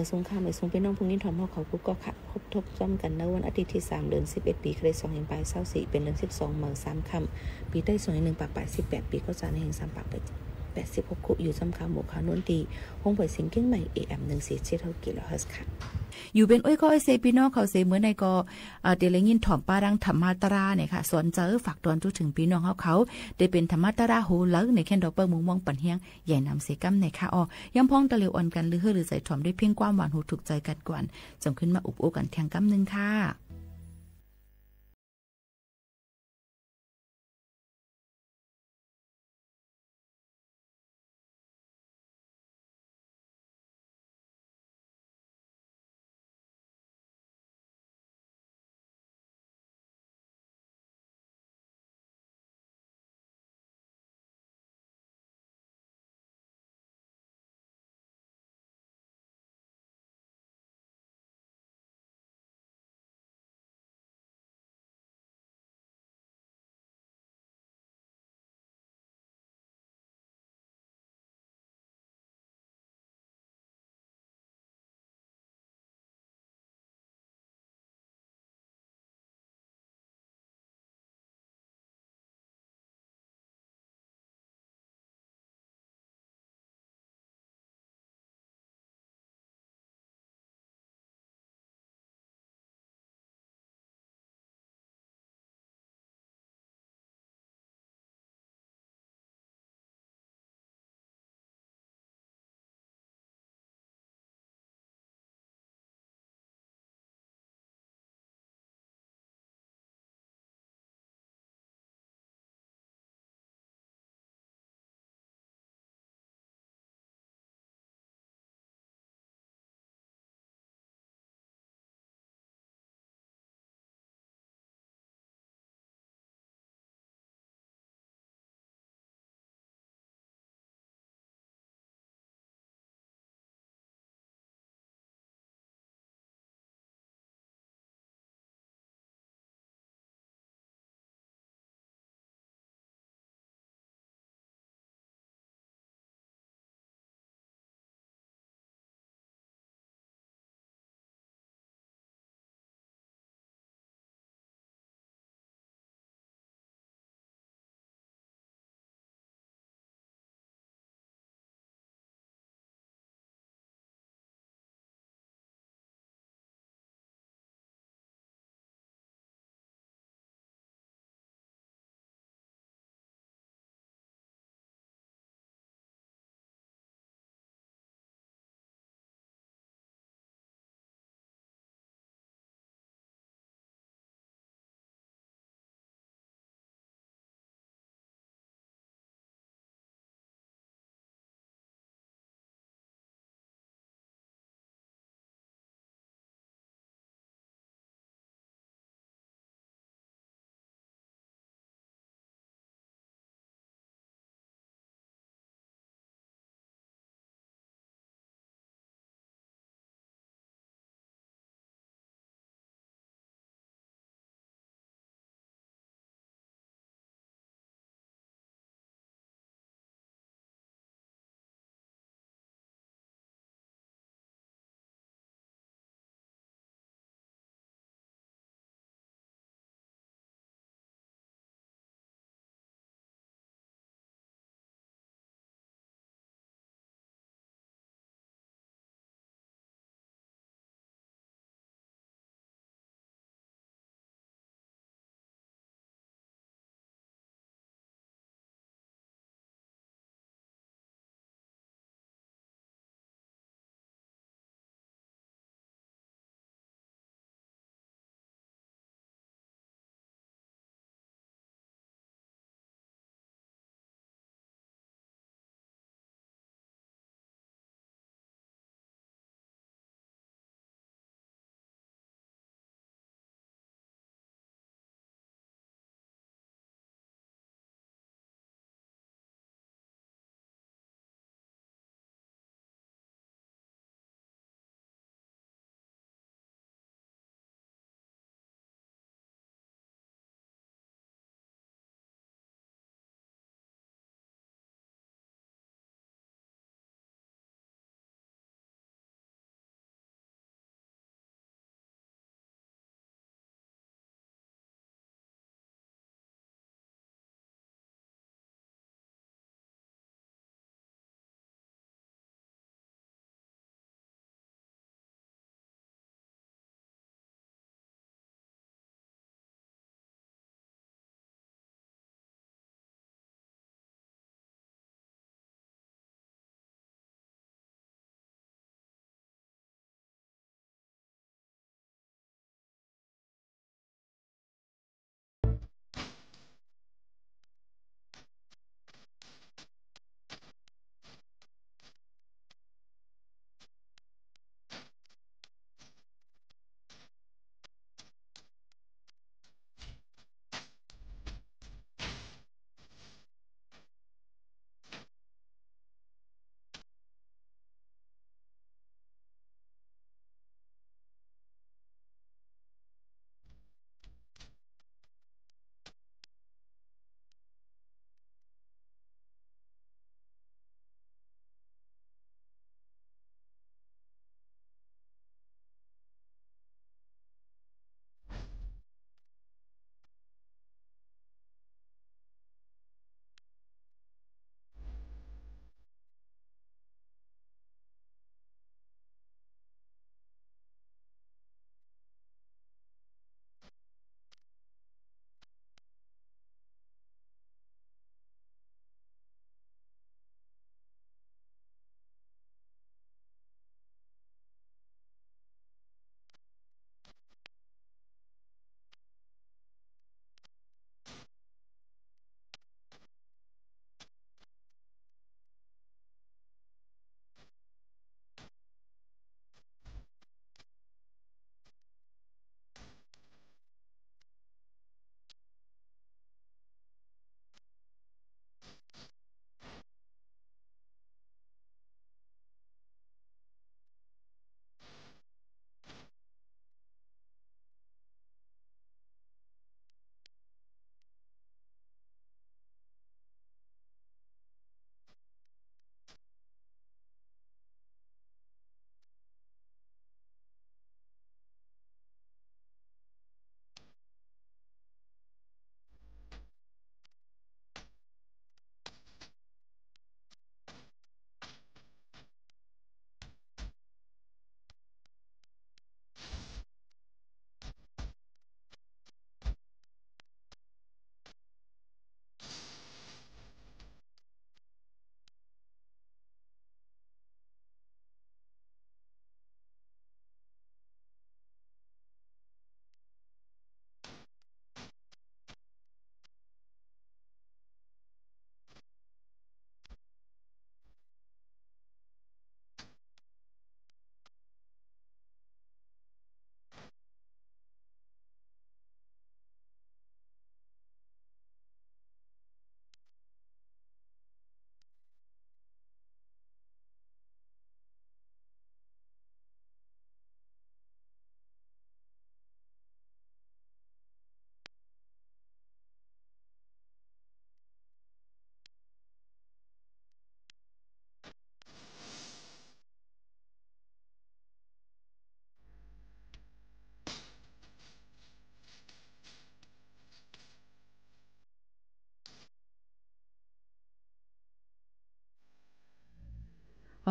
မႂ်ႇသုင်ၶႃႈ မႂ်ႇသုင်ပီႈၼွင်ႉ ၽူႈငိၼ်းထွမ်ႇ ႁဝ်းၶဝ် ၵူႈၵေႃႉၶႃႈ။ พบทบซ้ำกัน ในวันอาทิตย์ที่สาม เดือนสิบเอ็ด ปีคริสต์ สองพันยี่สิบสี่ เป็นเดือนสิบสอง เหมาะสามค่ำ ปีไทย สองพันหนึ่งร้อยแปดสิบแปด ปีคศ หนึ่งพันสามร้อยแปดสิบหก ခု ယူႇၸွမ်းၶႃႈ မူဝ်ႇၶၢဝ်ႇၼူၼ်း တီႈ ႁူင်းပွႆႇသဵင်ၵဵင်းမႂ်ႇ เอ เอฟ เอ็ม หนึ่งสี่เจ็ดหก กิโลเฮิรตซ์ ၶႃႈ။ ယူႇပဵၼ်ဢူၺ်းၵေႃႉဢူၺ်းသဵဝ်ႈ ပီႈၼွင်ႉၶဝ်သေ မိူဝ်ႈၼႆႉၵေႃႈ တေလႆႈငိၼ်းထွမ်ႇပႃးတင်း ထမ်ႇမတြႃး ၼႆၶႃႈ သွၼ်ၸႂ် ၾၢၵ်ႇတွၼ်ႈ ၸူးထိုင်ပီႈၼွင်ႉႁဝ်းၶဝ် တေပဵၼ်ထမ်ႇမတြႃး ႁူဝ်လႂ်ၼႆ ၶႅၼ်းတေႃႈ ပႂ်ႉမုင်ႈမွင်းပၼ်ႁႅင်း ယႂ်ႇၼမ်သေၵမ်း ၼႆၶႃႈဢေႃႈ။ ယွၼ်ႉၽွင်းတႃႇလဵဝ် ဢွၼ်ၵၼ် လိုဝ်ႈႁိူဝ်းလိုဝ်ႈၸႂ် ထွမ်ႇတူၺ်း เพลงความหวานหู ถูกใจกันก่อน ၸင်ႇၶိုၼ်းမႃးဢုပ်ႇဢူဝ်းၵၼ်ထႅင်ႈၵမ်းၼိုင်ႈၶႃႈ။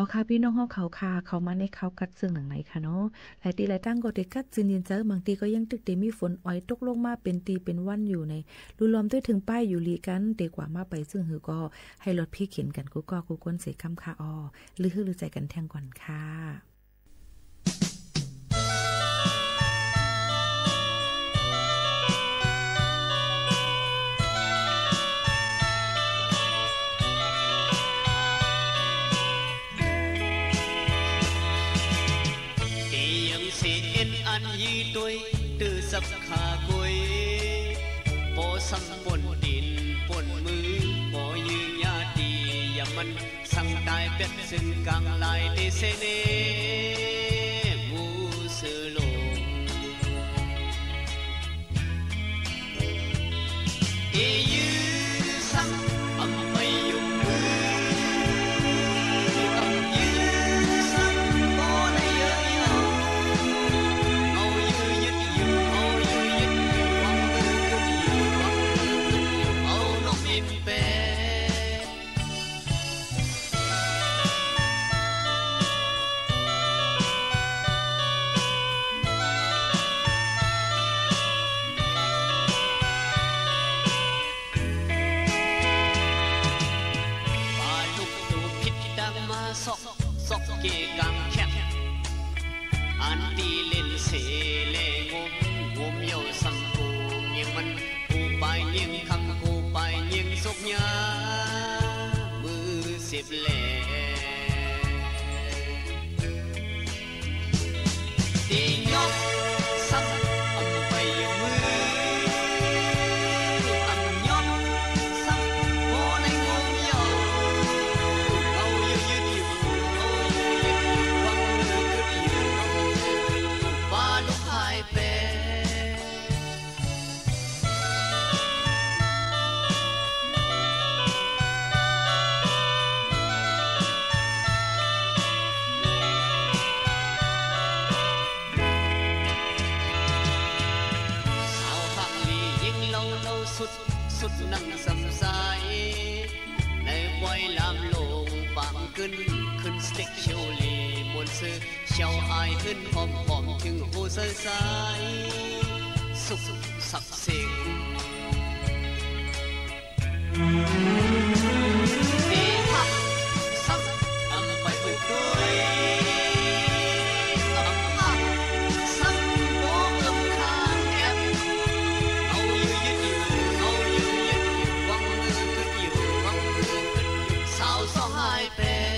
Awˬ hk'aˇ พี่น้อง hawˉ hk'aoˬ hk'a hk'aoˬ ma neˇ hk'aoˬ kaꞈ tcuhˉ naˬ laiˬ hk'a nawˉ, laiˬ te laiˬ tanˇ g'awˇ te kaꞈ tcuhˉ nyi tcuhˉ, maˬ te k'o yehˇ tuˬ te miˇ ฝน awˬ e toˆ loˆ maˇ เป็นที่เป็นวัน yuˬ neˬ, luˬ lawˬ tuˬ hteˇ paˇ yuˬ liꞈ kaꞈ te k'o maˇ pehˍ tcuhˉ hui k'o, haiˬ lawˬ hpiˇ hkenˍ kaꞈ k'oˆ kawˇ k'oˆ k'oˆ tcuhˉ kamˇ hk'a awˬ, leuˬ hui leuˬ ceh kaꞈ hteˇ gaˬ hk'a Teˇ yanˇ sheˍ enˇ anˇ yiˇ toiˉ teˇ suhˆ hk'a k'oˆ-e, paw saˉ ponˬ tinˍ ponˬ mui, paw yehˬ nyaˇ tiˍ yaꞈ maˇ, saˍ taiˍ pehˆ seˍ kaꞈ laiˬ te sheˍ neˇ, mvuhˇ suhˍ lonˉ. Teˇ yanˇ sheˍ anˇ maˇ yonˍ mui, teˇ yanˇ sheˍ paw leh yehˬ yaˇ, awˬ yehˬ yehˬ tiˉ yehˬ, awˬ yehˬ yehˬ tiˉ yehˬ, awˬ yehˬ yehˬ tiˉ yehˬ, awˬ yehˬ yehˬ tiˉ yehˬ, awˬ nawˉ miˬ pehˍ. Paˍ luˆ tuˬ hpiˇ taˇ maˇ shawˆ, shawˆ kehˬ kaꞈ hkehˆ, anˇ tiˇ lenˇ sheˍ leh ngomˇ, ngomˇ yaˇ saˍ kuˬ nyi maˇ, kuˬ paiˍ nyi hkaˇ, kuˬ paiˍ nyi shawˆ nyaˇ, mui sheˍ leh. Teˇ yanˇ sheˍ anˇ maˇ yonˍ mui, teˇ yanˇ sheˍ paw leh yehˬ yaˇ, awˬ yehˬ yehˬ tiˉ yehˬ, awˬ yehˬ yehˬ tiˉ yehˬ, awˬ yehˬ yehˬ tiˉ yehˬ, paˍ luˆ haiˬ pehˍ. Saˍ haˆ liꞈ yehˬ laˇ laˇ suhˆ suhˆ naˆ saˍ saiˍ, leh pawehˇ lamˇ lonˉ paˍ mvuhˇ kuiˬ hkui stekꞈ shehˍ liꞈ bon suhˍ, shawˍ aiˍ heuˆ hawˍ hawˍ hteˇ hoˆ saiˍ saiˍ, suhˆ saꞈ sheˍ. Teˇ yanˇ sheˍ anˇ maˇ yonˍ mui, teˇ yanˇ sheˍ paw leh yehˬ yaˇ, awˬ yehˬ yehˬ tiˉ yehˬ, awˬ yehˬ yehˬ tiˉ yehˬ, awˬ yehˬ yehˬ tiˉ yehˬ, awˬ yehˬ yehˬ tiˉ yehˬ, saˍ sawˉ haiˬ pehˍ.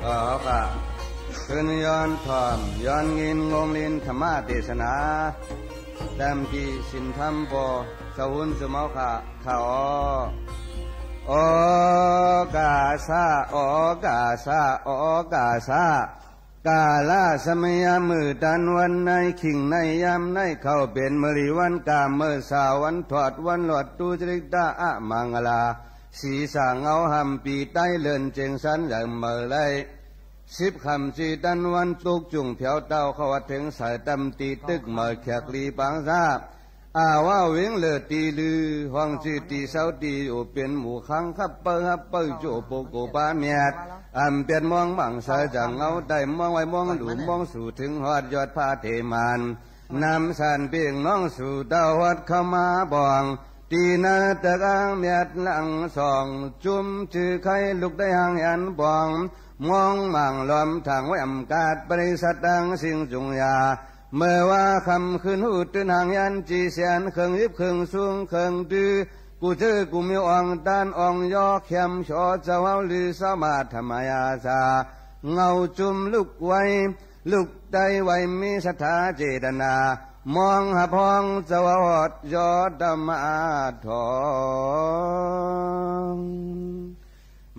Aˬ, คืนย้อนถ่อม ย้อนงินงงลิน ธรรมเทศนา တမ်ႈတီႈ သိၼ်ထမ်းပေႃႈ သဝုၼ်း သုမဝ်းၶႃႈ ၶႃႈဢေႃႈ။ ဢေႃး ၵႃႇသ ဢေႃး ၵႃႇသ ဢေႃး ၵႃႇသ ၵႃႇလ သမယ မုၵ်ႉတၼ်း ဝၼ်းၼႆႉ ၶိင်ႇၼႆႉ ယၢမ်းၼႆႉ ၶဝ်ႈပဵၼ် မႃးလီ ဝၼ်းၵႃႇ မႂ်ႇသႃႇ ဝၼ်းထွတ်ႇ ဝၼ်းလွတ်ႈ တုၸရိတ ဢမင်ႇၵလႃႇ သီႇသႃႇငဝ်း ႁမ်ႈပီတႆး လိူၼ်ၸဵင်သၼ်းယႂ်ႇ မႂ်ႇလႆႈ သိပ်းၶမ်ႈၸီႈ တၼ်းဝၼ်း တူၵ်းၸုင်ႇၽႅဝ်တဝ်ႈ ၶဝ်ႈဝႃႈ ထဵင်သႂ်ႇ တမ်ႈတီႈတိုၵ်ႉမႂ်ႇ ၶႅၵ်ႇလီပၢင်သႃႇ ဢႃႇဝဝဵင်းလိူဝ်ႇတီႈလိုဝ်ႈ ႁွင်ႈၸိုဝ်ႈတီႈသဝ်းတီႈယူႇ ပဵၼ်မူႇၶၢင်း ၶပ်ႉပႂ်ႉႁပ်ႉပႂ်ႉ ၸူဝ်ႈပူၵ်းၵူဝ်ပႃးမျၢတ်ႈ ဢမ်ႇပႅတ်ႈမွင်းမၢင်ႇသႂ် ၸင်ႇငဝ်းတႆႈ မွင်းဝႆႈမွင်းလူႇ မွင်းသူႇထိုင်ႁွတ်ႈ ယွတ်ႈၽြႃးထေးမၢၼ်ႇ ၼမ်သၢၼ်ႇပဵင်းၼွင်ႉသူႇ တဝ်ႈႁွတ်ႈၶဝ်ႈမႃးပွင်ႇ တီႈၼႂ်းတၵၢင်းမျၢတ်ႈလင်သွင်ႇ ၸုမ်းၸိုဝ်ႈၶႆႇ လုၵ်ႉတႆးႁၢင်ႈႁႅၼ်းပွင်ႇ မွင်းမၢင်ႇလွမ်ထၢင်ႇဝႆႉ ဢမ်ႇၵၢတ်ႇ ပရိသတ်ႈတင်းသဵင်ႈၸုင်ယႃႇ Meuˬ vaˇ hk'aˬ hkui huˉ tuˉ haˍ yanˇ ciˬ shehˍ, hkeunˍ yipˇ hkeunˍ suh hkeunˍ tuˬ, kuˬ ceuˬ kuˬ miˬ awˬ tanˇ awˬ yawˇ hkehˇ shawˍ, caˇ haˉ lehˬ saˉ maˇ htaꞈ maˇ yaˇ shaˍ, ngawˬ cum luˆ waiˇ luˆ taiˍ waiˇ miˇ saˍ htaˇ ceˬ taˍ naˍ, mawˇ haˍ hpawˇ caˇ haˉ yawˇ taˇ maˇ htawˇ.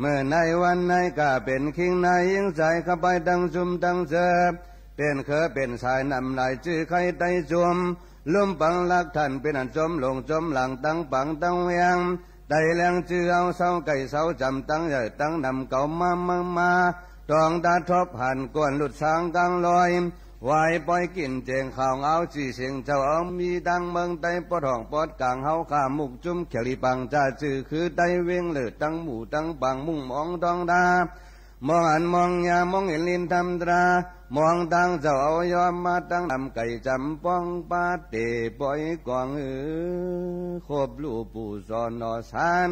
Meuˬ naiˉ vaˇ naiˉ kaꞈ pehˬ hkiˇ naiˉ yinˉ caiˍ hk'a pai taˇ cum taˇ ceuˬ, pehˬ hkeu pehˬ shaiˍ naꞈ laiˍ ceuˬ hk'aiˉ taiˍ cum, luˇ paˍ laˇ htaꞈ pehˬ naꞈ cum loˬ cum laˬ taˇ paˍ taˇ ve, taiˍ lehˬ ceuˬ aˬ saˍ kaiˬ saˍ camˍ taˇ yaꞈ taˇ naꞈ kaoˬ maˇ maˇ maˇ, tawˇ daꞈ htawˇ hpanˍ kawˬ luˬ shaˍ gaˇ loiˍ, waiˍ pawehˇ kinˍ cehˬ hk'aoˍ ngaoˬ ciˬ shehˍ caˇ awˬ miˇ taˇ meuˇ taiˍ pawˆ htawnˍ pawˆ kaˍ haoˉ hk'aˬ mvuhˇ cum hkehˍ liꞈ paˍ caˇ ceuˬ hkui taiˍ venˇ leuˬ taˇ mvuhˇ taˇ paˍ mvuhˇ mawˇ dawˇ daꞈ mawˇ anˬ mawˇ nyi mawˇ nyi liˇ htaˇ htaˇ, mawˇ taˇ caˇ awˬ yawˇ maˇ taˇ naꞈ kaiˬ camˍ pawˆ paˇ teꞈ pawehˇ kawˬ, hk'oˆ luˬ puˬ zawˬ nawˬ shaˍ,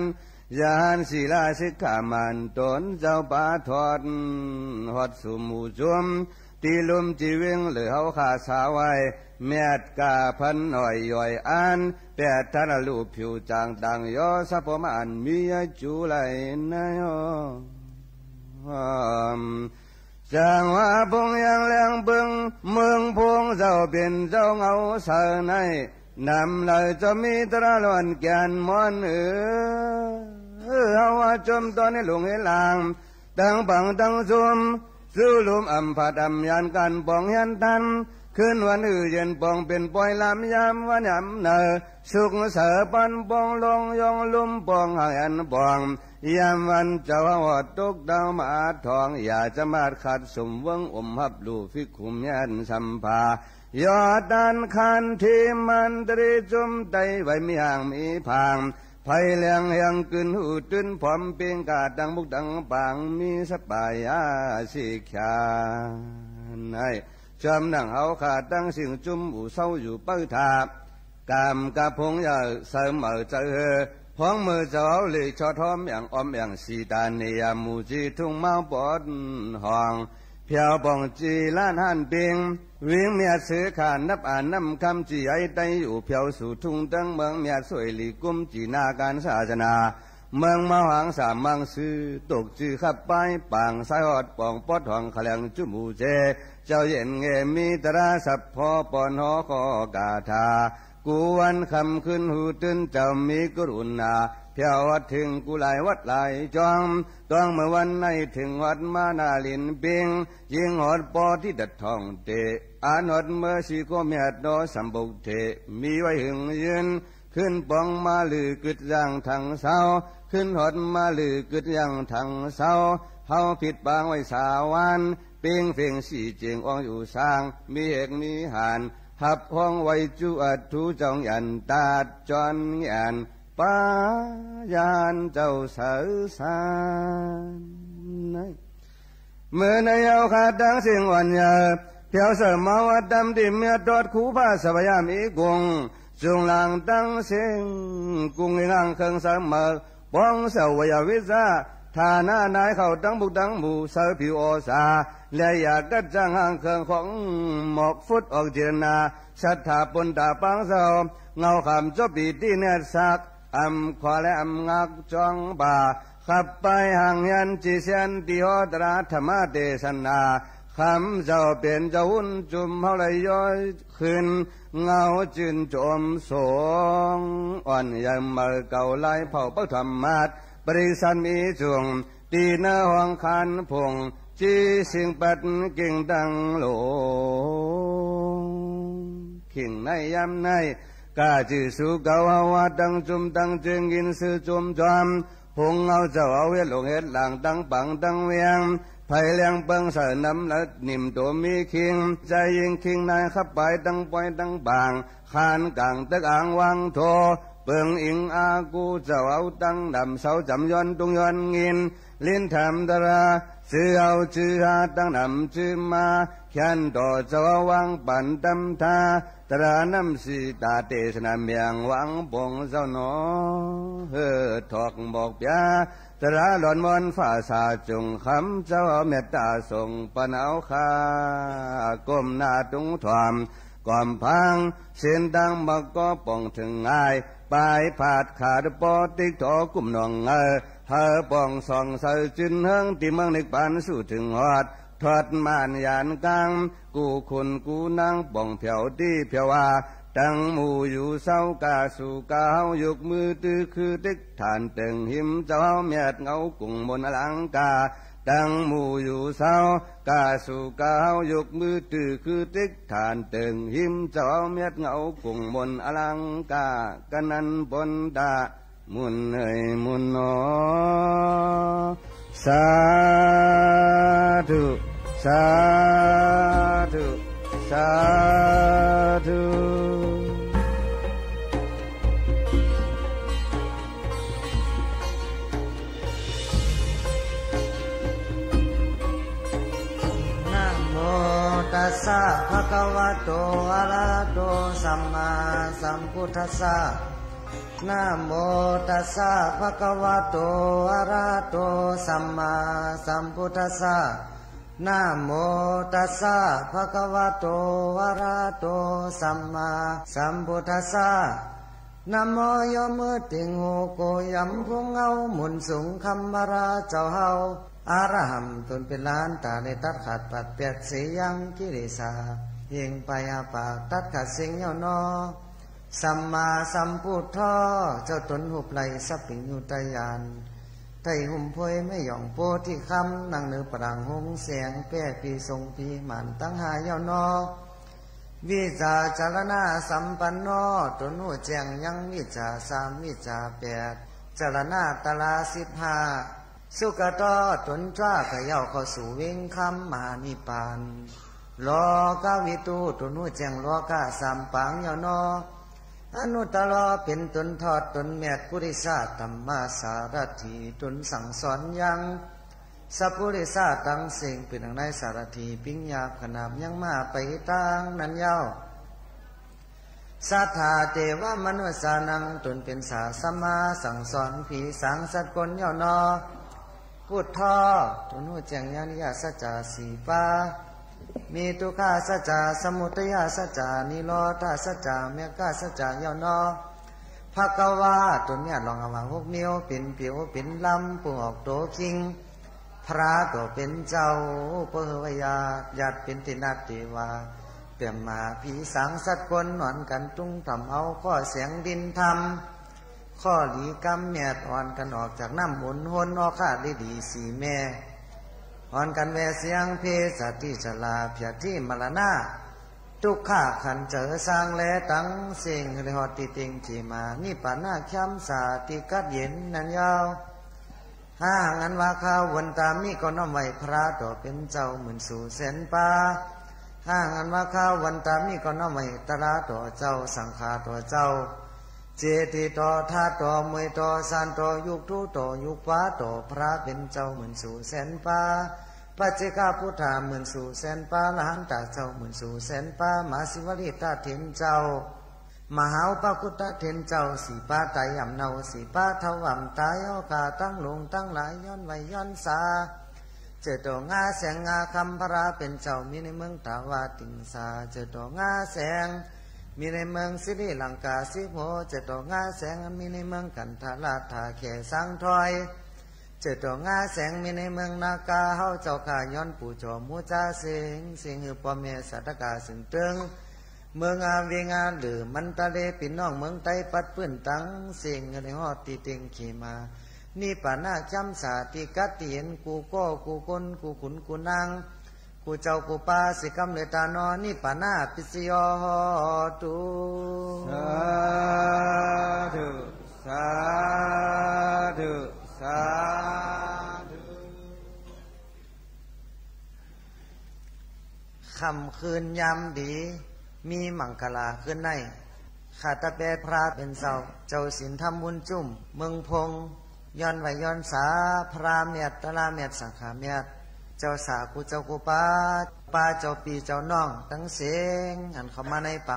yaˇ haˉ siˍ laˇ siˆ hkaˍ maˍ toꞈ caˇ paˍ htawˇ, hawˉ suˍ mvuhˇ cum tiˉ lum ciˬ venˇ leuˬ haoˉ hk'aˬ shaˍ waiˍ, mehˆ kaꞈ hpaˇ nawˬ yawˬ anˉ pehˬ htaˇ luˬ hpyu caˇ taˍ yawˇ shaˉ pawˍ maˇ anˬ miˇ yaˇ cuˇ laiˬ naˉ yoˬ. Caˇ vaˇ hpawˇ yaˇ lehˬ peuˬ meuˇ hpawˇ zaˇ pehˬ zaˇ ngaˬ hui shaˍ naˍ, naˍ laiˬ cawˬ miˇ taˇ raˇ lawˬ kehˬ mawˇ uiˍ, haoˉ vaˇ cawˇ tawˇ neˇ loˍ heˆ laˇ, taˇ paˍ taˇ cum, zuˇ loꞈ aˬ hpaꞈ taꞈ yanˇ kanˇ pawˬ yanˇ tanˇ, hkuiˉ vaˇ uiˍ yehˬ pawˬ pehˬ pawehˇ laˇ yaˇ vaˇ nyi naˍ, suhˍ shaˍ paˇ pawˬ lonˉ yawˇ loˉ pawˬ haˍ yanˇ pawˬ, yaˇ vaˇ caˇ haˉ awˬ toˆ taˇ maˇ htawˇ, yaꞈ caˇ maˇ hk'aˇ sum veuˇ oˍ hpaˆ luˬ fiˇ hkuˇ mehˆ shaˍ hpaˍ, yawˇ tanˇ hkanˍ hteˇ maˇ teˇ reˇ cum taiˍ vaiˍ miˇ haˍ miˇ hpaˍ, hpaˍ lehˬ haˍ kuiˬ huˉ tuˉ hpawˇ peˇ kaꞈ taˇ mvuhˇ taˇ paˍ miˇ saˍ paˍ yaˇ sheˍ hkaˍ naˍ, cawˇ naˬ haoˉ hk'aˬ taˇ sheˍ cum uˬ shaoˉ yuˬ pawehˇ htaꞈ, kaˍ kaꞈ hpawˇ yaˇ suh meuˍ caˇ heuˬ, hpawˇ meuˍ caˇ haoˉ lehˬ chaw htawˇ mehˍ awˬ mehˍ shiˍ taˍ neˇ yaˇ mvuhˇ ciˇ htuˇ maˇ pawˆ hawˬ, hpyaw pawˬ ciˇ laˇ haˉ peˇ, venˇ mehˆ suhˍ hkaˇ naˆ a naˆ hkaˇ ciˇ aiˉ taiˉ yuˬ hpyaw suˍ htuˇ taˇ meuˇ mehˆ suhˍ liꞈ kuˇ ciˇ naˆ kanˇ saˍ saˍ naˍ, meuˇ maˇ haˉ saˍ maˇ suhˍ toꞈ ciˇ hk'aˇ paˉ paˍ saˉ hawˉ pawˬ pawˆ hawˬ hk'aˬ lehˬ cuˇ mvuhˇ ceˇ, caˇ yehˬ ngehˬ miˇ taˇ raˇ saˍ hpawˇ pawˬ nawˉ hk'aw kaꞈ htaˇ, kuˬ vaˇ hk'aˬ hkui huˉ tuˉ caˇ miˇ kuˇ ruꞈ naˍ, hpyaw vaˇ hteˇ kuˬ laiˍ vaˇ laiˍ cawˇ, tawˇ meuˇ vaˇ naiˉ hteˇ vaˇ maˇ naˍ liꞈ peˇ, yehˬ hawˉ pawˇ tiˉ daꞈ htawˇ teꞈ, a nawˉ meuˇ shiˍ hkawˇ mehˆ dawˇ saˍ bvuhꞈ hteꞈ miˇ vaiˇ heuˬ yunˍ, hkuiˉ pawˆ maˇ luˬ kuiˬ yanˇ htaꞈ shaoˉ, hkuiˉ hawˉ maˇ luˬ kuiˬ yanˇ htaꞈ shaoˉ, haoˉ hpiꞈ paˍ vaiˇ shaˍ vaˇ, peˇ fenˇ shiˍ cehˬ awˬ yuˬ shaˍ, miˇ heˆ miˇ haˍ, haꞈ hawˉ vaiˇ cuˇ a htuˇ cawˬ yanˇ taˇ cawˇ yanˇ paˇ yaˇ cawˬ shaˍ saˍ naˍ. Meuˇ naˆ yaˇ hk'aˬ taˇ sheˍ awˬ yaˇ, hpyaw suhˍ maˇ vaˇ taˇ teˇ mehˆ dawˇ hkuˇ hpaˇ saˍ vaˇ yaˇ miˇ gong, cuˇ laˇ taˇ sheˍ kuˬ ngehˬ ngaˇ hk'eun shaˍ meuˇ, pawˇ shaˍ vaˇ yaˇ viˇ shaˍ, htaꞈ naˆ naiˉ hk'aw taˇ bvuhꞈ taˇ mvuhˇ shaˍ piˇ awˬ shaˍ, leh yaꞈ kaˆ caˇ ngaˇ hk'eun hk'awꞈ mawꞈ hpfuhˆ awˬ jeˬ naˍ, shaˍ htaꞈ pon taˍ paˇ shaˍ, ngaˬ hui hk'aˬ cawˇ piˇ tiˉ nehˆ shaꞈ, aˬ hk'aw leh aˬ ngaˆ cawˇ baˬ, hk'a paiˇ haˍ yanˇ ciˇ shehˍ tiˉ hawˉ taˍ raˇ htaꞈ maˇ te shaˍ naˍ, hk'aˬ cawˇ pehˬ cawˇ huˉ cum hawˉ leh yawˇ hkui ngaˬ hui ceuˬ comˍ soˍ, awˬ yaˇ meuˇ kaoˬ laiˉ hpaoˍ pawˆ htaꞈ maˇ, pariˍ saˍ miˇ cuˬ tiˉ naˆ hawˉ hkanˍ hpawˇ ciˇ sheˍ paˆ kehˬ taˇ loˍ. Hkiˬ naiˉ yaˇ naiˉ kaꞈ ciˬ shu kaoˬ haoˉ vaˇ taˇ cum taˇ ceˇ ngiˇ suhˍ cum cawˬ, hpawˇ ngaˬ hui caˇ haoˉ ve lonˉ heˆ laˇ taˇ paˍ taˇ ve, hpaˍ lehˬ peuˬ shaˍ naˍ leh niˬ toꞈ miˇ hkiˬ, caˇ yehˬ hkiˬ naiˉ hk'a paiˇ taˇ pawehˇ taˇ paˍ, hkanˍ kanˍ teˇ aˬ vaˇ htoꞈ, peuˬ iˉ a kuˬ caˇ haoˉ taˇ naꞈ shaoˉ camˍ yawˇ tuˇ yawˇ ngiˇ, liˇ htaꞈ taˇ raˇ, cuˇ haoˉ cuˇ ha taˇ naꞈ cuˇ maˇ, hkanˍ dawˬ caˇ haoˉ vaˇ paˍ taˇ htaˇ, taˇ raˇ naˆ shiˍ taˍ teˇ shaˍ naˍ mehˍ vaˇ pawˬ zawˇ nawˉ, heuˆ htawꞈ mawˬ pyaˇ သရႃလွၼ်မွၼ်း ဖႃႉသႃႇၸုင်ႇၶမ်း ၸဝ်ႈမႅတ်ႈတႃႇသူင်ႇပၼ်ဢဝ်ၶႃႈ။ ၵူမ်ႈၼႃႈတုင်းထွမ်ႇ ၵွမ်ႇၽၢင်း သဵၼ်ႈတၢင်းမၵ်ႉၵေႃး ပွင်ႇထိုင်ငၢႆႈ ပၢႆၽၢတ်ႇၶႃႈတပေႃး တဵၵ်းထေႃးၵုမ်ႇၼွင်ႇငႂ်ႈ ႁႂ်ႈပွင်ႇသွင်ႇသႂ်ၸိုၼ်ႈႁိူင်း တီႈမိူင်းၼိၵ်ႈပၢၼ်ႇ သုထိုင်ႁွတ်ႈ ထွတ်ႈမၢၼ်ႇယၢၼ်ၵၢင်း ၵူႈၶုၼ်ၵူႈၼၢင်း ပွင်ႇၽႅဝ်တီႈၽႅဝ်ဝႃႈ တင်းမူႇယူႇသဝ်း ၵႃႈသူႇၵႃႈႁဝ်း ယုၵ်ႉမိုဝ်းတိုဝ်းၶိုဝ်း တဵၵ်းထၢၼ်ႇတိူင်ႇႁိမ်း ၸဝ်ႈႁဝ်းမျၢတ်ႈငဝ်း ၵုင်ႇမုၼ်ဢလင်ႇၵႃႇ တင်းမူႇယူႇသဝ်း ၵႃႈသူႇၵႃႈႁဝ်း ယုၵ်ႉမိုဝ်းတိုဝ်းၶိုဝ်း တဵၵ်းထၢၼ်ႇတိူင်ႇႁိမ်း ၸဝ်ႈႁဝ်းမျၢတ်ႈငဝ်း ၵုင်ႇမုၼ်ဢလင်ႇၵႃႇ ၵႃႈၼၼ်ႉပူၼ်ႉတႃႉ မုၼ်ၼႆႉမုၼ်ၼေႃ။ သႃႇထု သႃႇထု သႃႇထု။ နမေႃး တသ်သ ၽၵဝတေႃး ဢရႁတေႃး သမ်မႃး သမ်ပုတ်ထသ်သ။ နမေႃး တသ်သ ၽၵဝတေႃး ဢရႁတေႃး သမ်မႃး သမ်ပုတ်ထသ်သ။ နမေႃး တသ်သ ၽၵဝတေႃး ဢရႁတေႃး သမ်မႃး သမ်ပုတ်ထသ်သ။ နမေႃး ယွမ်းမိူဝ်းတဵင်ႁူဝ် ၵူဝ်ယမ်ၽုင်းငဝ်း မုၼ်သုင်ၶမ်းၽြႃးၸဝ်ႈႁဝ်း ဢရႁၢမ်ႇ တူၼ်ပဵၼ်လႃႇၼၼ်ႉ တႃႇလႆႈတတ်းၶၢတ်ႇပၢတ်ႇပႅတ်ႈသေယင်း ၵိလေႇသႃႇ ႁဵင်ပၢႆႁႃႈပၢၵ်ႇ တတ်းၶၢတ်ႇသဵင်ႈယဝ်ႉၼေႃ။ သမ်မႃႇသမ်ပုတ်ႉထေႃး ၸဝ်ႈတူၼ်ႁုပ်ႈလႆႈ သပ်ႉပိင်ႇၺုတႃႇယၢၼ်ႇ တႂ်ႈႁူမ်ႈၽူၺ်မႆႉယွင်ႇ ပေႃးထိၶမ်း ၼင်ႈၼိူဝ်ပလၢင်ႇႁူင်းသႅင် ပႄႉပီႈသူင်ပီႈမၢၼ်ႇတင်းႁႃႈယဝ်ႉၼေႃ။ ဝိၸႃႇၸရၼသမ်ပၼ်ႇၼေႃး တူၼ်ႁူႉၸႅင်ႈယင်း ဝိၸႃႇသၢမ် ဝိၸႃႇပႅတ်ႇ ၸရၼတြႃးသိပ်းႁႃႈ သုၵတေႃး တူၼ်ၸႃႉၵႂႃႇယဝ်ႉ ၶဝ်ႈသူႇဝဵင်းၶမ်း မႁႃႇၼိပ်ႉပၢၼ်ႇ။ လေႃးၵဝိတူႉ တူၼ်ႁူႉၸႅင်ႈလေႃးၵသၢမ်ပၢင်ယဝ်ႉၼေႃ။ ဢၼုတ်ႉတရေႃး ပဵၼ်တူၼ်ထွတ်ႈတူၼ်မျၢတ်ႈ ပုရိသထမ်ႇမသႃႇရထိ တူၼ်သင်ႇသွၼ်ယင်း သပ်ႉပုရိသတင်းသဵင်ႈ ပဵၼ်ၼင်ႇၼႆ သႃႇရထိ ပိင်ႇၺၢပ်ႈၶၼၢပ်ႈ ယင်းမႃးပႆတၢင်းၼၼ်ႉယဝ်ႉ။ သတ်ႉထႃႇ တေႇဝမၼုသ်ႉသႃႇၼင်ႇ တူၼ်ပဵၼ်သြႃႇ သမ်ႉမႃးသင်ႇသွၼ် ၽီသၢင်သတ်းၵူၼ်းယဝ်ႉၼေႃ။ ပုတ်ႉထေႃး တူၼ်ႁူႉၸႅင်ႈ ဢရိယသတ်ႉၸႃႇသီႇပႃး မီး တုၵ်ႉၶသတ်ႉၸႃႇ သမုတယသတ်ႉၸႃႇ ၼိရေႃးထသတ်ႉၸႃႇ မၵ်ႉၵသတ်ႉၸႃႇယဝ်ႉၼေႃ။ ၽၵဝႃႇ တူၼ်မျၢတ်ႈလွင်ႈဢဝႃႇႁူၵ်းမဵဝ်း ပဵၼ်ပျူႇပဵၼ်လမ်း ပုင်ႇဢွၵ်ႇတူဝ်ၶိင်း ၽြႃးတေႃႇပဵၼ်ၸဝ်ႈ ပေႃးႁႂ်ႈဝႃႈယၢတ်ႈ ယၢတ်ႈပဵၼ်တီႈၼတ်ႉတေႇဝႃႇ ပႅမ်ႇမႃႇ ၽီသၢင်သတ်းၵူၼ်း ဢွၼ်ၵၼ်တုင်းထမ်ႇဢဝ် ၶေႃႈသႅင်လိၼ်ထမ်း ၶေႃႈလီၵမ်းမျၢတ်ႈ ဢွၼ်ၵၼ်ဢွၵ်ႇၸၢၵ်ႇၼမ်ႉမုၼ်ႁူၼ်း ဢေႃးၶႃႇလိလီသီႇမႄႈ ဢွၼ်ၵၼ်ဝႄႈသႅင်ၽေး ၸႃႇတိ ၸရႃႇ ပျႃႇထိ မရၼ တုၵ်ႉၶ ၶၼ်ၸႂ်သၢင်ႈလႄႈ တင်းသဵင်ႈ ႁႂ်ႈလႆႈႁွတ်ႈတီႈတဵင်ႈၶီႇမႃႇ ၼိပ်ႉပႃႇၼ ၶျၢမ်းသႃႇ တီႈၵတ်းယဵၼ်ၼၼ်ႉယဝ်ႉ။ ႁႃႈႁၢင်ႈဢၼ်ဝႃႈ ၶႃႈဝုၼ်ႇတႃႇမိ ၵေႃႈၼွမ်ႉဝႆႈ ၽြႃးတေႃႇပဵၼ်ၸဝ်ႈ မိုၼ်ႇသူႇသႅၼ်ပႃး။ ႁႃႈႁၢင်ႈဢၼ်ဝႃႈ ၶႃႈဝုၼ်ႇတႃႇမိ ၵေႃႈၼွမ်ႉဝႆႈ တြႃးတေႃႇၸဝ်ႈ သင်ႇၶႃႇတေႃႇၸဝ်ႈ ၸေႇတီႇတေႃႇ ထၢတ်ႈတေႃႇ မူၺ်ႇတေႃႇ သၢၼ်ႇတေႃႇ ယုၵ်ႉထူးတေႃႇ ယုၵ်ႉပႃးတေႃႇ ၽြႃးပဵၼ်ၸဝ်ႈ မိုၼ်ႇသူႇသႅၼ်ပႃး။ ပၸ်ၸေၵပုတ်ႉထ မိုၼ်ႇသူႇသႅၼ်ပႃး၊ ရႁၼ်ႇတႃႇၸဝ်ႈ မိုၼ်ႇသူႇသႅၼ်ပႃး၊ မႁႃႇသီႇဝလိတ်ႉတထဵၼ်ၸဝ်ႈ မႁႃႇဢုပၵုတ်ႉတထဵၼ်ၸဝ်ႈ သီႇပႃးတႆႈဢမ်ႇၼဝ်ႈ သီႇပႃးထဝ်ႈဢမ်ႇတၢႆ ဢေႃးၵႃႇတင်းလူင်တင်းလၢႆ ယွၼ်းဝႆႈယွၼ်းသႃ ၸိူဝ်းတေႃႇငႃးသႅင်ငႃးၶမ်း ၽြႃးပဵၼ်ၸဝ်ႈ မီးၼႂ်းမိူင်းတႃႇဝတိင်ႇသႃႇ၊ ၸိူဝ်းတေႃႇငႃးသႅင် မီးၼႂ်းမိူင်းသီႇရိလင်ႇၵႃႇ သိပ်းႁူဝ်၊ ၸိူဝ်းတေႃႇငႃးသႅင် မီးၼႂ်းမိူင်းၵၼ်ႇထႃႇရထႃႇ ၶႄႇသၢင်းထွႆး ၸိူဝ်းတေႃႇငႃးသႅင် မီးၼႂ်းမိူင်းၼႃးၵႃး ႁဝ်းၸဝ်ႈၶႃႈ ယွၼ်းပူႇၸေႃႇမူႇၸႃႇသဵင်ႈသဵင်ႈ ႁႂ်ႈပေႃႈမႄႈသတ်ႉတၵႃႇ ၸိုင်ႈတိူင်း မိူင်းဢႃးဝဵင်းဢႃးလိူဝ်ႇ မၼ်းတလေး ပီႈၼွင်ႉမိူင်းတႆး ပတ်းပိုၼ်ႉတင်းသဵင်ႈ ႁႂ်ႈလႆႈႁွတ်ႈတီႈတဵင်ႈၶီႇမႃႇ ၼိပ်ႉပႃႇၼ ၶျၢမ်းသႃႇ တီႈၵတ်းတီႈယဵၼ် ၵူႈၵေႃႉၵူႈၵူၼ်း ၵူႈၶုၼ်ၵူႈၼၢင်း ၵူႈၸဝ်ႈၵူႈပႃး သေၵမ်းလႄႈတႃႉၼေႃႈ။ ၼိပ်ႉပႃႇၼ ပၸ်ၸယေႃး ႁေႃးတု။ သႃႇထု သႃႇထု သႃႇထု။ ၶမ်ႈၶိုၼ်းယၢမ်းလီ မီးမင်ႇၵလႃႇၶိုၼ်းၼႆႉ ၶႃႈတပႄး ၽြႃးပဵၼ်ၸဝ်ႈ ၸဝ်ႈသိၼ်ထမ်းဝုၼ်းၸုမ်ႉ မိူင်းၽူင်း ယွၼ်းဝႆႈယွၼ်းသႃ ၽြႃးမျၢတ်ႈ တြႃးမျၢတ်ႈ သင်ႇၶႃႇမျၢတ်ႈ ၸဝ်ႈသြႃႇၵူႈၸဝ်ႈၵူႈပႃး ပႃးၸဝ်ႈပီႈၸဝ်ႈၼွင်ႉတင်းသဵင်ႈ ဢၼ်ၶဝ်ႈမႃးၼႂ်းပ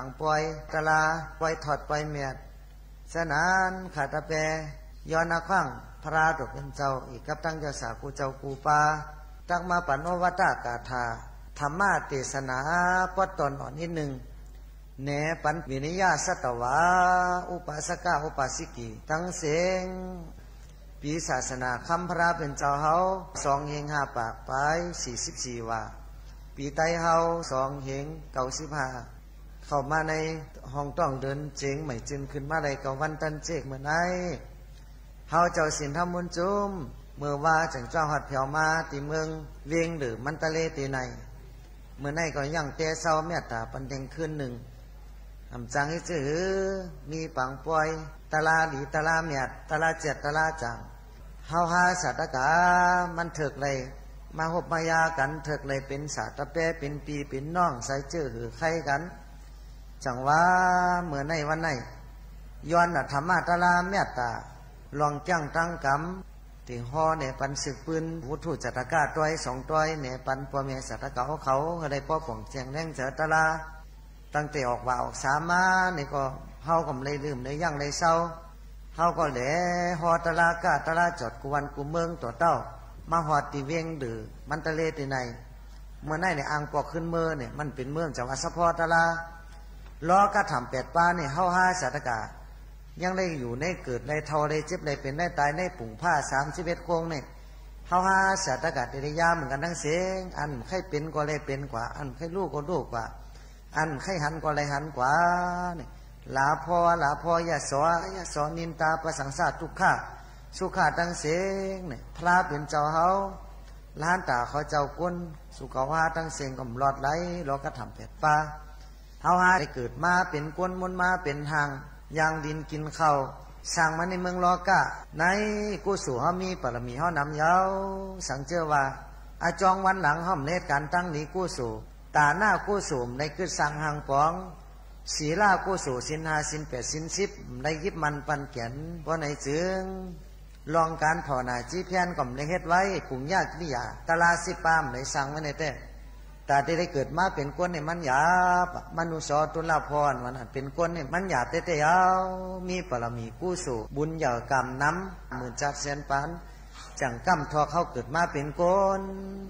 ၢင်ပွႆးတြႃး ပွႆးထွတ်ႈပွႆးမျၢတ်ႈ ၸိူဝ်းၼၼ်ႉ ၶႃႈတပႄး ယွၼ်းဢၶႂၢင်ႉ พระตัวเป็นเจ้า เอกกับทั้งเจ้าสาว ครูเจ้าครูปา ตักมาปะโนวัตตะกาถา ธรรมเทศนา ปอดตอนอ่อนนิดนึง แหนปันวิเนยสัตวา อุปาสกะอุปาสิกี ทั้งเซ็ง ปีศาสนาคำพระเป็นเจ้าเฮา สองเฮงห้าปากปาย สี่สิบสี่ วา ปีไตเฮา สองเฮงเก้าสิบห้า เข้ามาในห้องต้องเดินเจงใหม่จึงขึ้นมาได้เก้าวันตันเจกเมื่อไหร่ เฮาเจ้าศีลธรรมบุญจุ้ม เมื่อว่าจังเจ้าหัดแผวมาตีเมืองเวียงหรือมันตะเลตีใน เมื่อไหร่ก็ยังเตะเศร้าเมตตาปันแดงคืนหนึ่ง หำจังให้จื้อหือ มีปางปอย ตะลาดีตะลาเมียด ตะลาเจียดตะลาจาง เฮาฮาสาตกา มันเถิกเลย มาหบมายากัน เถิกเลยเป็นสาตะแปร เป็นปีเป็นน้อง ใส่จื้อหือใครกัน จังว่า เมื่อในวันใน ย้อนธรรมะตะลาเมตตา ลองจ้างตั้งกรรม ถึงห่อแหนปันศึกปืน วุฒุจัตตากาต้อยสองต้อย แหนปันปัวเมียสัตตกาเขา ก็ได้ป้อป่องแจงแรงเจอตะลา ตั้งแต่ออกว่าออกสามาเนี่ยก็ เฮาก็ไม่ได้ลืมได้ยั่งได้เศร้า เฮาก็แหละ ฮอตะลากะตะลาจอดกูวันกูเมืองตัวเต้า มาฮอดตีเวียงหรือมันตะเลตีใน เมื่อไหร่เนี่ย อ่างปอกขึ้นเมือเนี่ย มันเป็นเมืองจังหวัดสะพอตะลา ล้อกระถามแปดป้าเนี่ย เฮาห้าสาตกา ยังได้อยู่ในเกิดในเท่าในเจ็บในเป็นในตายในปุ่งผ้าสามสิบเอ็ดโค้งเนี่ย เฮาห้าสาตกาเตริยาเหมือนกันทั้งเสียง อันใครเป็นก็เลยเป็นกว่า อันใครรู้ก็รู้กว่า อันใครหันก็เลยหันกว่าเนี่ย หลาพ่อหลาพ่อยาสอยาสอนินตาประสังสาทุกข์ข้าสุขข้าทั้งเสียงเนี่ย พระเป็นเจ้าเฮา ล้านตาเขาเจ้าก้น สุขวาทั้งเสียงก็หลอดไหล ล้อกระถามแปดป้า เฮาหาได้เกิดมาเป็นก้น มุนมาเป็นหาง ยางดินกินข้าว สร้างมาในเมืองลอกะ ในกุศลเฮามี ปารมีเฮานำยาว สังเจอว่า อาจองวันหลังเฮาเนตการตั้งหนีกุศล ตาหน้ากุศลในกึศสร้างหางปอง ศีลากุศลศีลห้าศีลแปดศีลสิบ ในยิบมันปันแก่น เพราะในจึง ลองการภาวนาจิตเพียรก็ไม่ได้เฮ็ดไว้ ปุญญากิริยา ตะลาสิบปามได้สร้างไว้ในแต่ แต่ที่ได้เกิดมาเป็นคนเนี่ยมันหยาบอะ มนุษย์สอตุลาภรณ์วันนั้นเป็นคนเนี่ยมันหยาบเต้ๆ เอา มีปารมีกุศลบุญใหญ่กำนำ หมื่นจัดแสนปาน จังกำทอเขาเกิดมาเป็นคน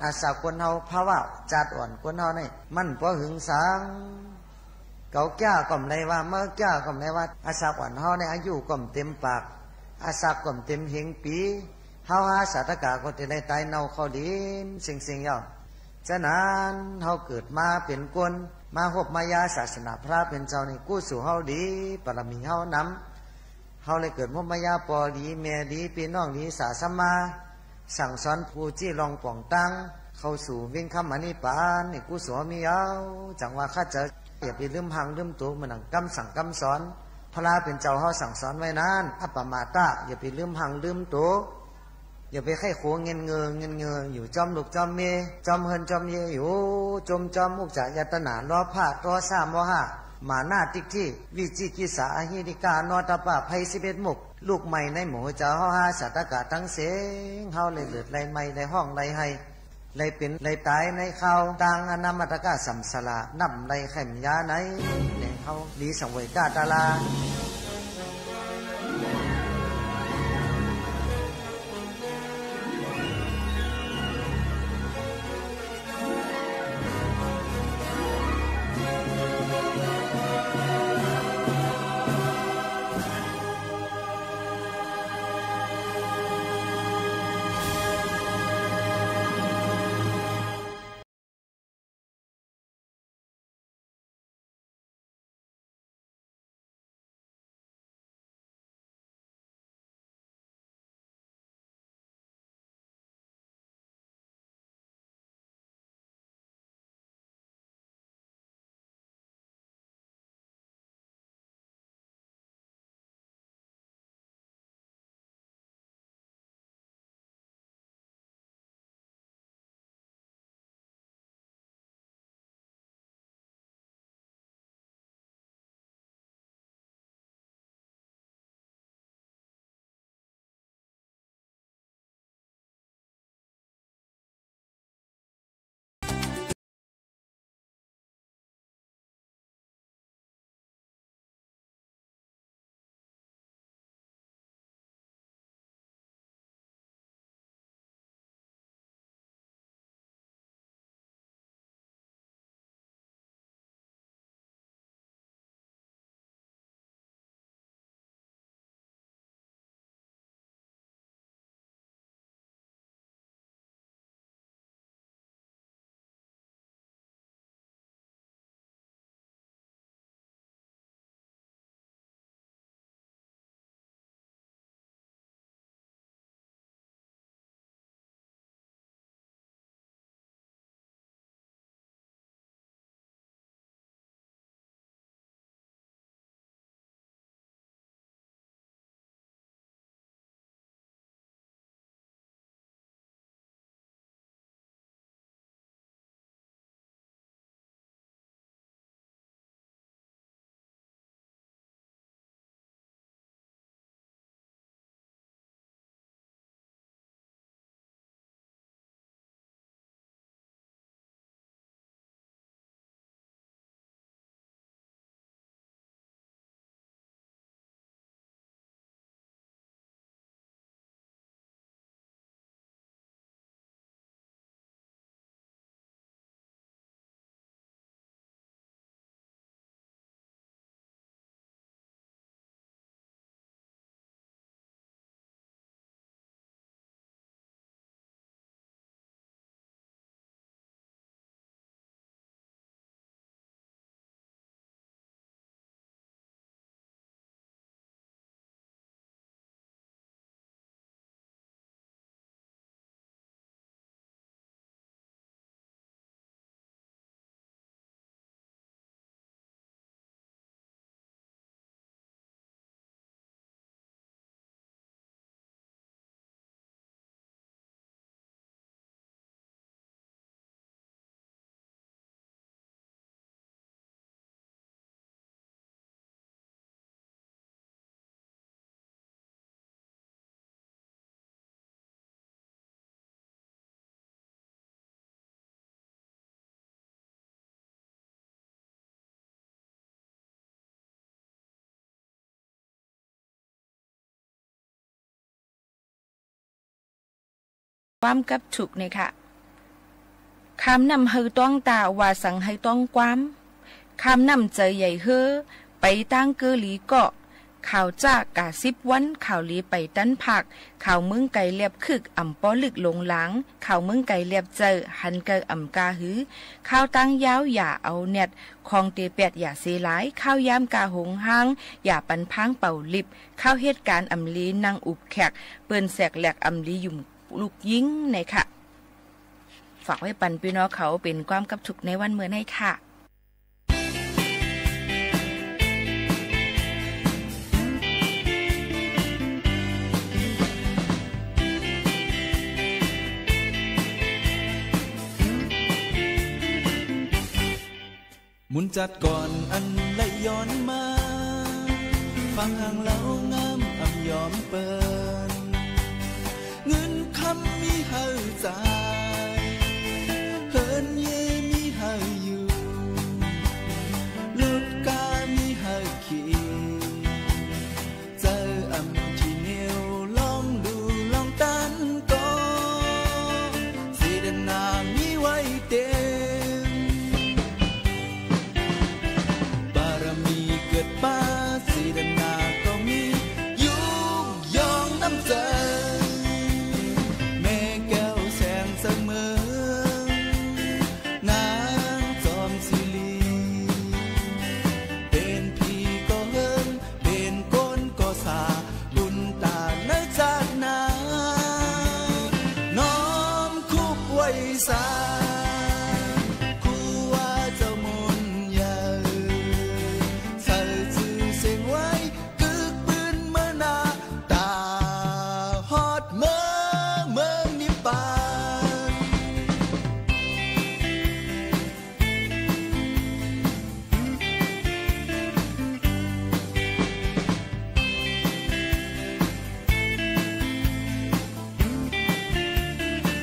อาสาคนเฮาภาวะจัดอ่อนคนเฮาเนี่ย มันพอหึงสัง เก๋าแก้วก็ไม่ได้ว่า เมื่อแก้วก็ไม่ได้ว่า อาสาอ่อนเฮาในอายุก็ไม่เต็มปาก อาสาก็ไม่เต็มเหงปี เฮาหาสาตกาก็จะได้ตายเน่าเข้าดิน เซ็งๆ เย้า ฉะนั้นเฮาเกิดมาเป็นคน มาหบมายาศาสนาพระเป็นเจ้านี่ กุศลเฮาดี ปารมีเฮานำ เฮาเลยเกิดหบมายาปอดี แม่ดี พี่น้องดี สาสมา สั่งสอนผู้จี้ลองป่องตั้ง เข้าสู่วิ่งคำอนิพพานนี่ กุศลมีเอา จังว่าข้าเจ้า อย่าไปลืมหังลืมตัว เหมือนหนังกำสั่งกำสอน พระเป็นเจ้าเฮาสั่งสอนไว้นั้น อัปปมาตะ อย่าไปลืมหังลืมตัว อย่าไปไข้โขเงินเงอเงินเงอ อยู่จอมลูกจอมเมย์ จอมเฮือนจอมเยอยู่ จมจอมอุกจายตนา โลภะ โทสะ โมหะ มานะ ทิฏฐิ วิจิกิจฉา อหิริกา โนตตัปปะ ภัยสิบเอ็ดมุก ลูกใหม่ในหมู่เจ้าเฮาหาสาตกาทั้งเสง เฮาเลยเลิดเลยไหม้เลยห้องเลยไห้ เลยเป็นเลยตายในคราว ตังอนามัตตกะสัมสาระ นับเลยไข่มยาใน แหล่งเฮาดีสังเวยกาตาลา ความกับทุกข์เนี่ยค่ะ คำนำให้ต้องตา ว่าสั่งให้ต้องความ คำนำใจใหญ่เฮ้อ ไปตางเกอหลีเกาะ ข่าวจ้ากาสิบวัน ข่าวหลีไปตันผัก ข่าวเมืองไกลแลบคึก อ่ำป้อลึกหลงหลาง ข่าวเมืองไกลแลบเจอ หันเกออ่ำกาหือ ข่าวตางยาวอย่าเอาแนด ของเตแปดอย่าเซหลาย ข่าวยามกาหงห้าง อย่าปันพางเป่าลิบ ข่าวเหตุการณ์อ่ำลีนั่งอุบแขก เปิ้นแสกแหลกอ่ำลีหยุ่ม ลูกยิงในค่ะ ฝากไว้ปันพี่น้องเขาเป็นความกับทุกข์ในวันเมื่อในค่ะ မုၼ်ၸၢတ်ႈၵွၼ်ႇဢၼ်လႆႈယွၼ်းမႃး ၾၢင်ႁၢင်လဝ်ငၢမ်းဢမ်ႇယွမ်းပိူၼ်ႈ ငိုၼ်းၶမ်းမီးႁႂ်ႈၸၢႆႇ ႁိူၼ်းယေးမီးႁႂ်ႈယူႇ လူတ်ႉၵႃးမီးႁႂ်ႈၶီႇ ၸႂ်ဢမ်ႇထီႇၼဵဝ် လွင်ႈလူႇလွင်ႈတၢၼ်းၵေႃႈ ၸေႇတၼႃႇမီးဝႆႉတဵမ် ပႃႇရမီႇၵိူတ်ႇပႃး ၸေႇတၼႃႇၵေႃႈမီး ယုၵ်ႉယွင်ႈၼမ်ႉၸႂ် မႄႈၵႅဝ်ႈသႅင်ၸႂ်မိူင်း ၼၢင်းၸွမ်သီႇရိ ပဵၼ်ၽီၵေႃႈႁိူင်း ပဵၼ်ၵူၼ်းၵေႃႈသႃႇ ပုၼ်ႈတႃႇၼႂ်းၸၢတ်ႈၼႃႈ ၼွမ်းၶုပ်းဝႆႈသႃ ၶူးဝႃးၸဝ်ႈမုၼ်ယႂ်ႇ သႂ်ႇၸိုဝ်ႈသဵင်ဝႆႉ ၵိုၵ်းပိုၼ်းမိူဝ်းၼႃႈ တႃႇႁွတ်ႈမိူဝ်းမိူင်းၼိပ်ႉပၢၼ်ႇ မုၼ်ၸၢတ်ႈၵွၼ်ႇ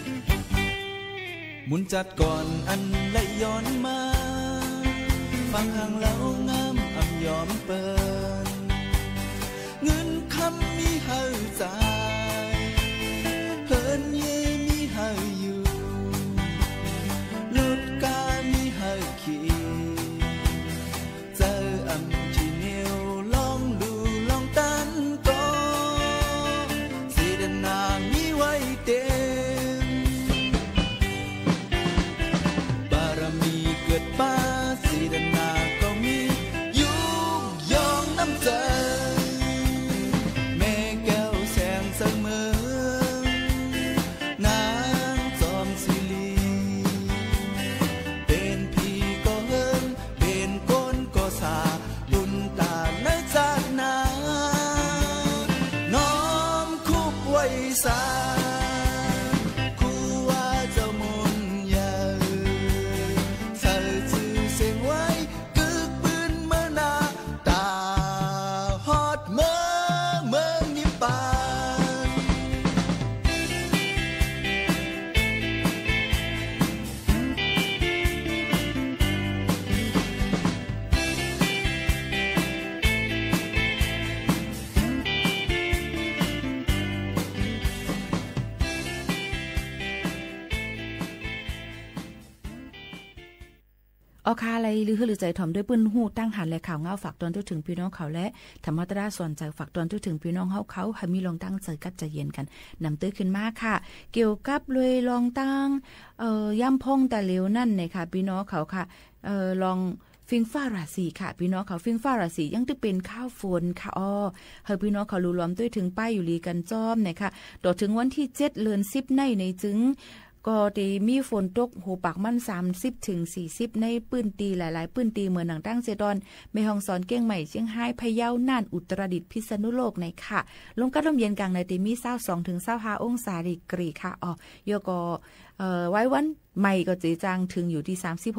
ဢၼ်လႆႈယွၼ်းမႃး ၾၢင်ႁၢင်လဝ်ငၢမ်း ဢမ်ႇယွမ်းပိူၼ်ႈ ငိုၼ်းၶမ်းမီးႁႂ်ႈၸၢႆႇ ႁိူၼ်းယေးမီးႁႂ်ႈယူႇ လူတ်ႉၵႃးမီးႁႂ်ႈၶီႇ ၸႂ်ဢမ်ႇထီႇၼဵဝ် လွင်ႈလူႇလွင်ႈတၢၼ်းၵေႃႈ ၸေႇတၼႃႇမီးဝႆႉတဵမ် ပႃႇရမီႇၵိူတ်ႇပႃး ၸေႇတၼႃႇၵေႃႈမီး ယုၵ်ႉယွင်ႈၼမ်ႉၸႂ် မႄႈၵႅဝ်ႈသႅင်ၸႂ်မိူင်း ၼၢ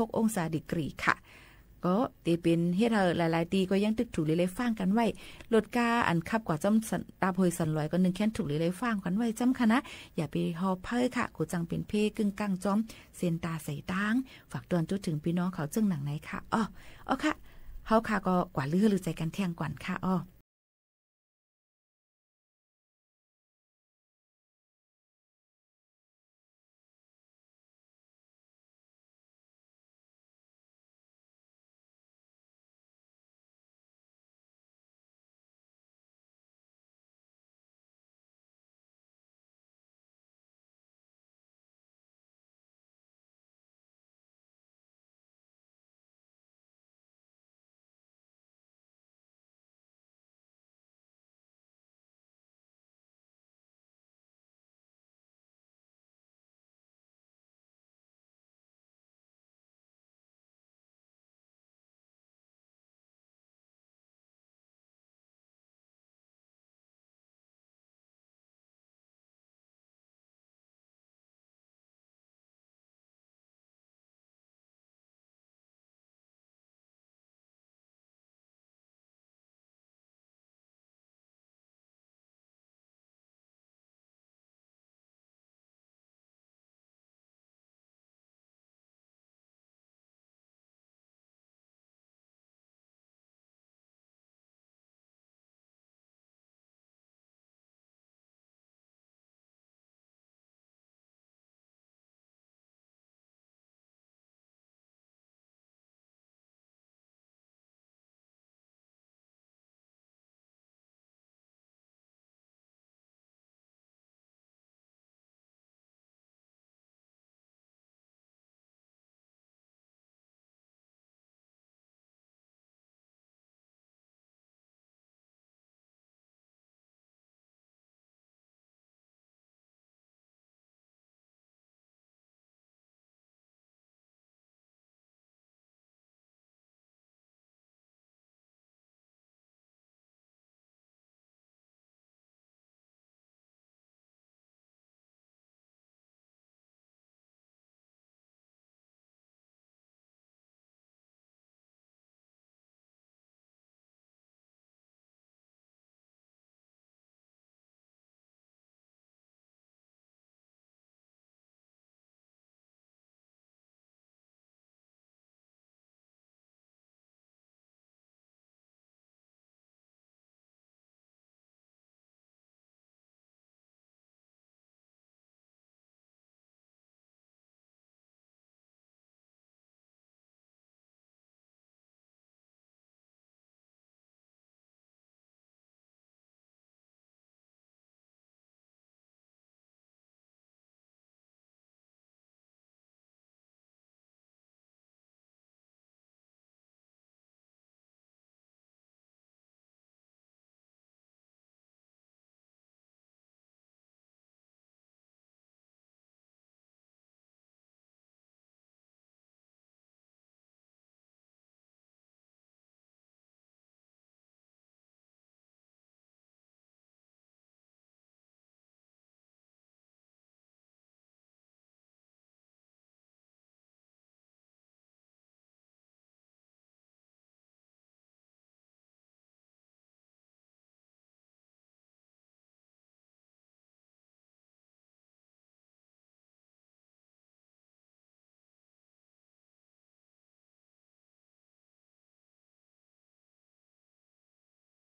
င်းၸွမ်သီႇရိ ပဵၼ်ၽီၵေႃႈႁိူင်း ပဵၼ်ၵူၼ်းၵေႃႈသႃႇ ပုၼ်ႈတႃႇၼႂ်းၸၢတ်ႈၼႃႈ ၼွမ်းၶုပ်းဝႆႈသႃ ၶူးဝႃးၸဝ်ႈမုၼ်ယႂ်ႇ သႂ်ႇၸိုဝ်ႈသဵင်ဝႆႉ ၵိုၵ်းပိုၼ်းမိူဝ်းၼႃႈ တႃႇႁွတ်ႈမိူဝ်းမိူင်းၼိပ်ႉပၢၼ်ႇ ဢေႃႈၶႃႈ လႆႈလိုဝ်ႈႁိူဝ်ႈလိုဝ်ႈၸႂ် ထွမ်ႇတူၺ်းပိုၼ်ႉႁူႉတၢင်းႁၼ်လႄႈ ၶၢဝ်ႇငၢဝ်း ၾၢၵ်ႇတွၼ်ႈတူၺ်းထိုင်ပီႈၼွင်ႉၶဝ်လႄႈ ထမ်ႇမတြႃး သွၼ်ၸႂ် ၾၢၵ်ႇတွၼ်ႈတူၺ်းထိုင်ပီႈၼွင်ႉႁဝ်းၶဝ် ႁႂ်ႈမီးလွင်ႈတၢင်းၸႂ်ၵတ်းၸႂ်ယဵၼ်ၵၼ် ၼမ်တူၺ်းၶိုၼ်ႈမႃးၶႃႈ။ ၵဵဝ်ႇၵပ်းလူၺ်ႈလွင်ႈတၢင်း ဢိူဝ် ယၢမ်းၽွင်းတႃႈလဵဝ်ၼၼ်ႉၼႆၶႃႈ ပီႈၼွင်ႉၶဝ်ၶႃႈ ဢိူဝ် လွင်ႈၾိင်ႈၾႃႉရႃႇသီႇၶႃႈ ပီႈၼွင်ႉၶဝ် ၾိင်ႈၾႃႉရႃႇသီႇ ယင်းတိုၵ်ႉပဵၼ်ၶၢဝ်းၾူၼ်ၶႃႈဢေႃႈ။ ႁႂ်ႈပီႈၼွင်ႉၶဝ်လူလွမ်တူၺ်းထိုင် ပၢႆးယူႇလီၵၼ်ၸွမ်းၼႆၶႃႈ။ တေႃႇထိုင်ဝၼ်းထီႉၸဵတ်း လိူၼ်သိပ်းၼႆႉၼႆၸိုင် ၵေႃႈတေမီးၾူၼ်တူၵ်း ႁူဝ်ပၢၵ်ႇမၼ်း သၢမ်သိပ်းထိုင်သီႇသိပ်း ၼႂ်းပိုၼ်ႉတီႈလၢႆလၢႆပိုၼ်ႉတီႈ မိူၼ်ၼင်ႇ တၢင်းၸႄႈတွၼ်ႈ မႄႈႁွင်ႈသွၼ် ၵဵင်းမႂ်ႇ ၵဵင်းႁၢႆး ၽယဝ်း ၼၢၼ်ႉ ဢုတ်ႇတရတိတ်ႉ ၽိတ်ႉသၼုလူၵ်ႈၼႆၶႃႈ။ လူမ်းၵတ်းလူမ်းယဵၼ်ၵၢင်ၼႂ် တေမီးသၢဝ်းသွင်ထိုင်သၢဝ်းႁႃႈ ဢူင်းသႃႇတီႇၵရီႇၶႃႈ။ ဢေႃႈ ယဝ်ႉၵေႃႈ ဢိူဝ် ဝၢႆးဝၼ်းမႂ်ႇၵေႃႈ တေၸၢင်ႈထိုင်ယူႇတီႈ သၢမ်သိပ်းႁူၵ်း ဢူင်းသႃႇတီႇၵရီႇၶႃႈ။ ၵေႃႈတေပဵၼ်ႁဵတ်းႁႂ်ႈလၢႆလၢႆတီႈၵေႃႈ ယင်းတိုၵ်ႉထုၵ်ႇလီလႆႈၾၢင်ႉၵၼ်ဝႆႉ လူတ်ႉၵႃးဢၼ်ၶပ်းၵႂႃႇၸွမ်းသၼ် တၢပ်ႈႁူၺ်ႈသၼ်လွႆၵေႃႈ ၼိုင်ႈၶႅၼ်းထုၵ်ႇလီလႆႈၾၢင်ႉၵၼ်ဝႆႉၸွမ်းၶႃႈၼႃႈ။ ယႃႇပေႁေႃႈၽႂ်းၶႃႈ ၵူဝ်ၸၢင်ႈပဵၼ်ၽေးၵိုင်ႉၵၢင်ႉၸွမ်း သဵၼ်ႈတႃႈသႂ်ႇတၢင်း ၾၢၵ်ႇတွၼ်ႈတူၺ်းထိုင်ပီႈၼွင်ႉၶဝ် ၸိူင်ႉၼင်ႇၼႆၶႃႈ။ ဢေႃႈ ဢေႃႈၶႃႈ ႁဝ်းၶႃႈၵေႃႈ ၵႂႃႇလိုဝ်ႈႁိူဝ်ႈလိုဝ်ႈၸႂ်ၵၼ်ထႅင်ႈၵွၼ်ႇၶႃႈ။ ဢေႃႈ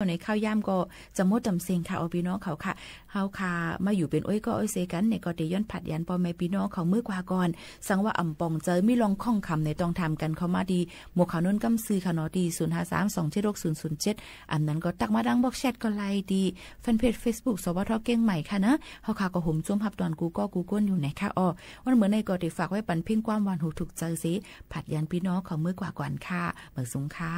ในข้าวยามก็จะหมดตำเซ็งค่ะ อ๋อ พี่น้องเขาค่ะ เฮาค่ะ มาอยู่เป็นอ้อยก็อ้อยเซกันเนี่ย ก็เตยย้อนผัดยันพ่อแม่พี่น้องเขาเมื่อกว่าก่อน สังว่าอ่ำป่องเจอ มีลองข้องคำในต้องถามกันเข้ามาดี หมวกข่าวนุ่นกำซื่อค่ะเนาะ ดี ศูนย์ห้าสาม สองเจ็ดหก ศูนย์ศูนย์เจ็ด อันนั้นก็ตักมาดังบอกแชทก็ไลน์ดี แฟนเพจเฟซบุ๊ก สวท เชียงใหม่ ค่ะนะ เฮาค่ะก็หมจุ้มฮับตอนกูก็กูก้นอยู่ไหนค่ะ อ๋อ วันเหมือนในก็เตยฝากไว้ปันเพ่งความหวานหูถูกใจเซ ผัดยันพี่น้องเขาเมื่อกว่าก่อนค่ะ เหมือนสูงค่ะ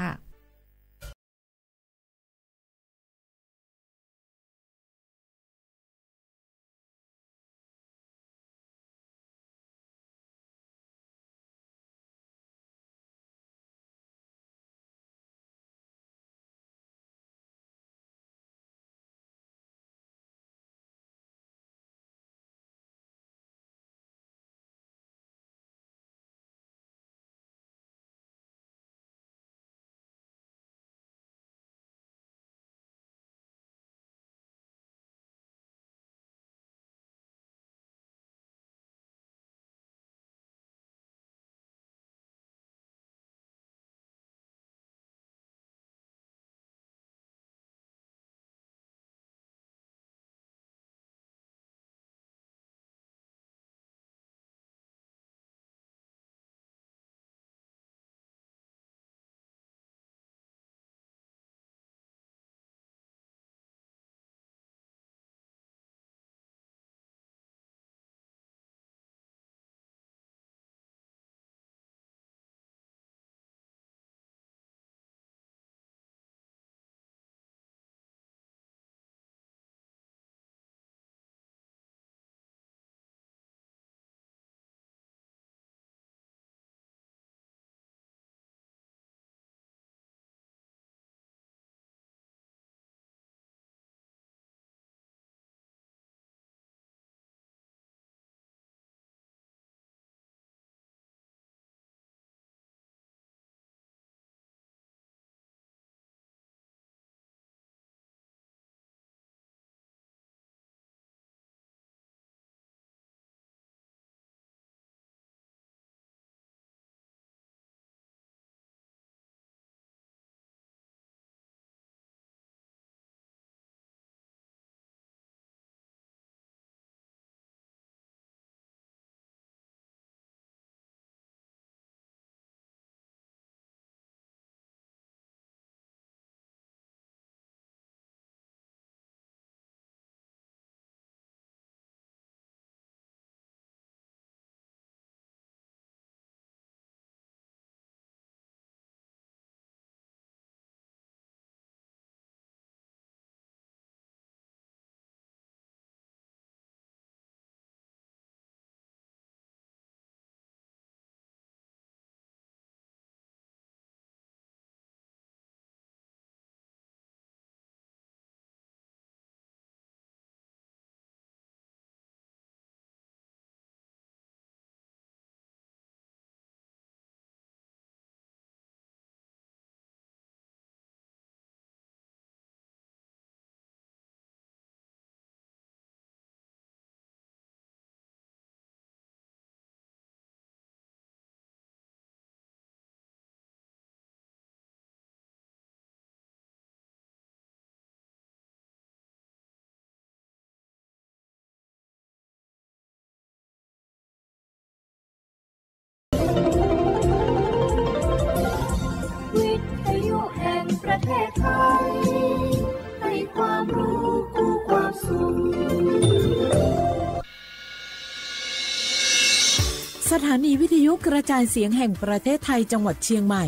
สถานีวิทยุกระจายเสียงแห่งประเทศไทยจังหวัดเชียงใหม่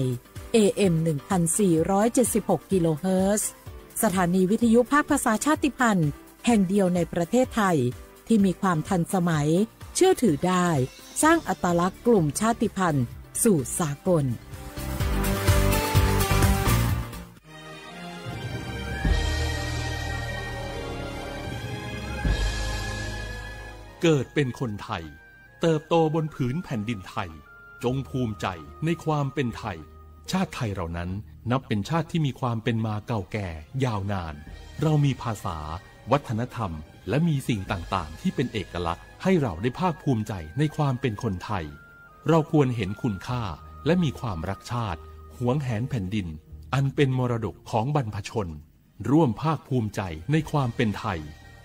เอ เอ็ม หนึ่งพันสี่ร้อยเจ็ดสิบหก กิโลเฮิรตซ์ สถานีวิทยุภาคภาษาชาติพันธุ์แห่งเดียวในประเทศไทย ที่มีความทันสมัย เชื่อถือได้ สร้างอัตลักษณ์กลุ่มชาติพันธุ์สู่สากล เกิดเป็นคนไทย เติบโตบนผืนแผ่นดินไทย จงภูมิใจในความเป็นไทย ชาติไทยเรานั้นนับเป็นชาติที่มีความเป็นมาเก่าแก่ยาวนาน เรามีภาษา วัฒนธรรม และมีสิ่งต่างๆ ที่เป็นเอกลักษณ์ให้เราได้ภาคภูมิใจในความเป็นคนไทย เราควรเห็นคุณค่าและมีความรักชาติ หวงแหนแผ่นดิน อันเป็นมรดกของบรรพชน ร่วมภาคภูมิใจในความเป็นไทย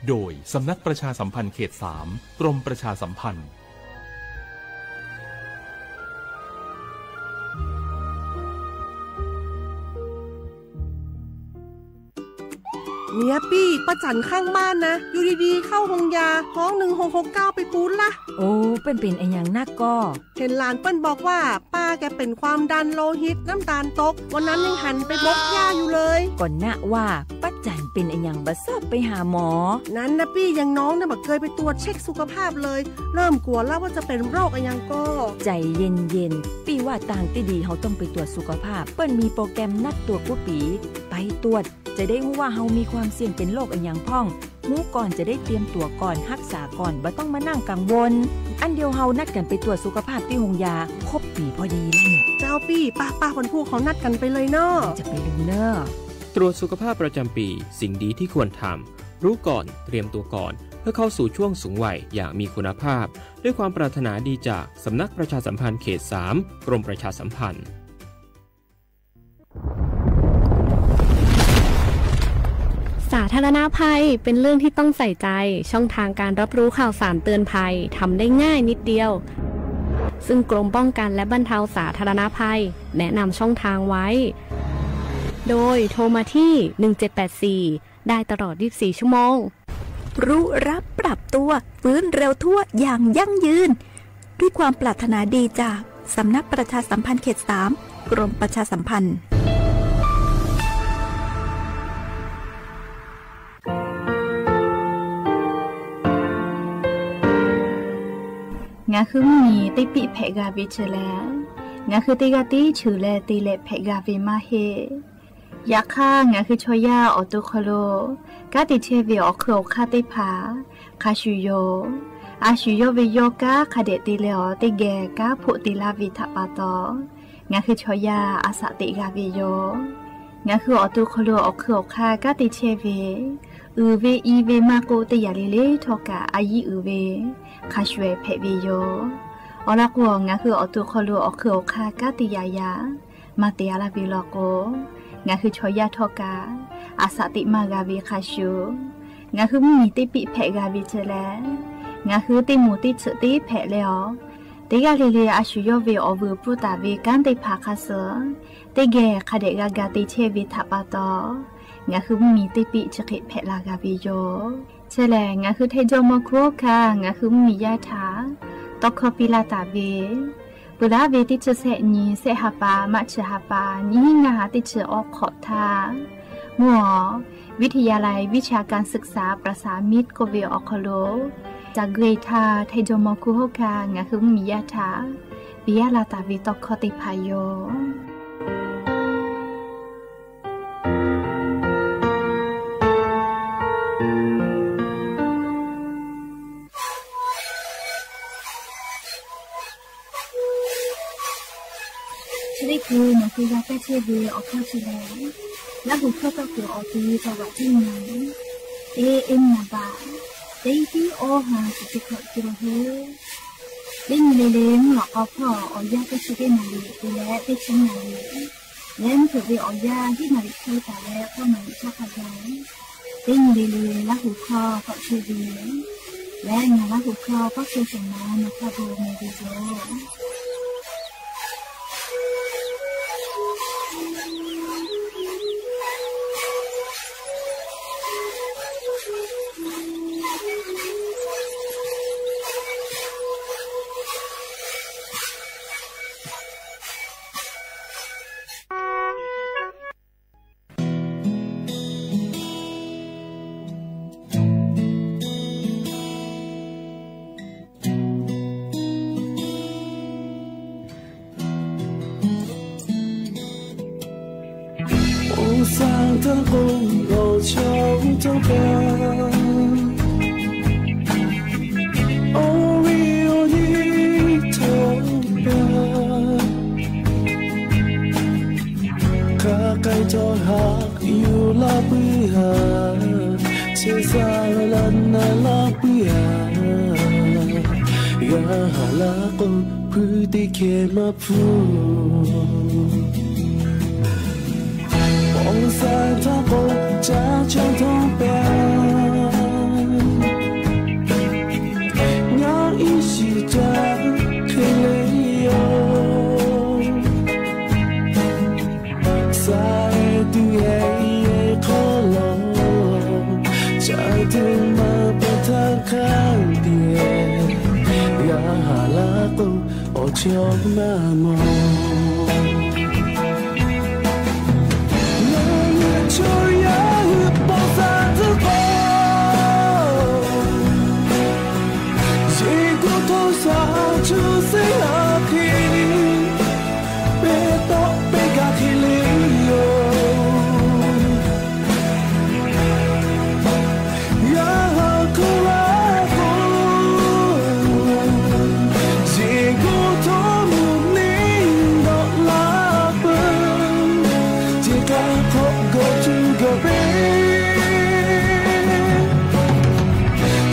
โดยสำนักประชาสัมพันธ์เขตสาม กรมประชาสัมพันธ์ เนี่ยปี้ ป้าจั๋นข้างบ้านนะ อยู่ดีๆ เข้าโฮงยา ฮ้องหนึ่งหกหกเก้าไปปู๊ดละ โอ้ เปิ้นเป๋นอะหยังนักก่อ เห็นหลานเปิ้นบอกว่า ป้าแกเป็นความดันโลหิต น้ำตาลตก วันนั้นยังหันไปบกหญ้าอยู่เลย ก่อนนะว่า ป้าจั๋นเป๋นอะหยังบ่ชอบไปหาหมอ นั้นนะปี้ อย่างน้องเนี่ยบ่เคยไปตรวจเช็คสุขภาพเลย เริ่มกลัวแล้วว่าจะเป็นโรคอะหยังก่อ ใจ๋เย็นๆ ปี้ว่าตางตี้ดีเฮาต้องไปตรวจสุขภาพ เปิ้นมีโปรแกรมนัดตรวจกู้ปี๋ ไปตรวจ จะได้ฮู้ว่าเฮามีความเสี่ยงเป็นโรคอะหยังพ่อง ฮู้ก่อนจะได้เตรียมตั๋วก่อน ฮักษาก่อน บ่ต้องมานั่งกังวล อั้นเดี๋ยวเฮานัดกั๋นไปตรวจสุขภาพตี้โฮงยา ครบปี๋พอดีแล้วเนี่ย เจ้าปี้ ป้าๆ วันพูกเฮานัดกั๋นไปเลยเนาะ จะไปลืมเน่อ ตรวจสุขภาพประจำปี สิ่งดีที่ควรทำ รู้ก่อน เตรียมตัวก่อน เพื่อเข้าสู่ช่วงสูงวัยอย่างมีคุณภาพ ด้วยความปรารถนาดีจากสำนักประชาสัมพันธ์เขตสาม กรมประชาสัมพันธ์ สาธารณภัยเป็นเรื่องที่ต้องใส่ใจ ช่องทางการรับรู้ข่าวสารเตือนภัยทำได้ง่ายนิดเดียว ซึ่งกรมป้องกันและบรรเทาสาธารณภัยแนะนำช่องทางไว้ โดยโทรมาที่ หนึ่งเจ็ดแปดสี่ ได้ตลอด ยี่สิบสี่ ชั่วโมง รู้รับปรับตัว ฟื้นเร็วทั่วอย่างยั่งยืน ด้วยความปรารถนาดีจากสำนักประชาสัมพันธ์เขตสาม กรมประชาสัมพันธ์ Ngaˬ hui mvuhˇ miˬ teˇ piˆ hpehꞈ g'a ve chi lehˬ, ngaˬ hui teˇ g'aˇ tiˉ cheuˬ leh te leh hpehꞈ g'a ve maˇ heˆ. Yaꞈ hk'aˇ, ngaˬ hui chaw yaˇ awˬ to hk'aw lo kanˉ te chehˇ ve awˬ hk'eun awˬ hk'aˇ teˇ hpaˍ hk'a shuˍ yoˬ. A shu yawˇ ve yawˇ kanˉ hk'a dehꞈ te leh awˬ teˇ geh kanˉ hpoˆ te laˇ ve htaꞈ pa taw, ngaˬ hui chaw yaˇ a shaꞈ teꞈ g'a ve yoˬ. Ngaˬ hui awˬ to hk'aw lo awˬ hk'eun awˬ hk'aˇ kanˉ te chehˇ ve, uiˍ ve i ve maˇ k'oˆ, teˇ yanˇ le le htawˇ kaꞈ a yiˉ uiˍ ve hk'a shuˍ hpehꞈ ve yoˬ. Awˬ lawn k'o, ngaˬ hui awˬ to hk'aw lo awˬ hk'eun awˬ hk'aˇ kanˉ te yaꞈ yaꞈ maˇ te a laˇ ve law k'o, ngaˬ hui chaw yaˇ htawˇ kaꞈ a shaꞈ teꞈ maˇ g'a ve hk'a shuˍ, ngaˬ hui mvuhˇ miˬ teˇ piˆ hpehꞈ g'a ve chi lehˬ, ngaˬ hui teˇ moˍ teˇ tsuhꞈ teˇ hpehꞈ leh awˬ, teˇ g'aˇ le le a shu yawˇ ve awˬ vuiˬ pfuhˇ taˍ ve kanˉ teˇ hpaˍ hk'a suh teˇ geh hk'a dehꞈ g'a ga te chehˇ ve htaꞈ pa taw, ngaˬ hui mvuhˇ miˬ teˇ piˆ chi hk'e hpehꞈ la g'a ve yoˬ. Chi lehˬ, ngaˬ hui Htaiˇ jawˇmawˇ hkuˇ oˇ hkanˇ ngaˬ hui mvuhˇ miˬ yaˇ htaꞈ tawˇ hkawˇ piˇ laˇ taˍ ve, peuˬ laˉ ve teˇ chi sehˆ nyi sehˆ ha pa, maˇ chi ha pa, nyiˇ hinˉ ngaˇ ha teˇ chi awˇ hk'awꞈ htaˇ, mvuhˇ awˬ วิทยาลัยวิชาการศึกษาประสานมิตร k'oˆ ve awˬ hk'aw lo, ca gui htaˇ Htaiˇ jawˇmawˇ hkuˇ oˇ hkanˇ ngaˬ hui mvuhˇ miˬ yaˇ htaꞈ piˇ laˇ taˍ ve tawˇ hkawˇ teˇ hpaˍ yoˬ. Chi teˇ hkui nawˬ hui g'a kaˇ chehˇ ve awˬ hkawˇ chi lehˬ, Laˇ huˍ hkawˇ tawˇ kuiˬ awˬ ti tawˇ g'aꞈ teˇ nyi, teˇ nyi baꞈ, teˇ tiˉ awˇ ha shiˍ chi hkawꞈ cawˬ ve. Teˇ nyi le le mvuhˇ lawꞈ k'aw hpawˇ awˬ yanˇ teˇ chi teˇ naˍ riˍ te leh teˇ chi naˍ riˍ, leh mvuhˇ hpeuꞈ ve awˬ yanˇ hiˉ naˍ riˍ hk'e taˍ leh k'awˇ naˍ riˍ chaˇ hk'a gaˬ, teˇ nyi le le Laˇ huˍ hkawˇ tawꞈ chehˇ ve lehˬ, ngaˬ Laˇ huˍ hkawˇ pawˆ chehˇ shehˍ ma nawˬ hk'a gu meh ve yoˬ. Hk'a k'ai htawˇ haꞈ yuˬ laˇ puiˉ a, chehˇ sha laˇ na laˇ puiˉ a, g'a haˍ laˇ k'o, hpuiˇ teˇ hkeh maˇ hpuˇ. Paw G'uiˬ sha htaˇ k'o, caˇ chawˇ htawˇ pehˍ, ngaˬ iˉ shiˍ caˇ hk'e le yoˬ. Saˍ eˍ tuˬ ehˍ hk'aw lo, caˇ tuˬ maˇ peuˬ htaˇ hk'a dehꞈ, g'a haˍ laˇ k'o, awˬ chawˇ maˇ mawˬ. Ngaˬ hui chaw yaˇ hui paw sha tcuh k'o, yeˬ gu htawˇ sha chu seˉ aˬ hk'e, pehˇ tawˆ pehˇ gaˬ hk'e le yoˬ. Yaˇ haˍ hk'oˆ laˇ k'o, yeˬ gu htawˇ mvuhˇ neˇ dawˆ laˇ peuˬ, ceˬ k'aˇ hk'awꞈ gawˬ tuˬ gawˬ ve,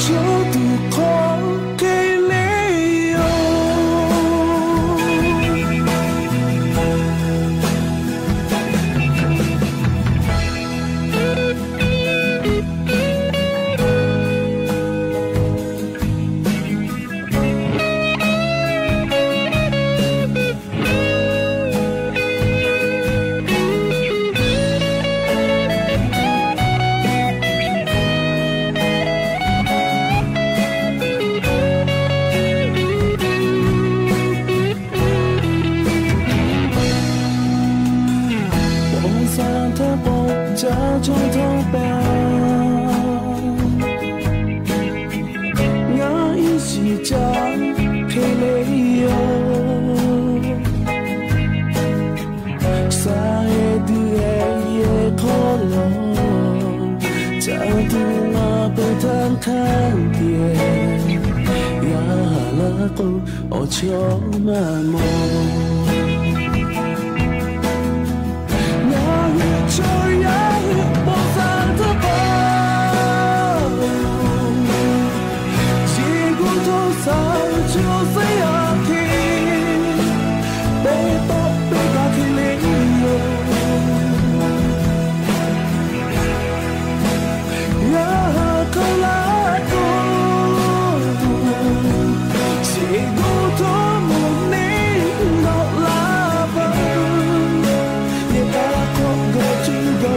chaw tuˬ hk'aw hk'e le yoˬ. Paw sha htaˇ k'o, caˇ chawˇ htawˇ pehˍ, ngaˬ iˉ shiˍ caˇ hk'e le yoˬ. Saˍ eˍ tuˬ ehˍ hk'aw lo, caˇ tuˬ maˇ peuˬ htaˇ hk'a dehꞈ, g'a haˍ laˇ k'o, awˬ chawˇ maˇ mawˬ. Ngaˬ hui chaw yaˇ hui paw sha tcuh k'o, yeˬ gu htawˇ sha chu seˉ aˬ hk'e, pehˇ tawˆ pehˇ gaˬ hk'e le yoˬ. Yaˇ haˍ hk'aˇ laˇ k'o, yeˬ gu htawˇ mvuhˇ neˇ dawˆ laˇ peuˬ, ceˬ k'aˇ hk'awꞈ gawˬ tuˬ gawˬ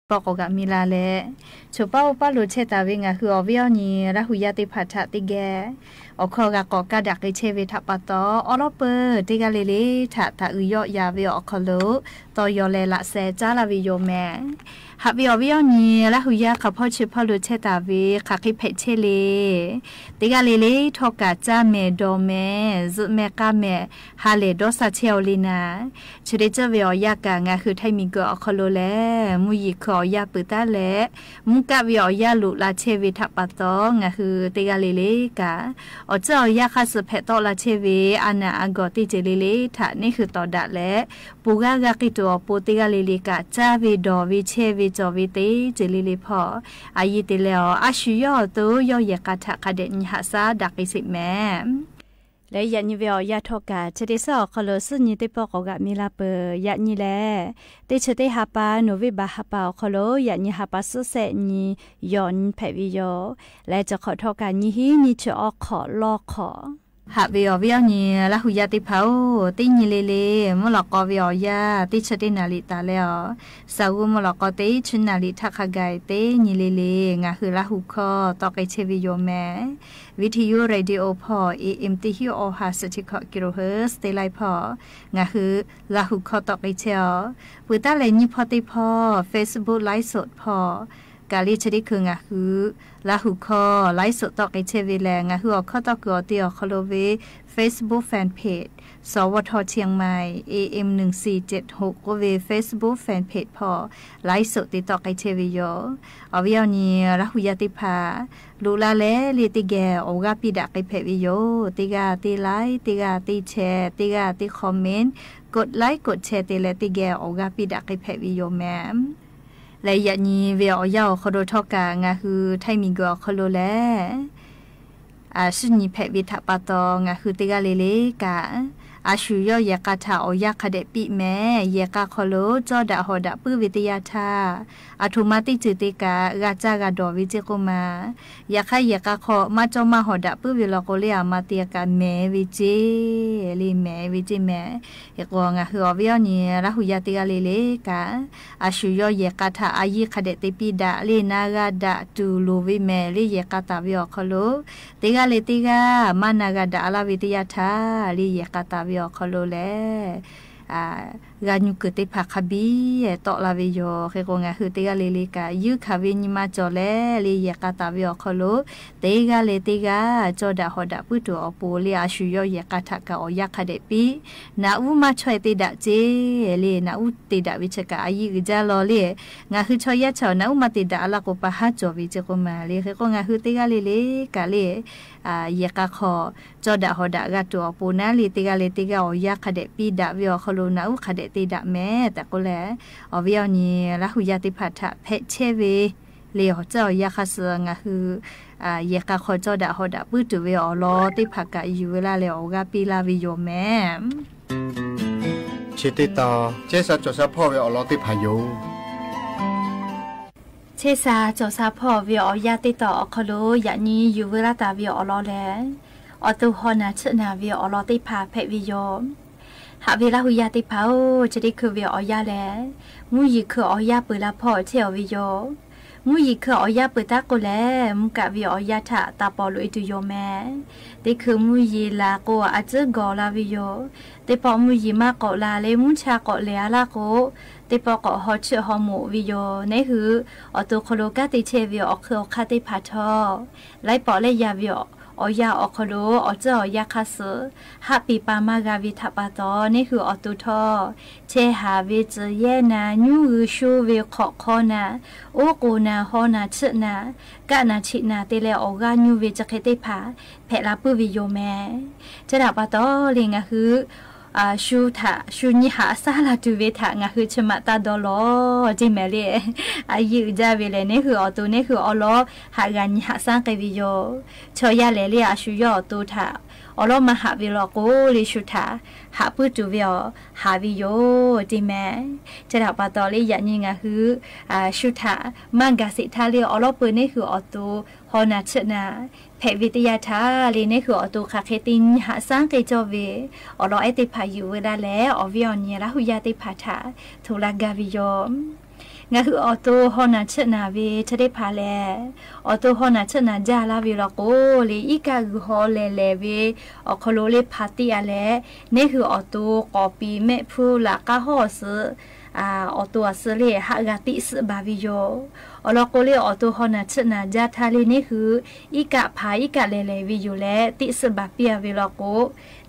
pawˆ k'awꞈ g'aꞈ mi la leh, choˬ paˇ oˇ paˇ lo chehˇ taˍ ve ngaˬ hui awˬ viˉ awˬ nyi Laˇ hu yaˇ teˇ hpaˍ htaꞈ teˇ geh awˬ hkawˇ g'a k'awꞈ kaˇ daꞈ k'ai chehˇ ve htaꞈ pa taw, awˉ lawˉ peuˬ teˇ g'aˇ le le htaꞈ htaꞈ uiˍ yawˆ yan ve awˬ hk'aw lo tawˇ yaw leh laꞈ sheh caˉ laˇ ve yoˬ mehˍ. Haꞈ ve awˬ viˉ awˬ nyi Laˇ hu yaˇ hk'a hpawˇ chi hpawˇ lo chehˇ taˍ ve hk'aˬ hk'e hpehꞈ chehˇ le. Teˇ g'aˇ le le htawˇ kaꞈ caˇ mehˍ dawˬ mehˍ zuhꞈ mehˍ k'a mehˍ ha lehˬ dawˇ sha chehˇ-aw le naˍ, chi teˇ ceuˬ ve awˬ yanˇ kaꞈ ngaˬ hui Htaiˇ miˬguiˬ awˬ hk'aw lo lehˬ mvuhˇ yeˬ hkui awˬ yanˇ peuˬ taˉ leh, mvuhˇ kaˆ ve awˬ yanˇ loꞈ la chehˇ ve htaꞈ pa taw, ngaˬ hui teˇ g'aˇ le le kaꞈ awˬ tcuhˉ awˬ yanˇ hk'aˇ suh hpehꞈ tawˆ la chehˇ ve a naˬ a gawˬ teˇ ceuˬ le le htaꞈ neˇ hui tawˍ daꞈ leh, pon g'aˇ g'a k'ai tuˬ awˬ pon teˇ g'aˇ le le kaꞈ caˇ ve dawˬ ve chehˇ ve cawˬ ve teˇ ceuˬ le le hpawˇ, a yiˇ te leh awˬ a shu yawˇ awˬ to yawˇ yehˬ k'a htaꞈ hk'a dehꞈ nyi haꞈ shaˉ daꞈ k'ai sheˍ mehˍ. Leh yaꞈ nyi ve awˬ yanˇ htawˇ kaꞈ chi teˇ suhˉ awˬ hk'aw lo suhˉ nyi teˇ pawˆ k'awꞈ g'aꞈ mi la peuˬ. Yaꞈ nyi lehˬ, teˇ chi teˇ ha pa November ha pa awˬ hk'aw lo yaꞈ nyi ha pa suhˉ shehˆ nyi yawˬ nyi hpehꞈ ve yoˬ. Leh chi hk'awꞈ htawˇ kaꞈ nyiˇ hinˉ nyiˇ chi awˬ hk'awꞈ lawˇ hk'awꞈ Haꞈ ve awˬ viˉ awˬ nyi Laˇ hu yaˇ teˇ hpaˍ-oˬ, teˇ nyi le le mvuhˇ lawꞈ k'aw ve awˬ yanˇ teˇ chi teˇ naˍ riˍ taˍ leh awˬ, saˍ g'uˇ mvuhˇ lawꞈ k'aw teˇ chi naˍ riˍ htaˇ hk'a gaˬ teˇ nyi le le ngaˬ hui Laˇ hu hkawˇ tawˆ k'ai chehˇ ve yoˬ mehˍ. Viˇ hteˇ yuˇ radio hpawˇ A M teˇ hinˉ awˬ ha suhˍ chi hkawꞈ kilohertz teˇ laiˉ hpawˇ ngaˬ hui Laˇ hu hkawˇ tawˆ k'ai chehˇ-aw. Peuˬ taˉ leh nyiˇ hpawˇ teˇ hpawˇ Facebook ไลฟ์สด hpawˇ kaꞈ le chi teˇ hkui ngaˬ hui Laˇ hu hkawˇ ไลฟ์สด tawˆ k'ai chehˇ ve lehˬ, ngaˬ hui awˬ hkawˇ tawˆ kuiˬ awˬ te awˬ hk'aw lo ve Facebook fan page สวท เชียงใหม่ A M หนึ่งสี่เจ็ดหก k'oˆ ve Facebook fan page hpawˇ ไลฟ์สด te tawˆ k'ai chehˇ ve yoˬ. Awˬ viˉ awˬ nyi Laˇ hu yaˇ teˇ hpaˍ loꞈ la leh le teˇ geh awˬ g'aˇ piˇ daꞈ k'ai hpehꞈ ve yoˬ. Teˇ g'aˇ teˇ like, teˇ g'aˇ teˇ share, teˇ g'aˇ teˇ comment, กดไลค์ กดแชร์ te leh teˇ geh awˬ g'aˇ piˇ daꞈ k'ai hpehꞈ ve yoˬ mehˍ. Leh yaꞈ nyi ve awˬ yanˇ awˬ hk'aw lo htawˇ kaꞈ ngaˬ hui Htaiˇ miˬguiˬ awˬ hk'aw lo lehˬ, a shu nyi hpehꞈ ve htaꞈ pa taw ngaˬ hui teˇ g'aˇ le le kaꞈ, a shu yawˇ yehˬ k'a htaꞈ awˬ yanˇ hk'a dehꞈ piˇ mehˍ. Yehˬ k'a hk'aw lo cawˇ daꞈ hawˍ daꞈ puiˉ ve teˇ yanˇ htaˇ, aˬ htoꞈ ma teˇ ceuˬ te kaꞈ g'a caˇ g'a dawˬ ve ceˇ k'oˆ ma. Yaꞈ hk'aˇ yehˬ k'a hk'aw maˇ cawˇ maˇ hawˍ daꞈ puiˉ ve law k'o le, aˬ ma te kaꞈ mehˍ ve ceˇ le, mehˍ ve ceˇ mehˍ. Hk'e k'o ngaˬ hui awˬ viˉ awˬ nyi Laˇ hu yaˇ teˇ g'aˇ le le kaꞈ, a shu yawˇ yehˬ k'a htaꞈ a yiˇ hk'a dehꞈ te piˇ daꞈ le, na g'a daꞈ tuˬ loˍ ve mehˍ le. Yehˬ k'a taˍ ve awˬ hk'aw lo teˇ g'aˇ le teˇ g'aˇ maˇ na g'a daꞈ laˇ ve teˇ yanˇ htaˇ le, yehˬ k'a taˍ ve awˬ hk'aw lo lehˬ, g'a nyu kuiˬ teˇ hpaˍ hk'a biˇ tawˆ la ve yoˬ. Hk'e k'o ngaˬ hui teˇ g'aˇ le le kaꞈ yuˇ hkanˍ ve nyi ma cawˬ leh le, yehˬ k'a taˍ ve awˬ hk'aw lo teˇ g'aˇ le teˇ g'aˇ cawˇ daꞈ hawˍ daꞈ puiˉ tuˬ awˬ pon le, a shu yawˇ yehˬ k'a htaꞈ kaꞈ awˬ yanˇ hk'a dehꞈ piˇ. Naꞈ uˉ maˇ chaweh te daꞈ ceˇ le, naꞈ uˉ te daꞈ ve chi kaꞈ a yiˇ uiˍ jaˇ law le. Ngaˬ hui chaw yaˇ chaw naꞈ uˉ maˇ te daꞈ laˇ k'o, pa haˉ cawˬ ve ceˇ k'oˆ ma le. Hk'e k'o ngaˬ hui teˇ g'aˇ le le kaꞈ le, yehˬ k'a hk'aw cawˇ daꞈ hawˍ daꞈ g'a tuˬ awˬ pon naˉ le, teˇ g'aˇ le teˇ g'aˇ awˬ yanˇ hk'a dehꞈ piˇ daꞈ ve awˬ hk'aw lo naꞈ uˉ hk'a dehꞈ te daꞈ mehˍ tehꞈ k'oˆ leh, awˬ viˉ awˬ nyi Laˇ hu yaˇ teˇ hpaˍ htaꞈ hpehꞈ chehˇ ve le awˬ tcuhˉ awˬ yanˇ hk'aˇ suh ngaˬ hui yehˬ k'a hk'aw cawˇ daꞈ hawˍ daꞈ puiˉ tuˬ ve awˬ lawn teˇ hpaˍ kaꞈ yuˬ ve laˇ leh awˬ g'aˇ piˇ laˇ ve yoˬ mehˍ. Chi teˇ tawn chehˇ sha cawˬ sha hpawˇ ve awˬ lawn teˇ hpaˍ yoˬ. Chehˇ sha cawˬ sha hpawˇ ve awˬ yanˇ teˇ tawn awˬ hk'aw lo yaꞈ nyi yuˬ ve laˇ taˍ ve awˬ lawn lehˬ, awˬ to haw naˬ chiˆ naˬ ve awˬ lawn teˇ hpaˍ hpehꞈ ve yoˬ. Haꞈ ve Laˇ hu yaˇ teˇ hpaˍ-oˬ, chi teˇ hkui ve awˬ yanˇ lehˬ, mvuhˇ yeˬ hkui awˬ yanˇ peuˬ la hpawˇ chehˇ-aw ve yoˬ. Mvuhˇ yeˬ hkui awˬ yanˇ peuˬ taˉ k'o lehˬ, mvuhˇ kaˆ ve awˬ yanˇ htaꞈ taˍ pawˍ loꞈ-e tuˬ yoˬ mehˍ. Teˇ hkui mvuhˇ yeˬ laˬ k'o a tcuhˉ gawˬ la ve yoˬ. Teˇ pawˆ mvuhˇ yeˬ maˇ k'awꞈ la leh mvuhˇ cha k'awꞈ lehˬ-a laˇ k'o, teˇ pawˆ k'awꞈ haw chiˆ haw moꞈ ve yoˬ. Neˇ hui awˬ to hk'aw lo kanˉ te chehˇ ve awˬ hk'ui awˬ hk'aˇ teˇ hpaˍ htawˇ, laiˉ pawˍ lehˬ yaˇ ve awˬ yanˇ awˬ hk'aw lo awˬ tcuhˉ awˬ yanˇ hk'aˇ suh haˆ piˍ pa maˇ g'a ve htaꞈ pa taw, neˇ hui awˬ to htawˇ chehˇ haˍ ve tcuh yehˇ naˍ, nyuˇ g'uiˬ sho ve hk'awꞈ hk'aw naˍ, oˉ k'oˍ naˍ, haw naˬ chiˆ naˍ, kaˆ naˍ chiˆ naˍ te leh awˬ g'aˇ nyuˇ ve chi hk'e teˇ hpaˍ hpehꞈ la puiˉ ve yoˬ mehˍ. Chi htaꞈ pa taw le ngaˬ hui shu htaꞈ shu nyi haꞈ shaˉ la tuˬ ve htaꞈ ngaˬ hui chi maꞈ taˇ dawˇ lawˬ ceˇ mehˍ le. A yiˇ uiˍ jaˇ ve lehˬ, neˇ hui awˬ to neˇ hui awˬ lawn haꞈ g'a nyi haꞈ shaˉ k'ai ve yoˬ. Chaw yaˇ lehˬ le, a shu yawˇ awˬ to htaꞈ awˬ lawn maˇ haꞈ ve law k'o le, shu htaꞈ haꞈ puiˉ tuˬ ve awˬ haˍ ve yoˬ ceˇ mehˍ. Chi htaꞈ pa taw le yaꞈ nyi ngaˬ hui shu htaꞈ maˇ gaˬ sheˍ htaˇ le, awˬ lawn peuˬ neˇ hui awˬ to haw naˬ chiˆ naˍ hpehꞈ ve teˇ yanˇ htaˇ le, neˇ hui awˬ to hk'aˬ hk'e te nyi haꞈ shaˉ k'ai cawˇ ve awˬ lawn ehˉ teˇ hpaˍ yuˬ ve laˇ leh, awˬ viˉ awˬ nyi Laˇ hu yaˇ teˇ hpaˍ htaꞈ hto laˇ gaˇ ve yoˬ. Ngaˬ hui awˬ to haw naˬ tsuhˆ naˬ ve chi teˇ hpaˍ lehˬ, awˬ to haw naˬ tsuhˆ naˬ jaˇ laˇ ve law k'o, le iˉ kaˆ g'uiˬ haw lehˬ lehˬ ve awˬ hk'aw lo le hpaˍ teˇ yaꞈ leh, neˇ hui awˬ to k'awˍ piˍ mehˆ hpuˇ laꞈ k'aˉ hawˉ awˬ suhˍ, awˬ to awˬ suhˍ le haꞈ g'a teˇ suhˆ baˬ ve yoˬ. Awˬ lawn k'o le, awˬ to haw naˬ tsuhˆ naˬ jaˇ htaˇ le, neˇ hui iˉ kaˆ hpaˍ iˉ kaˆ lehˬ lehˬ ve yoˬ leh teˇ suhˆ baˬ piˇ a ve law k'o,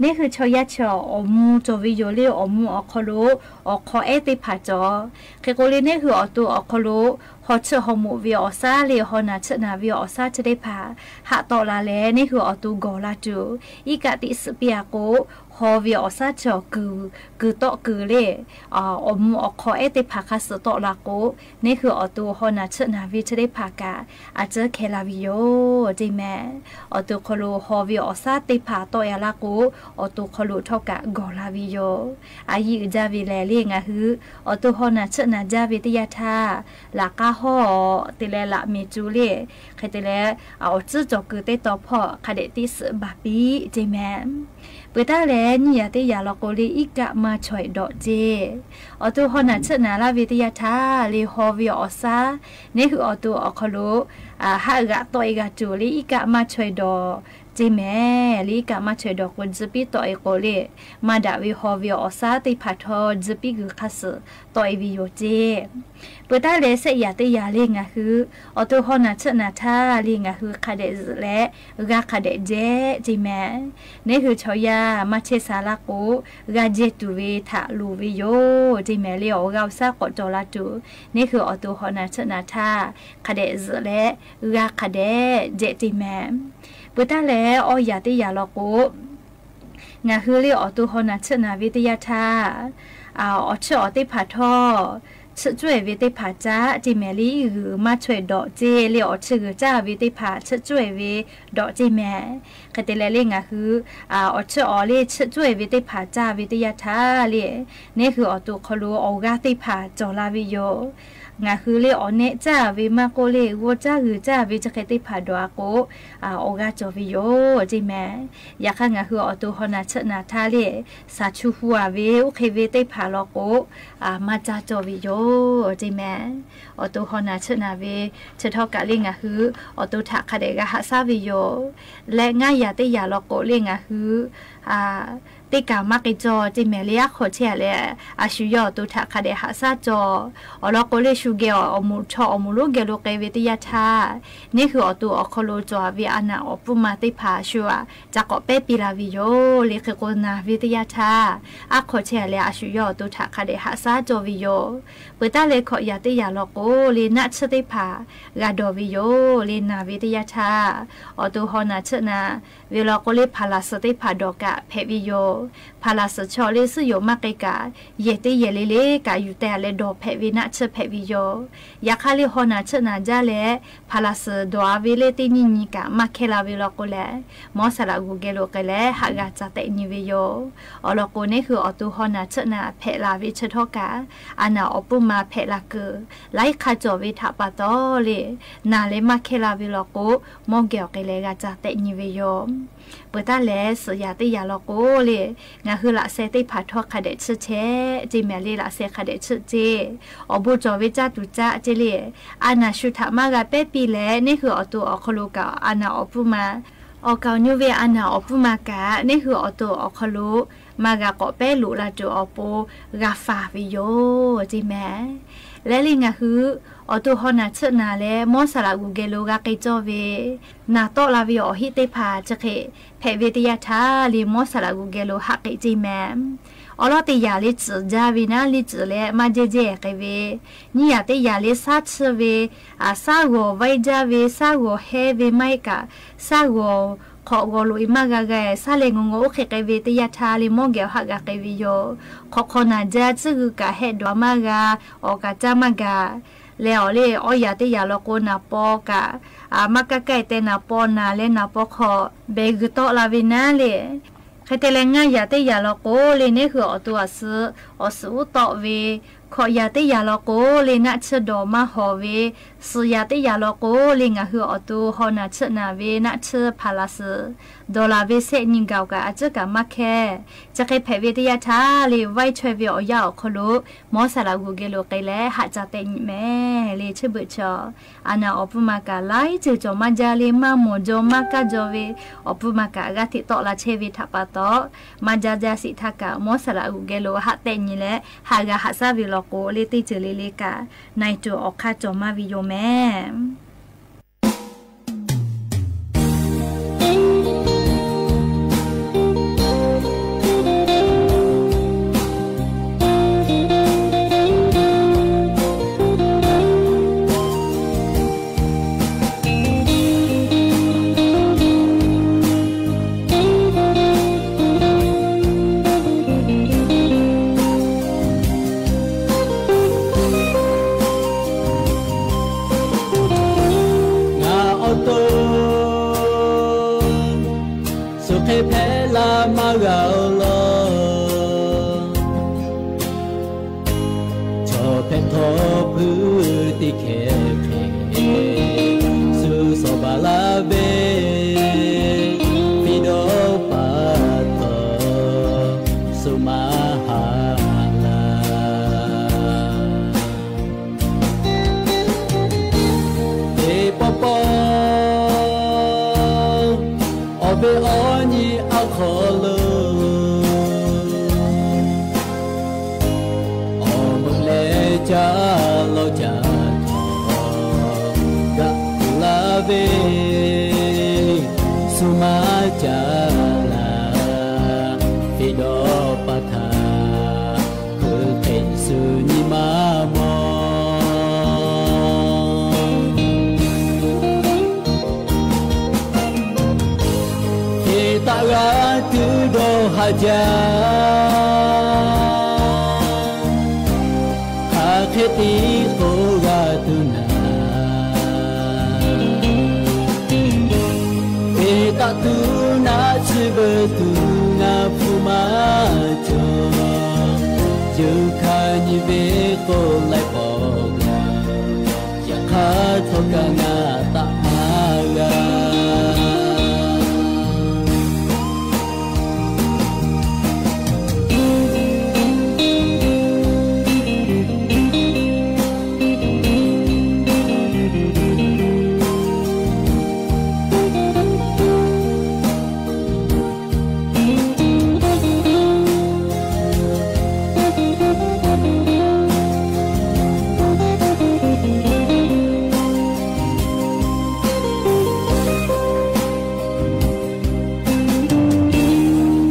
neˇ hui chaw yaˇ chi awˬ mvuh cawˬ ve yoˬ le, awˬ mvuh awˬ hk'aw lo awˬ hk'aw ehˉ teˇ hpaˍ cawˬ. Hk'e k'o le, neˇ hui awˬ to awˬ hk'aw lo haw tsuhˆ haw moꞈ ve awˬ shaˉ le, haw naˬ tsuhˆ naˬ ve awˬ shaˉ chi teˇ hpaˍ haˆ tawˆ la leh, neˇ hui awˬ to gawˬ la tuˬ, iˉ kaˆ teˇ suhˆ piˇ a k'o, haw ve awˬ shaˉ chi awˬ kuiˬ, kuiˬ tawˆ kuiˬ le, awˬ mvuh awˬ hk'aw ehˉ teˇ hpaˍ hk'a suh tawˆ la k'o, neˇ hui awˬ to haw naˬ tsuhˆ naˬ ve chi teˇ hpaˍ kaꞈ a ciˉ hkeh la ve yoˬ ceˇ mehˍ. Awˬ to hk'aw lo haw ve awˬ shaˉ teˇ hpaˍ tawˆ ya laˇ k'o, awˬ to hk'aw lo htawˇ kaꞈ gawˬ la ve yoˬ. A yiˇ uiˍ jaˇ ve lehˬ le, ngaˬ hui awˬ to haw naˬ tsuhˆ naˬ jaˇ ve teˇ yanˇ htaˇ, laꞈ k'aˉ hawˉ te leh laꞈ mehˍ cu le, hk'e te leh awˬ tcuhˉ cawˬ kuiˬ teˇ taw hpawˇ hk'a dehꞈ teˇ suhˆ baˬ piˇ ceˇ mehˍ. Peuˬ taˉ leh nyiˇ yaꞈ teˇ yaꞈ law k'o le, iˉ kaˆ maˇ chaweh dawꞈ ceˇ. Awˬ to haw naˬ tsuhˆ naˬ laˇ ve teˇ yanˇ htaˇ le, haw ve awˬ shaˉ neˇ hui awˬ to awˬ hk'aw lo haˆ g'aꞈ tawˆ e g'a tuˬ le, iˉ kaˆ maˇ chaweh dawꞈ ceˇ mehˍ. Le iˉ kaˆ maˇ chaweh dawꞈ k'o, tzuhˇ piˉ tawˆ e k'o le, maˇ daꞈ ve haw ve awˬ shaˉ teˇ hpaˍ htawˇ tzuhˇ piˉ g'uiˬ hk'a suh tawˆ e ve yoˬ ceˇ. Peuˬ taˉ leh shehˆ yaꞈ teˇ yaꞈ le, ngaˬ hui awˬ to haw naˬ tsuhˆ naˬ htaˇ le, ngaˬ hui hk'a dehꞈ zuhꞈ leh g'a hk'a dehꞈ jehˇ ceˇ mehˍ. Neˇ hui chaw yaˇ maˇ chehˇ sha laˇ k'o, g'a jehˇ tuˬ ve htaꞈ loˍ ve yoˬ ceˇ mehˍ. Le awˬ g'aˇ awˬ shaˉ k'awꞈ cawˬ la tuˬ, neˇ hui awˬ to haw naˬ tsuhˆ naˬ htaˇ hk'a dehꞈ zuhꞈ leh g'a hk'a dehꞈ jehˇ ceˇ mehˍ. Peuˬ taˉ leh awˇ yaꞈ teˇ yaꞈ law k'o, ngaˬ hui le awˬ to haw naˬ tsuhˆ naˬ ve teˇ yanˇ htaˇ, awˬ chiˇ awˬ teˇ hpaˍ htawˇ chiˇ cuˉ e ve teˇ hpaˍ caˇ ceˇ mehˍ. Le iˉ g'uiˬ maˇ chaweh dawꞈ ceˇ le, awˬ chiˇ g'uiˬ caˇ ve teˇ hpaˍ chiˇ cuˉ e ve dawꞈ ceˇ mehˍ. Hk'e te leh le ngaˬ hui awˬ chiˇ awˬ le chiˇ cuˉ e ve teˇ hpaˍ caˇ ve teˇ yanˇ htaˇ le, neˇ hui awˬ to hk'aw lo awˬ g'aˇ teˇ hpaˍ cawˬ la ve yoˬ. Ngaˬ hui le awˬ nehˆ caˇ ve maˇ k'oˆ le, g'awˇ caˇ g'uiˬ caˇ ve chi hk'e teˇ hpaˍ dawˬ a k'o, awˬ g'aˇ cawˬ ve yoˬ ceˇ mehˍ. Yaꞈ hk'aˇ ngaˬ hui awˬ to haw naˬ tsuhˆ naˬ htaˇ le, shaˍ chu hu a ve oˇ hk'e ve teˇ hpaˍ law k'o, maˇ caˇ cawˬ ve yoˬ ceˇ mehˍ. Awˬ to haw naˬ tsuhˆ naˬ ve chi htawˇ kaꞈ le ngaˬ hui awˬ to htaꞈ hk'a dehꞈ g'a haꞈ shaˉ ve yoˬ. Leh ngaˇ yaꞈ teˇ yaꞈ law k'o le ngaˬ hui teˇ kaˬ maˇ k'ai cawˬ ceˇ mehˍ. Le aˉ hk'awꞈ chehˇ a leh, a shu yawˇ awˬ to htaꞈ hk'a dehꞈ haꞈ shaˉ cawˬ. Awˬ lawn k'o le shu geh awˬ moˍ chaw awˬ moˍ lonˉ geh lo k'ai ve teˇ yanˇ htaˇ, neˇ hui awˬ to awˬ hk'aw lo cawˬ a ve a naˬ awˬ pfuhˇ ma teˇ hpaˍ shu a ca k'awꞈ pehˉ piˇ la ve yoˬ. Le hk'e k'o naˬ ve teˇ yanˇ htaˇ, aˉ hk'awꞈ chehˇ a leh a shu yawˇ awˬ to htaꞈ hk'a dehꞈ haꞈ shaˉ cawˬ ve yoˬ. Peuˬ taˉ leh hkawꞈ yaꞈ teˇ yaꞈ law k'o le naˆ tsuhˇ teˇ hpaˍ g'a dawˬ ve yoˬ. Le naˬ ve teˇ yanˇ htaˇ, awˬ to haw naˬ tsuhˆ naˬ ve law k'o le hpaˍ laˬ suhˍ teˇ hpaˍ dawˬ kaꞈ hpehꞈ ve yoˬ. Hpaˍ laˬ suhˍ chaw le suhˉ yoˬ maˇ k'ai kaꞈ, yehˬ teˇ yehˬ le le kaꞈ yuˬ teh a leh dawˬ hpehꞈ ve naˆ tsuhˇ hpehꞈ ve yoˬ. Yaꞈ hk'aˇ le haw naˬ tsuhˆ naˬ jaˇ leh hpaˍ laˬ suhˍ dawˬ a ve le teˇ nyiˇ nyi kaꞈ maˇ hkehˇ la ve law k'o leh, mawˇ saˍ laꞈ g'uˬ geh lo k'ai leh haꞈ g'a ca tehꞈ nyi ve yoˬ. Awˬ lawn k'o neˇ hui awˬ to haw naˬ tsuhˆ naˬ hpehꞈ la ve chi htawˇ kaꞈ, a naˬ awˬ pfuhˇ ma hpehꞈ la kuiˬ laiˉ hk'aˇ cawˬ ve htaꞈ pa taw le, naˬ leh maˇ hkehˇ la ve law k'o, mawˇ geh awˬ k'ai leh g'a ca tehꞈ nyi ve yoˬ. Peuˬ taˉ leh suhˍ yaꞈ teˇ yaꞈ law k'o le, ngaˬ hui laꞈ sheh teˇ hpaˍ htawˇ hk'a dehꞈ chiˇ chehˇ ceˇ mehˍ. Le laꞈ sheh hk'a dehꞈ chiˇ ceˇ, awˬ bon cawˬ ve caˇ tuˬ caˇ ceˇ le, a naˬ shu htaꞈ maˇ g'a pehˉ piˇ leh neˇ hui awˬ to awˬ hk'aw lo kaꞈ a naˬ awˬ pfuhˇ ma, awˬ kaˍ awˬ nyu ve a naˬ awˬ pfuhˇ ma kaꞈ neˇ hui awˬ to awˬ hk'aw lo maˇ g'a k'awꞈ pehˉ loꞈ la tuˬ awˬ pon g'a faˍ ve yoˬ ceˇ mehˍ. Leh le ngaˬ hui awˬ to haw naˬ tsuhˆ naˬ leh mawˇ saˍ laꞈ g'uˬ geh lo g'a k'ai cawˇ ve, naˬ tawˆ la ve awˬ heˆ teˇ hpaˍ chi hk'e hpehꞈ ve teˇ yanˇ htaˇ le mawˇ saˍ laꞈ g'uˬ geh lo haꞈ k'ai ceˇ mehˍ. Awˬ lawn teˇ yaꞈ le tcuhˍ jaˇ ve naˉ le tcuhˍ leh maˇ jehˇ jehˇ k'ai ve, nyiˇ yaꞈ teˇ yaꞈ le shaˉ tsuhˇ ve, shaˉ g'awˬ vaiˇ jaˇ ve, shaˉ g'awˬ heh ve maˇ heˆ kaꞈ, shaˉ g'awˬ hk'awꞈ g'awˬ loꞈ e maˇ g'a g'a, shaˉ leh ngaw ngaw oˇ hk'e k'ai ve teˇ yanˇ htaˇ le mawˇ geh awˬ haꞈ g'a k'ai ve yoˬ. Hk'awꞈ hk'awꞈ naˬ jaˇ tcuhˇ g'uiˬ kaꞈ heh dawˬ a maˇ g'a, awˬ kaꞈ caˇ maˇ gaˬ. Leh awˬ le awˇ yaꞈ teˇ yaꞈ law k'o naˍ paw kaꞈ maˇ kaˇ kaˇ e teh naˍ paw naˬ leh naˍ paw hk'awꞈ behˬ g'uiˬ tawˆ la ve naˉ le. Hk'e te leh ngaˇ yaꞈ teˇ yaꞈ law k'o le neˇ hui awˬ to awˬ suhˍ awˬ suhˍ uˉ tawˆ ve, hkawꞈ yaꞈ teˇ yaꞈ law k'o le naˆ tsuhˇ dawˬ maˇ hawˍ ve, suhˍ yaꞈ teˇ yaꞈ law k'o le ngaˬ hui awˬ to haw naˬ tsuhˆ naˬ ve naˆ tsuhˇ hpaˍ laˬ suhˍ dawˬ laˬ ve sehˆ nyi gaˬ kaꞈ a ciˉ kaꞈ maˇ hkehˇ. Chi hk'e hpehꞈ ve teˇ yanˇ htaˇ le vaiˇ chaweh ve awˬ yanˇ awˬ hk'aw lo Mawˇshaˍlaꞈ g'uiˬ geh lo k'ai leh haꞈ ca tehˆ nyi mehˍ le. Chi beuꞈ chaw a naˬ awˬ pfuhˇ ma kaꞈ laiˉ ceuˬ cawˬ maˇ jaˇ le, maˇ mawˬ jaw maˇ kaˇ jaw ve awˬ pfuhˇ ma kaꞈ g'aˇ hteꞈ tawˆ la chehˇ ve htaꞈ pa taw, maˇ jaˇ jaˇ sheˍ htaˇ kaꞈ Mawˇshaˍlaꞈ g'uiˬ geh lo haꞈ tehˆ nyi leh haꞈ g'a haꞈ shaˉ ve law k'o le teˇ ceuˬ le le kaꞈ na e tuˬ awˬ hk'aˇ cawˬ maˇ ve yoˬ mehˍ. Ngaˬ awˬ to shu hk'e hpehꞈ la maˇ g'a-o law. Chaw hpehꞈ htawˇ hpui teˇ hkeh hk'e, shu shawˍ baˬ laˇ ve, fiˇ dawˇ pa taw, shu maˇ haꞈ la. Teˇ pawˆ pawˆ awˬ ve awˬ nyi a hk'aw lo, awˬ meuꞈ leh caˇ lawˇ caˇ htawˇ, gaꞈ kuˬ laˇ ve, shu maˇ caˇ laˇ, fiˇ dawˇ pa htaꞈ hkui hk'e shu nyi ma mawˬ. Hk'e taˆ g'a tuˬ dawˇ haˍ jaˇ. Hk'aˬ hk'e tiˉ k'oˆ g'a tuˬ naˍ, hk'e taˆ tuˬ naˆ tsuhˇ veuˬ tuˬ ngaˬ hpu maˇ cawˬ. Yawˇ hkanˇ nyi ve k'oˆ laiˉ pawˆ g'a, yaꞈ hk'aˇ htawˇ kaꞈ ngaˬ taˆ maˇ g'a.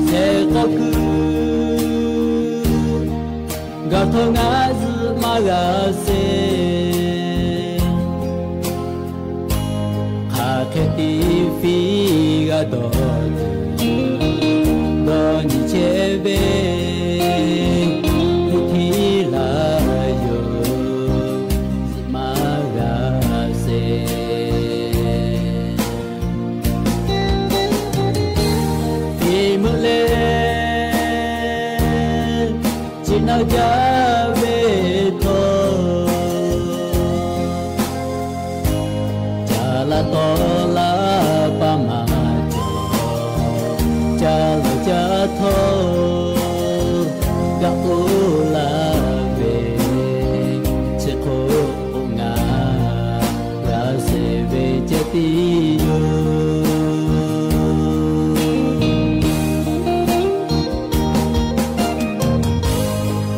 Shehˍ k'aw kuiˬ gaˬ htawˇ ngaˬ zuhꞈ maˇ g'a sheˍ. Hk'aˬ hk'e tiˉ fiˇ g'a dawˬ tuˬ, dawˇ nyi chehˇ ve, hkui htiˇ laˇ yoˬ, zuhꞈ maˇ g'a sheˍ. Hk'e meuꞈ leh, chi naˆ jaˇ ve htawˇ, caˇ laˇ tawˆ laˇ paˇ maˇ cawˬ. Caˇ laˇ caˇ htawˇ, gaꞈ k'oˆ laˇ ve, chi hk'oˆ k'o ngaˬ g'a sheˍ ve ceh tiˉ yoˬ.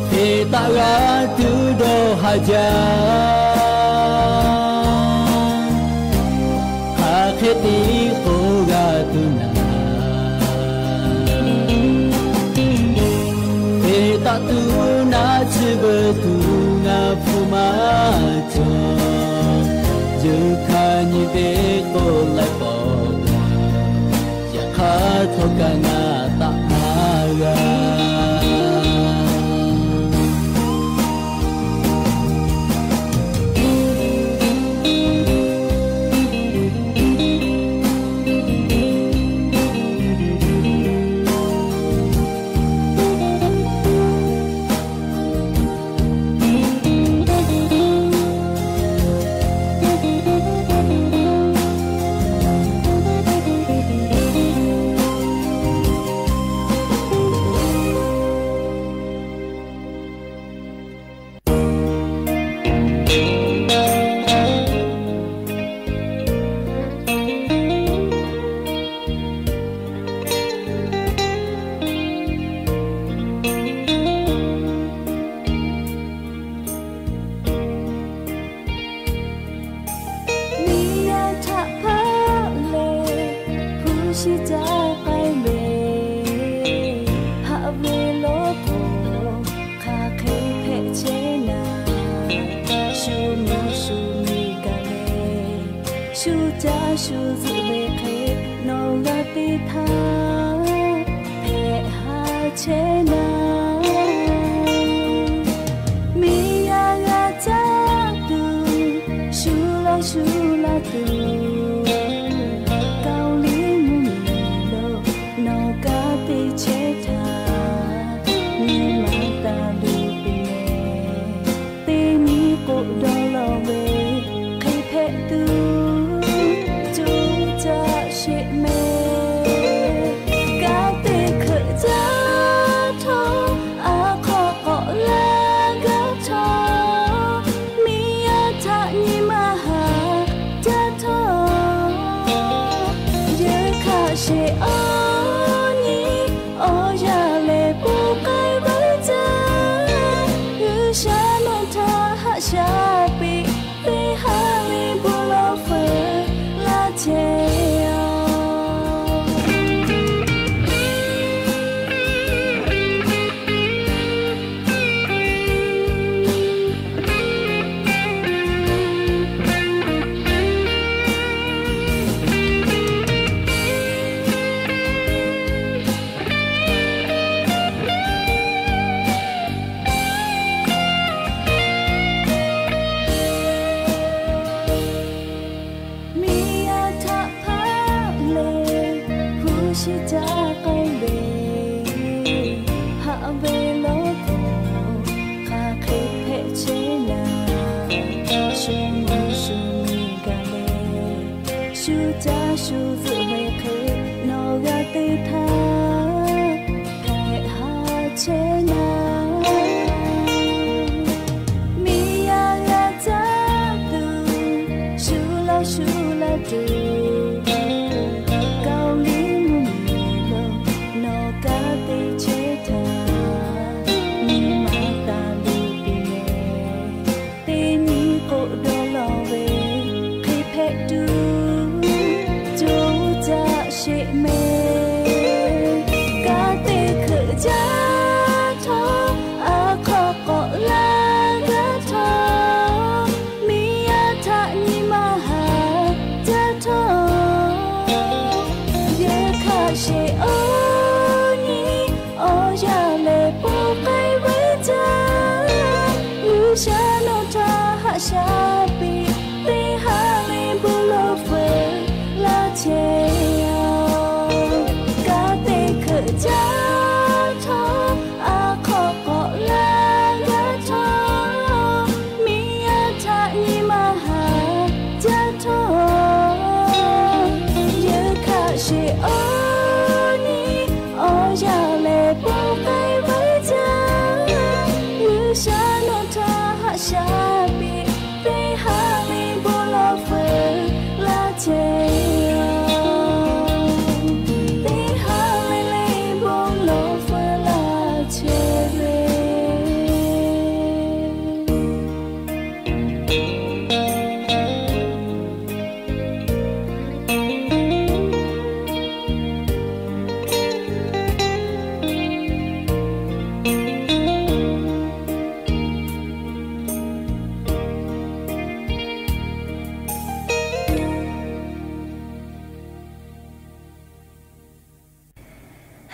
Hk'e taˆ g'a tuˬ dawˇ haˍ jaˇ. Hk'aˬ hk'e tiˉ k'oˆ g'a tuˬ naˍ, hk'e taˆ tuˬ naˆ tsuhˇ veuˬ tuˬ ngaˬ hpu maˇ cawˬ. Yawˇ hkanˇ nyi ve k'oˆ laiˉ pawˆ g'a, yaꞈ hk'aˇ htawˇ kaꞈ ngaˬ taˆ maˇ g'a. Chi caˇ k'ai ve, haꞈ ve lawˇ k'o, hk'aˬ hk'e hpehꞈ chehˇ naˍ. Shu mawˇ shu miˬ gaˬ leh, shu caˇ shu zuhꞈ ve hk'e nawˬ g'a te htaˇ, hpehꞈ ha chehˇ naˍ. Miˬ yaˇ g'a caˇ tuˬ, shu laˇ shu laˇ tuˬ, Kaoˍ liˇ mvuhˇ miˬ lo nawˬ kanˉ te chehˇ htaˇ, nyi ma taˍ luˬ piˇ leh, teˇ nyi k'oˆ dawˇ lawˬ ve, hk'e hpehꞈ tuˬ co caˇ sheˍ mehˍ. Kanˉ te hkeuꞈ jaˇ htawˇ, a hk'aw k'awꞈ la gaˇ htawˇ, miˬ yaˇ htaꞈ nyi ma haˍ jaˇ htawˇ, yeuˬ hkaꞈ sheˍ awˬ nyi awˬ yaˇ lehˬ, po k'ai veuˬ jaˇ. G'uiˬsha nawˬ htaꞈ haꞈ shaˍ piˇ, teˇ haˉ ve bon lawˬ feuˍ laˇ chehˇ a. Miˬ yaˇ htaꞈ hpaˆ leh, hpu shi caˇ k'ai ve, haꞈ ve lawˇ k'o, hk'aˬ hk'e hpehꞈ chehˇ naˍ. Shu mawˇ shu miˬ gaˬ leh, shu caˇ shu zuhꞈ ve hk'e nawˬ g'a te htaˇ, hpehꞈ ha chehˇ naˍ. Miˬ yaˇ g'a caˇ tuˬ, shu laˇ shu laˇ tuˬ, Kaoˍ liˇ mvuhˇ miˬ lo nawˬ kanˉ te chehˇ htaˇ, nyi ma taˍ luˬ piˇ leh, teˇ nyi k'oˆ dawˇ lawˬ ve, hk'e hpehꞈ tuˬ co caˇ sheˍ mehˍ. Kanˉ te hkeuꞈ jaˇ htawˇ, a hk'aw k'awꞈ la gaˇ htawˇ, miˬ yaˇ htaꞈ nyi ma haˍ jaˇ htawˇ, yeuˬ hkaꞈ sheˍ awˬ nyi awˬ yaˇ lehˬ, po k'ai veuˬ jaˇ. G'uiˬsha nawˬ htaꞈ haꞈ shaˍ piˇ, teˇ haˉ ve bon lawˬ feuˍ laˇ chehˇ a. Kanˉ te hkeuꞈ jaˇ htawˇ, a hk'aw k'awꞈ la gaˇ htawˇ, miˬ yaˇ htaꞈ nyi ma haˍ jaˇ htawˇ, yeuˬ hkaꞈ sheˍ awˬ nyi awˬ yaˇ lehˬ, po k'ai veuˬ jaˇ. G'uiˬsha nawˬ htaꞈ haꞈ shaˍ piˇ, teˇ haˉ ve bon lawˬ feuˍ laˇ chehˇ a. Teˇ haˉ ve le bon lawˬ feuˍ laˇ chehˇ ve.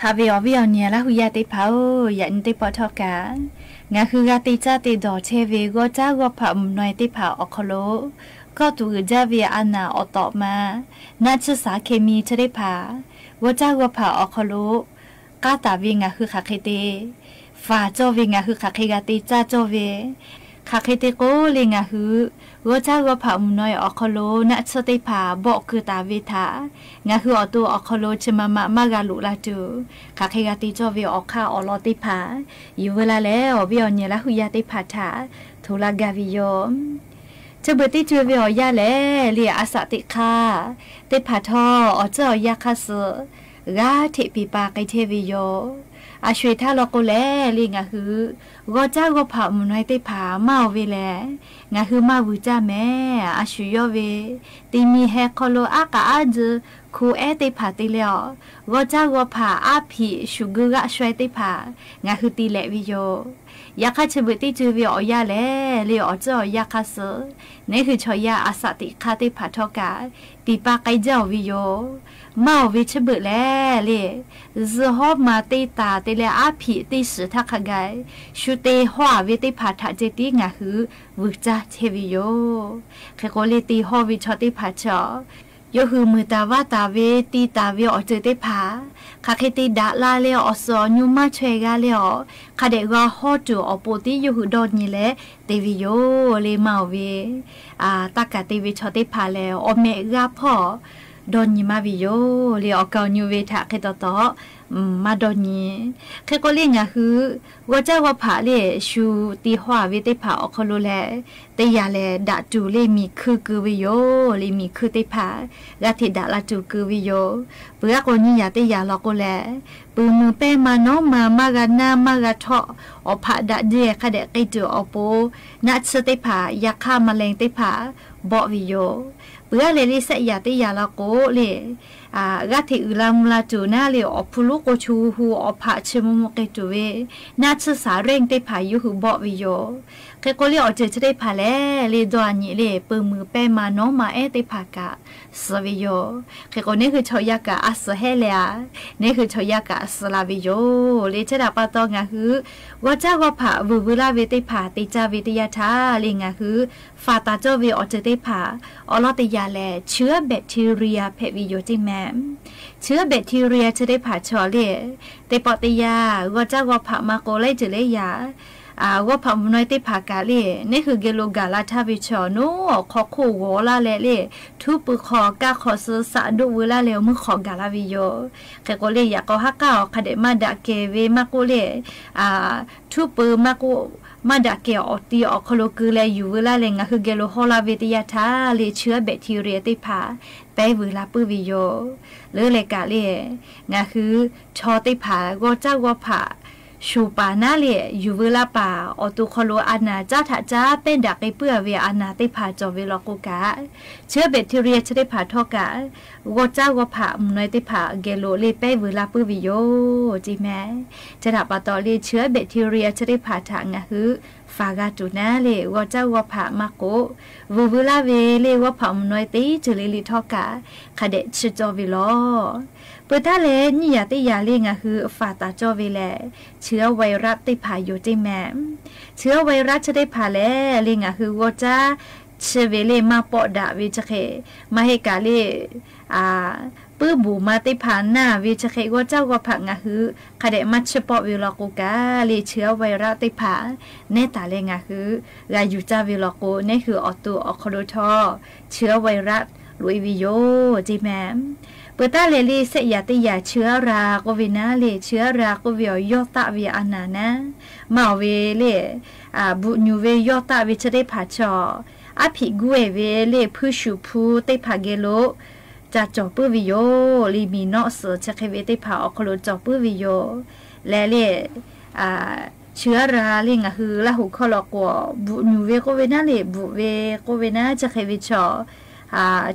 Haꞈ ve awˬ viˉ awˬ nyi Laˇ hu yaˇ teˇ hpaˍ-oˬ, yaꞈ nyi teˇ pawˆ htawˇ kaꞈ, ngaˬ hui g'a te caˇ te dawˬ chehˇ ve g'awˇ caˉ g'awˇ hpaꞈ mvuhˇ naw e teˇ hpaˍ awˬ hk'aw lo, kawˆ tuˬ uiˍ jaˇ ve a naˍ awˬ tawꞈ ma, naˆ tsuhˇ shaˍ hkeh mi chi teˇ hpaˍ, g'awˇ caˉ g'awˇ hpaꞈ awˬ hk'aw lo k'aˉ taˍ ve ngaˬ hui hk'aˬ hk'e te faˍ cawˇ ve, ngaˬ hui hk'aˬ hk'e g'a te caˇ cawˇ ve, hk'aˬ hk'e te k'oˆ le ngaˬ hui g'awˇ caˉ g'awˇ hpaꞈ mvuhˇ naw e awˬ hk'aw lo naˆ tsuhˇ teˇ hpaˍ bawˆ keu taˍ ve htaꞈ ngaˬ hui awˬ to awˬ hk'aw lo chi ma ma maˇ g'a loꞈ la tuˬ, hk'aˬ hk'e g'a te cawˇ ve awˬ hk'aˇ awˬ lawn teˇ hpaˍ, yonˍ veu la leh awˬ viˉ awˬ nyi Laˇ hu yaˇ teˇ hpaˍ htaꞈ hto laˇ gaˇ ve yoˬ. Chi beuꞈ teˇ co e ve awˬ yanˇ lehˬ, le a shaꞈ teꞈ hk'aˇ teˇ hpaˍ htawˇ awˬ tcuhˉ awˬ yanˇ hk'aˇ suh g'aˇ hteꞈ peˍ pa k'ai chehˇ ve yoˬ. A sho eˬ htaˇ law k'o lehˬ, le ngaˬ hui G'aw caˇ g'aw hpaꞈ mvuhˇ naw e teˇ hpaˍ maˇ oˬ ve lehˬ, ngaˬ hui maˇ vuiˬ caˇ mehˍ. A shu yawˇ ve teˇ miˬ heh hk'aw lo aˉ k'aꞈ aˉ tzuh hku ehˉ teˇ hpaˍ te leh awˬ, g'aw caˇ g'aw hpaꞈ aˉ hpiꞈ shuˍ geu g'aˆ sha e teˇ hpaˍ ngaˬ hui te lehꞈ ve yoˬ. Yaꞈ hk'aˇ chi beuꞈ teˇ ceuˬ ve awˬ yanˇ lehˬ le, awˬ tcuhˉ awˬ yanˇ hk'aˇ suh neˉ hui chaw yaˇ a saꞈ teꞈ hk'aˇ teˇ hpaˍ htawˇ kaꞈ tiꞈ pa k'ai jaˇ oˬ ve yoˬ. Maˇ oˬ ve chi beuꞈ lehˬ le, zuhˇ hawˉ ma teˇ taˍ te leh aˉ hpiꞈ teˇ shiˍ htaˇ hk'a gaˬ shu te hawˇ a ve teˇ hpaˍ htaꞈ ceh tiˉ ngaˬ hui vuiˬ caˇ chehˇ ve yoˬ. Hk'e k'o le, te hawˇ ve chaw teˇ hpaˍ chaw yawˇ hui muiˬ taˍ vaˇ taˍ ve, te taˍ ve awˬ ceuˬ teˇ hpaˍ hk'aˬ hk'e te daꞈ la leh awˬ suhˍ awˬ nyu maˇ chaweh g'a leh awˬ, hk'a dehꞈ g'a hawˇ tuˬ awˬ pon tiˉ yawˇ hui dawˇ nyi leh te ve yoˬ le. Maˇ oˬ ve taˇ kaˍ te ve chaw teˇ hpaˍ lehˬ, awˬ mehꞈ g'a hpawˇ dawˇ nyi maˇ ve yoˬ le. Awˬ kaˍ awˬ nyu ve htaꞈ hk'e taw taw maˇ dawˇ nyi. Hk'e k'o le, ngaˬ hui g'aw caˇ g'aw hpaꞈ le shu te hawˇ a ve teˇ hpaˍ awˬ hk'aw lo lehˬ, teˇ yanˇ lehˬ daꞈ tuˬ le miˬ hkui keu ve yoˬ le. Miˬ hkui teˇ hpaˍ g'a hteꞈ daꞈ la tuˬ keu ve yoˬ. Peuˬ g'aˇ k'o nyiˇ yanˇ teˇ yanˇ law k'o lehˬ, peuˬ muiˬ pehˇ ma nawˉ ma maˇ g'a naˇ maˇ g'a htawˆ, awˬ hpaꞈ daꞈ jehˬ hk'a dehꞈ k'ai tuˬ awˬ pon naˆ tsuhˇ teˇ hpaˍ, yaꞈ hk'aˇ ma lehˬ teˇ hpaˍ bawˆ ve yoˬ. Peuˬ g'aˇ lehˬ le, shehˆ yanˇ teˇ yanˇ law k'o le, g'aˇ hteꞈ uiˍ la mvuh la tuˬ naˉ le, awˬ hpu lonˉ k'o chu hu hu awˬ hpaꞈ chi mvuh mvuh k'ai tuˬ ve naˆ tsuhˇ saˍ renˇ teˇ hpaˍ yawˇ hui bawˆ ve yoˬ. Hk'e k'o le, awˬ ceuˬ chi teˇ hpaˍ lehˬ le, dawˇ a nyi le, peuˬ muiˬ pehˇ ma nawˉ ma ehˉ teˇ hpaˍ kaꞈ suh ve yoˬ. Hk'e k'o neˉ hui chaw yaˇ kaꞈ a suhˍ hehˉ leh a, neˉ hui chaw yaˇ kaꞈ suh la ve yoˬ le. Chi htaꞈ pa taw ngaˬ hui g'aw caˇ g'aw hpaꞈ vuiˬ veu laˇ ve teˇ hpaˍ te caˇ ve teˇ yanˇ htaˇ le, ngaˬ hui faˍ taˍ cawˇ ve awˬ ceuˬ teˇ hpaˍ awˬ lawn teˇ yanˇ lehˬ, cheuˉ bacteria hpehꞈ ve yoˬ teˇ meh. Cheuˉ bacteria chi teˇ hpaˍ chaw le, teˇ pawˆ teˇ yanˇ g'aw caˇ g'aw hpaꞈ maˇ k'o laiˉ ceuˬ laiˉ yanˇ g'aw hpaꞈ mvuhˇ naw e teˇ hpaˍ kaꞈ le, neˉ hui geh lo gaˬ la htaˇ ve chaw nawˉ awˬ hk'aw hk'oˆ g'awˬ laˇ leh le, htuˉ pui hk'aw kaˇ hk'aw suh saꞈ doˆ veu laˇ leh awˬ meuˇ hk'aw gaˬ la ve yoˬ. Hk'e k'o le, yaꞈ k'aw haˉ k'aˉ awˬ hk'a dehꞈ maˇ daꞈ kehˬ ve maˇ k'oˆ le, htuˉ pui maˇ k'oˆ, maˇ daꞈ kehˬ awˬ ti awˬ hk'aw lo keu leh yuˬ veu laˇ leh ngaˬ hui geh lo hawˇ laˇ ve teˇ yanˇ htaˇ le, cheuˉ bacteria teˇ hpaˍ pehˉ veu la puiˉ ve yoˬ. Leuˉ leh kaꞈ le, ngaˬ hui chaw teˇ hpaˍ g'aw caˇ g'aw hpaꞈ shuˍ paˍ naˉ le, yuˬ veu laˇ paˍ awˬ to hk'aw lo a naˍ caˉ htaꞈ caˉ pehˇ daꞈ k'ai puiˉ a ve a naˍ teˇ hpaˍ cawˬ ve law k'o kaꞈ, cheuˉ bacteria chi teˇ hpaˍ htawˇ kaꞈ g'aw caˇ g'aw hpaꞈ mvuhˇ naw e teˇ hpaˍ geh lo le pehˉ veu la puiˉ ve yoˬ teˇ meh. Chi htaꞈ pa taw le, cheuˉ bacteria chi teˇ hpaˍ htaꞈ ngaˬ hui faˍ g'a tuˬ naˉ le, g'aw caˇ g'aw hpaꞈ maˇ k'oˆ, vuiˬ veu laˇ ve le g'aw hpaꞈ mvuhˇ naw e teˇ ceuˬ le le htawˇ kaꞈ hk'a dehꞈ chi cawˇ ve law. Peuˬ taˉ leh nyiˇ yanˇ teˇ yanˇ le ngaˬ hui faˍ taˍ cawˇ ve lehˬ, cheuˉ virus teˇ hpaˍ yoˬ teˇ meh. Cheuˉ virus chi teˇ hpaˍ lehˬ le ngaˬ hui g'aw caˇ chi ve le maˇ pawˆ daꞈ ve chi hk'e, maˇ heˆ kaꞈ le puiˉ buˬ ma teˇ hpaˍ naˇ ve chi hk'e g'aw caˇ g'aw hpaꞈ ngaˬ hui hk'a dehꞈ maˇ chi pawˆ ve law k'o kaꞈ le, cheuˉ virus teˇ hpaˍ neˉ taˍ leh ngaˬ hui g'a yuˬ caˇ ve law k'o, neˉ hui awˬ to awˬ hk'aw lo htawˇ cheuˉ virus loꞈ e ve yoˬ teˇ meh. Peuˬ taˉ leh le shehˆ yanˇ teˇ yanˇ cheuˉ ra k'oˆ ve naˉ le, cheuˉ ra k'oˆ ve awˬ yawˇ taˆ ve a naˍ naˉ, maˇ awˬ ve le, bvuhꞈ nyuˬ ve yawˇ taˆ ve chi teˇ hpaˍ chaw, aˉ hpiꞈ guˇ e ve le hpuiˇ shuˍ hpu teˇ hpaˍ geh lo ca cawˬ puiˉ ve yoˬ le. Miˬ nawˆ suhˍ chi hk'e ve teˇ hpaˍ awˬ hk'aw lo cawˬ puiˉ ve yoˬ. Leh le, cheuˉ ra le ngaˬ hui Laˇ huˍ hkawˇ law k'o, bvuhꞈ nyuˬ ve k'oˆ ve naˉ le, bvuhꞈ ve k'oˆ ve naˉ chi hk'e ve chaw,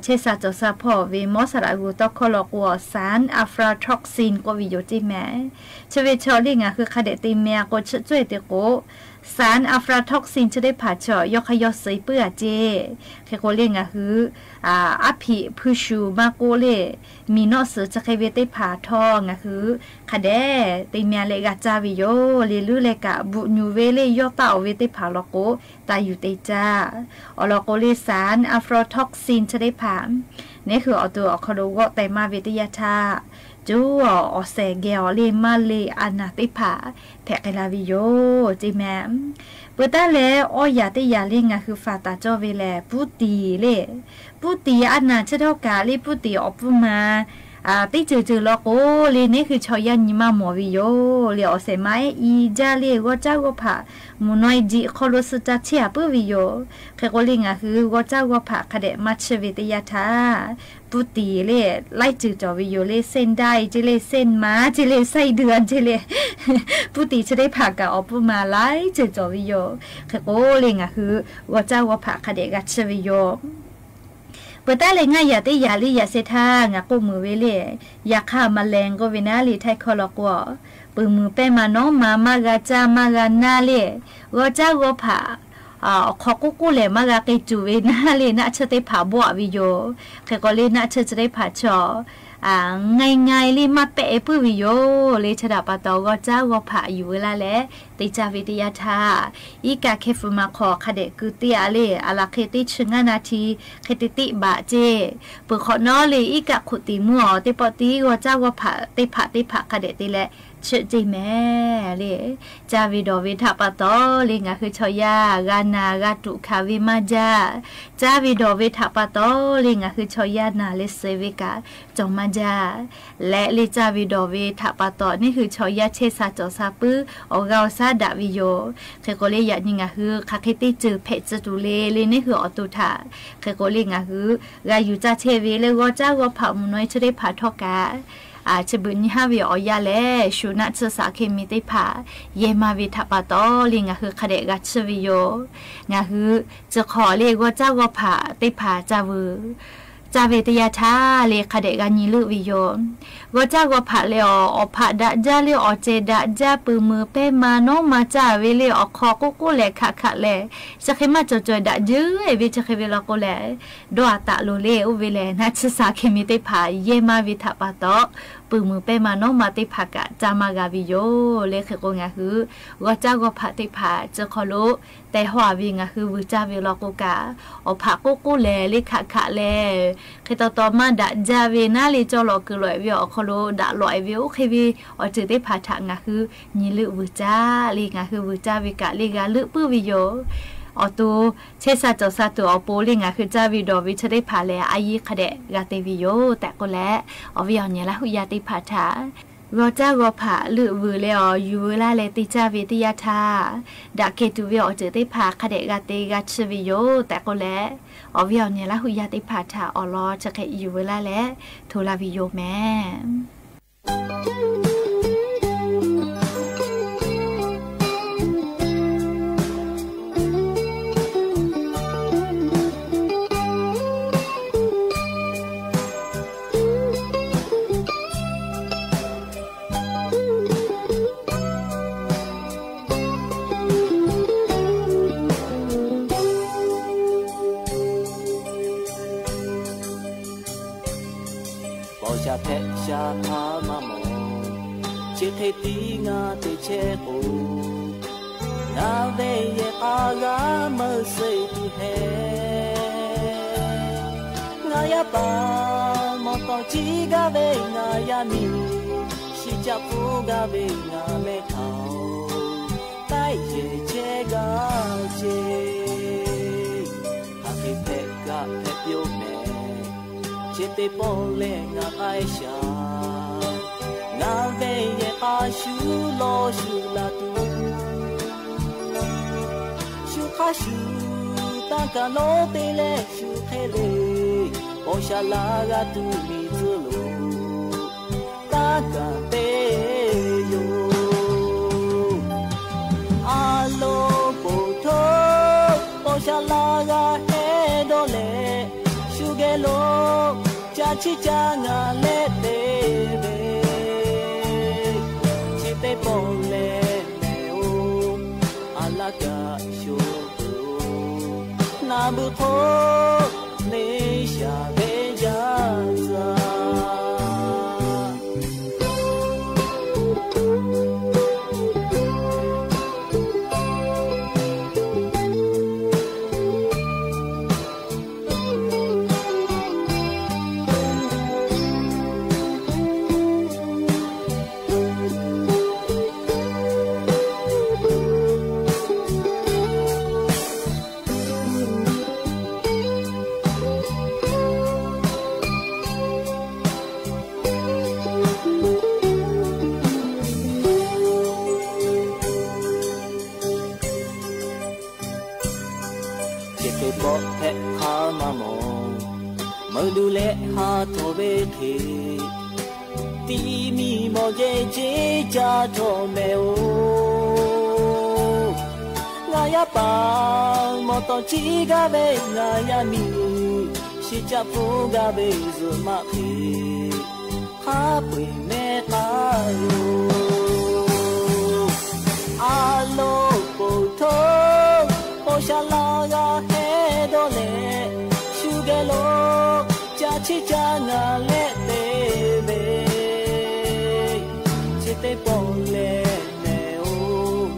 chehˇ sha cawˬ sha hpawˇ ve mawˇ saˍ laꞈ g'uˬ tawˇ hkawˇ law k'o, sand aflatoxin k'oˆ ve yoˬ teˇ meh. Chi ve chaw le ngaˬ hui hk'a dehꞈ te meh a k'o, chi tcuhˉ e te k'o, sand aflatoxin chi teˇ hpaˍ chaw yawˇ hk'a yawˇ suh puiˉ a ceˇ. Hk'e k'o le ngaˬ hui aˉ hpiꞈ hpuiˇ shuˍ maˇ k'oˆ le, miˬ nawˆ suhˍ chi hk'e ve teˇ hpaˍ htawˇ ngaˬ hui hk'a dehꞈ te meh leh g'a caˇ ve yoˬ le. Leuˉ leh kaꞈ bvuhꞈ nyuˬ ve le yawˇ taˆ oˬ ve teˇ hpaˍ law k'o, taˇ yuˬ te caˇ. Awˬ lawn k'o le, sand aflatoxin chi teˇ hpaˍ neˉ hui awˬ to awˬ hk'aw lo g'awˆ teh maˇ ve teˇ yanˇ htaˇ, cuˉ awˬ awˬ shehˍ geh awˬ le maˇ le a naˍ teˇ hpaˍ hpehꞈ k'ai la ve yoˬ teˇ meh. Peuˬ taˉ leh awˇ yanˇ teˇ yanˇ le ngaˬ hui faˍ taˍ cawˇ ve lehˬ, puˉ tiˍ le. Puˉ tiˍ a naˍ chi htawˇ kaꞈ le, puˉ tiˍ awˬ puˇ ma Teˇ ceuˬ ceuˬ law k'o le, neˉ hui chaw yaˇ nyi maˇ mawˬ ve yoˬ le. Awˬ shehˍ ma ehˉ i jaˇ le, g'awˇ caˉ g'awˇ hpaꞈ mvuhˬ naw e jiꞈ hk'aw lo suh ca chehˇ a puiˉ ve yoˬ. Hk'e k'o le, ngaˬ hui g'awˇ caˉ g'awˇ hpaꞈ hk'a dehꞈ maˇ chiˇ ve teˇ yanˇ htaˇ, puˇ tiˍ le, laiˉ ceuˬ cawˬ ve yoˬ le, sehˇ daˇ e ce le, sehˇ ma ce le, saiˇ duˬ a ce le, puˇ tiˍ chi teˇ hpaˍ kaꞈ awˬ puˇ ma laiˉ ceuˬ cawˬ ve yoˬ. Hk'e k'o le, ngaˬ hui g'awˇ caˉ g'awˇ hpaꞈ hk'a dehꞈ g'a chiˇ ve yoˬ. Peuˬ taˉ leh ngaˇ yaꞈ teˇ yaꞈ le yaꞈ sheh htaˇ ngaˬ k'oˆ meuˍ ve le, yaꞈ hk'aˇ maˍ lehˬ k'oˆ ve naˉ le htaiˇ hkawˇ law k'o, peuˬ muiˬ pehˇ ma nawˉ ma maˇ g'a caˇ maˇ g'a naˇ le, g'awˇ caˉ g'awˇ hpaꞈ awˬ hk'aw k'oˆ k'oˆ lehˬ maˇ g'a k'ai tuˬ ve naˉ le, naˆ tsuhˇ teˇ hpaˍ bawˆ a ve yoˬ. Hk'e k'o le, naˆ tsuhˇ chi teˇ hpaˍ chaw ngaˇ e ngaˇ e le maˇ pehˆ e puiˉ ve yoˬ le. Chi htaꞈ pa taw, g'awˇ caˉ g'awˇ hpaꞈ yuˬ ve laˇ leh te caˇ ve teˇ yanˇ htaˇ, iˉ kaˆ hkeh fuiˍ maˍ hk'aw hk'a dehꞈ keu teˇ a le, aˬ laˬ hk'e teˇ chi ngaˇ naˇ hti hk'e te teˇ baꞈ ceˇ. Peuˬ hk'awꞈ nawˉ le, iˉ kaˆ hk'oꞈ tiˍ mvuhˇ awˬ teˇ pawˆ tiˉ g'awˇ caˉ g'awˇ hpaꞈ teˇ hpaˍ teˇ hpaˍ hk'a dehꞈ te leh chiˆ ceˇ mehˍ le. Caˇ ve dawˬ ve htaꞈ pa taw le, ngaˬ hui chaw yaˇ g'a naˬ g'a tuꞈ hkanˍ ve maˇ jaˇ. Caˇ ve dawˬ ve htaꞈ pa taw le, ngaˬ hui chaw yaˇ naˬ leh suh ve kaꞈ cawˬ maˇ jaˇ. Leh le, caˇ ve dawˬ ve htaꞈ pa taw neˉ hui chaw yaˇ chehˇ sha cawˬ sha puiˉ, awˬ g'aˇ awˬ shaˉ daꞈ ve yoˬ. Hk'e k'o le, yaꞈ nyi ngaˬ hui hk'aˬ hk'e teˇ ceuˬ hpehꞈ tcuh tuˬ le le, neˉ hui awˬ to htaꞈ hk'e k'o le, ngaˬ hui g'a yuˬ caˇ chehˇ ve le, g'awˇ caˉ g'awˇ hpaꞈ mvuhˬ naw e chi teˇ hpaˍ htawˇ kaꞈ, chi beuꞈ nyi haˉ ve awˬ yanˇ lehˬ, shu naˆ tsuhˇ shaˍ hk'e mi teˇ hpaˍ yehˇ maˇ ve htaꞈ pa taw le, ngaˬ hui hk'a dehꞈ g'a chiˇ ve yoˬ. Ngaˬ hui chi hk'aw le, g'awˇ caˉ g'awˇ hpaꞈ teˇ hpaˍ caˇ vuiˬ caˇ ve teˇ yanˇ htaˇ le, hk'a dehꞈ g'a nyi leuˆ ve yoˬ. G'awˇ caˉ g'awˇ hpaꞈ leh awˬ, awˬ hpaꞈ daꞈ jaˇ le, awˬ cehˬ daꞈ jaˇ, peuˬ muiˬ pehˇ ma nawˉ ma caˇ ve le, awˬ hk'aw k'oˆ k'oˆ lehˬ hkaꞈ hkaꞈ lehˬ, chi hk'e maˇ cawˬ caweh daꞈ jaˇ ve chi hk'e ve law k'o lehˬ, dawˇ a taˍ loˬ le. Oˇ ve lehˬ, naˆ tsuhˇ shaˍ hk'e mi teˇ hpaˍ yehˇ maˇ ve htaꞈ pa taw, peuˬ muiˬ pehˇ ma nawˉ ma teˇ hpaˍ kaꞈ caˇ maˇ g'a ve yoˬ le. Hk'e k'o, ngaˬ hui g'awˇ caˉ g'awˇ hpaꞈ teˇ hpaˍ chi hk'aw lo tehˬ hawˇ a ve ngaˬ hui vuiˬ caˇ ve law k'o kaꞈ, awˬ hpaꞈ k'oˆ k'oˆ lehˬ le, hkaꞈ hkaꞈ lehˬ, hk'e taw taw maˇ daꞈ jaˇ ve naˉ le, cawˇ lawꞈ kuiˬ lawꞈ e ve awˬ hk'aw lo daꞈ lawꞈ e ve oˇ hk'e ve awˬ ceuˬ teˇ hpaˍ htaꞈ ngaˬ hui nyi leuˆ vuiˬ caˇ le. Ngaˬ hui vuiˬ caˇ ve kaꞈ le g'a leuˆ puiˉ ve yoˬ. Awˬ to chehˇ sha cawˬ sha tuˬ awˬ pon le, ngaˬ hui caˇ ve dawˬ ve chi teˇ hpaˍ lehˬ, a yiˇ hk'a dehꞈ g'a te ve yoˬ tehꞈ k'oˆ leh, awˬ viˉ awˬ nyi Laˇ huˍ yaˇ teˇ hpaˍ htaꞈ g'awˇ caˉ g'awˇ hpaꞈ leuˆ vuiˬ leh awˬ yuˬ veu laˇ leh te caˇ ve teˇ yanˇ htaˇ, daꞈ kehˬ tuˬ ve awˬ ceuˬ teˇ hpaˍ hk'a dehꞈ g'a te g'a chiˇ ve yoˬ tehꞈ k'oˆ leh, awˬ viˉ awˬ nyi Laˇ huˍ yaˇ teˇ hpaˍ htaꞈ awˬ lawn chi hk'e yuˬ veu laˇ leh hto laˇ ve yoˬ mehˍ. Paw sha hpehꞈ sha hk'a maˇ mawˬ, chi hk'e tiˉ ngaˬ te chehˇ k'o, ngaˬ ve yehˬ k'a g'a meuˇ suh tuˬ hehꞈ. Ngaˬ yaˇ paˍ mawˬ tawˍ ciˉ gaˇ ve ngaˬ yaˇ miˇ, shi caˆ pfuhˇ gaˇ ve ngaˬ mehˆ htaꞈ-oˬ, taiˉ yehˬ chehˇ gaˇ ceˇ. Hk'aˬ hk'e hpehꞈ kaꞈ hpehꞈ piˇ-oˆ mehˍ, chi teˇ pawˆ lehˬ ngaˬ k'ai shaˍ. Ngaˬ ve yehˬ k'a shu law shu la tuˬ, shu hk'aˇ shu tanˇ kaˬ lonˉ te leh shu hk'e le, paw sha laˇ g'a tuˬ miˬ tcuhˉ loˬ, tanˇ kaˬ te yoˬ. A loˍ poˬ htoˇ, paw sha laˇ g'a hehˉ dawˇ leh, shu geh lo ca chiˇ caˇ ngaˬ leh te ve, chi teˇ pawˆ lehˬ mehˍ-oˬ, a laˇ kaꞈ shoˍ tuˬ, naˬ beuꞈ hk'oˆ neˇ shaˍ ve jaˇ tcuh-a. Tiˇ miˇ mawˬ jehˇ ceˇ caˇ htawˇ mehˍ oˬ. Ngaˬ yaˇ paˍ mawˬ tawˍ ciˉ gaˇ ve ngaˬ yaˇ miˇ, shiˍ caˆ hpfuhˇ gaˇ ve zuhꞈ maˆ hk'e hk'a peu-eˬ mehˉ k'aˇ yoˬ. A loˍ poˍ htoˇ, paw sha laˇ g'a heh dawˇ leh, shu geh lo caˇ chiˇ caˇ ngaˬ leh te ve, chi teˇ pawˆ leh mehˍ oˬ,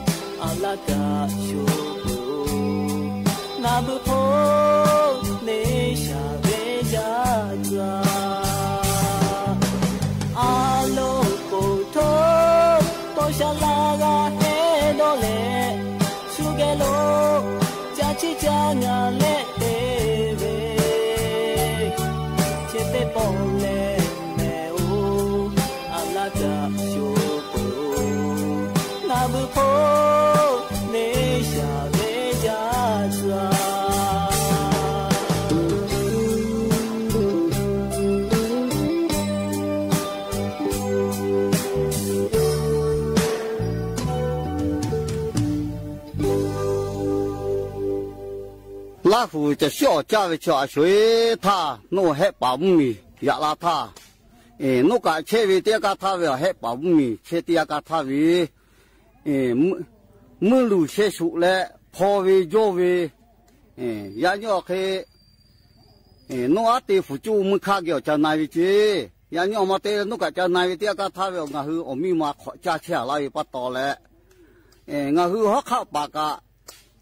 a laˇ kaꞈ sho ngaˬ beuꞈ hk'oˆ neˇ shaˍ ve yaˇ tcuh. A loˍ poˍ htoˇ, paw sha laˇ g'a heh dawˇ leh, shu geh lo caˇ chiˇ caˇ ngaˬ leh te ve, chi teˇ pawˆ leh mehˍ oˬ, a laˇ kaꞈ sho peuˬ oˬ, ngaˬ beuꞈ hk'oˆ neˇ shaˍ ve yaˇ tcuh. Laˇ huˍ caˬ shiˉ awˬ caˇ ve chi a sho-eˬ htaˇ, nawˬ hehˆ paˍ mvuhˇ miˬ yaꞈ la htaˇ, nawˬ kaꞈ chehˇ ve teˇ yanˇ kaˇ htaˇ ve awˬ hehˆ paˍ mvuhˇ miˬ chehˇ teˇ yanˇ kaˇ htaˇ ve, mvuhˇ luˬ sheh shuˍ leh hpaw ve jawˇ ve, yaꞈ nyi awˬ hk'e nawˬ aˉ te fuˍ cuˇ meuˇ hkaˇ geh awˬ ca na-e ve ceˇ. Yaꞈ nyi awˬ ma te leh nawˬ kaꞈ ca na-e ve teˇ yanˇ kaˇ htaˇ ve awˬ ngaˬ hui awˬ miˇ ma hk'awꞈ caˇ chehˇ a laˇ ve pa taw leh, ngaˬ hui hawˉ hk'aˆ paˍ kaꞈ,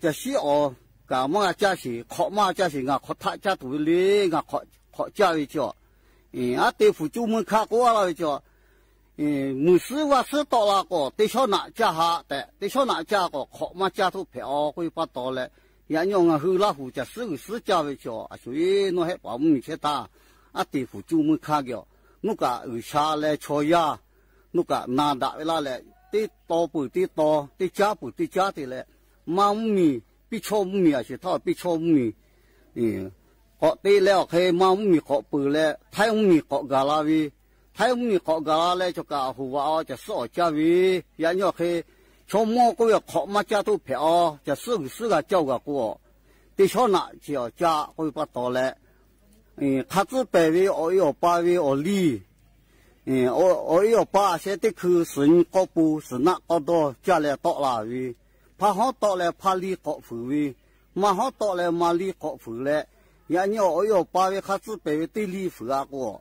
caˬ shiˉ awˬ kaꞈ maˇ g'a caˇ sheˍ, hk'awꞈ maˇ g'a caˇ sheˍ, ngaˬ hk'awꞈ htaˆ caˇ tuˬ ve le, ngaˬ hk'awꞈ caˇ ve chi a, aˉ te fuˍ cuˇ meuˇ hkaˇ k'oˆ a laˇ ve chi a, muiˬ suhˉ vaˇ suhˉ tawˆ la k'o teˇ shawˉ naꞈ caˇ haꞈ tehꞈ, teˇ shawˉ naꞈ caˇ k'o hk'awꞈ maˇ caˇ htoˇ hpehꞈ a k'oˆ ve pa taw leh, yaꞈ nyi awˬ ngaˬ hui Laˇ huˍ caˬ suhˉ g'uiˬ suhˉ caˇ ve chi a, a sho-eˬ nawˬ hehˆ paˍ mvuhˇ miˬ chehˇ htaˇ, aˉ te fuˍ cuˇ meuˇ hkaˇ geh a, nawˬ kaꞈ G'uiˬsha leh chaw yaˇ, nawˬ kaꞈ na daꞈ ve laˇ leh, teˇ taw peuˬ teˇ taw, teˇ caˉ peuˬ teˇ caˉ te leh, Manˇ mvuhˇ miˬ, Piˇ chawˇ mvuhˇ miˬ a sheˍ htaˇ, Piˇ chawˇ mvuhˇ miˬ k'awꞈ te leh awˬ hk'e Manˇ mvuhˇ miˬ k'awꞈ peuˬ leh, Htaiˇ mvuhˇ miˬ k'awꞈ gaˬ la ve, Htaiˇ mvuhˇ miˬ k'awꞈ gaˬ la leh chaw kaꞈ hoꞈ vaꞈ a caˬ suhˉ awˬ caˇ ve, yaꞈ nyi awˬ hk'e chaw mawˇ k'oˆ ve hk'awꞈ maˇ caˇ toˇ hpehꞈ a, caˬ suhˉ g'uiˬ suhˉ g'a caˇ-oˬ gaˬ k'o, teˇ shawˉ naꞈ chi awˬ caˇ k'oˆ ve pa taw leh, hk'a tcuhˉ pehˍ ve awˬ e awˬ pa ve awˬ liˇ, awˬ e awˬ pa a sheh teˇ hkui suhˍ nyi k'awˇ po suhˍ naˆ k'awˇ dawˇ caˇ leh tawˆ la ve, hpa hawˉ tawˆ leh hpa liˇ k'awꞈ fuiˍ ve, ma hawˉ tawˆ leh ma liˇ k'awꞈ fuiˍ leh, yaꞈ nyi awˬ e awˬ pa ve hk'a tcuhˉ pehˍ ve teˇ liˇ fuiˍ a k'o,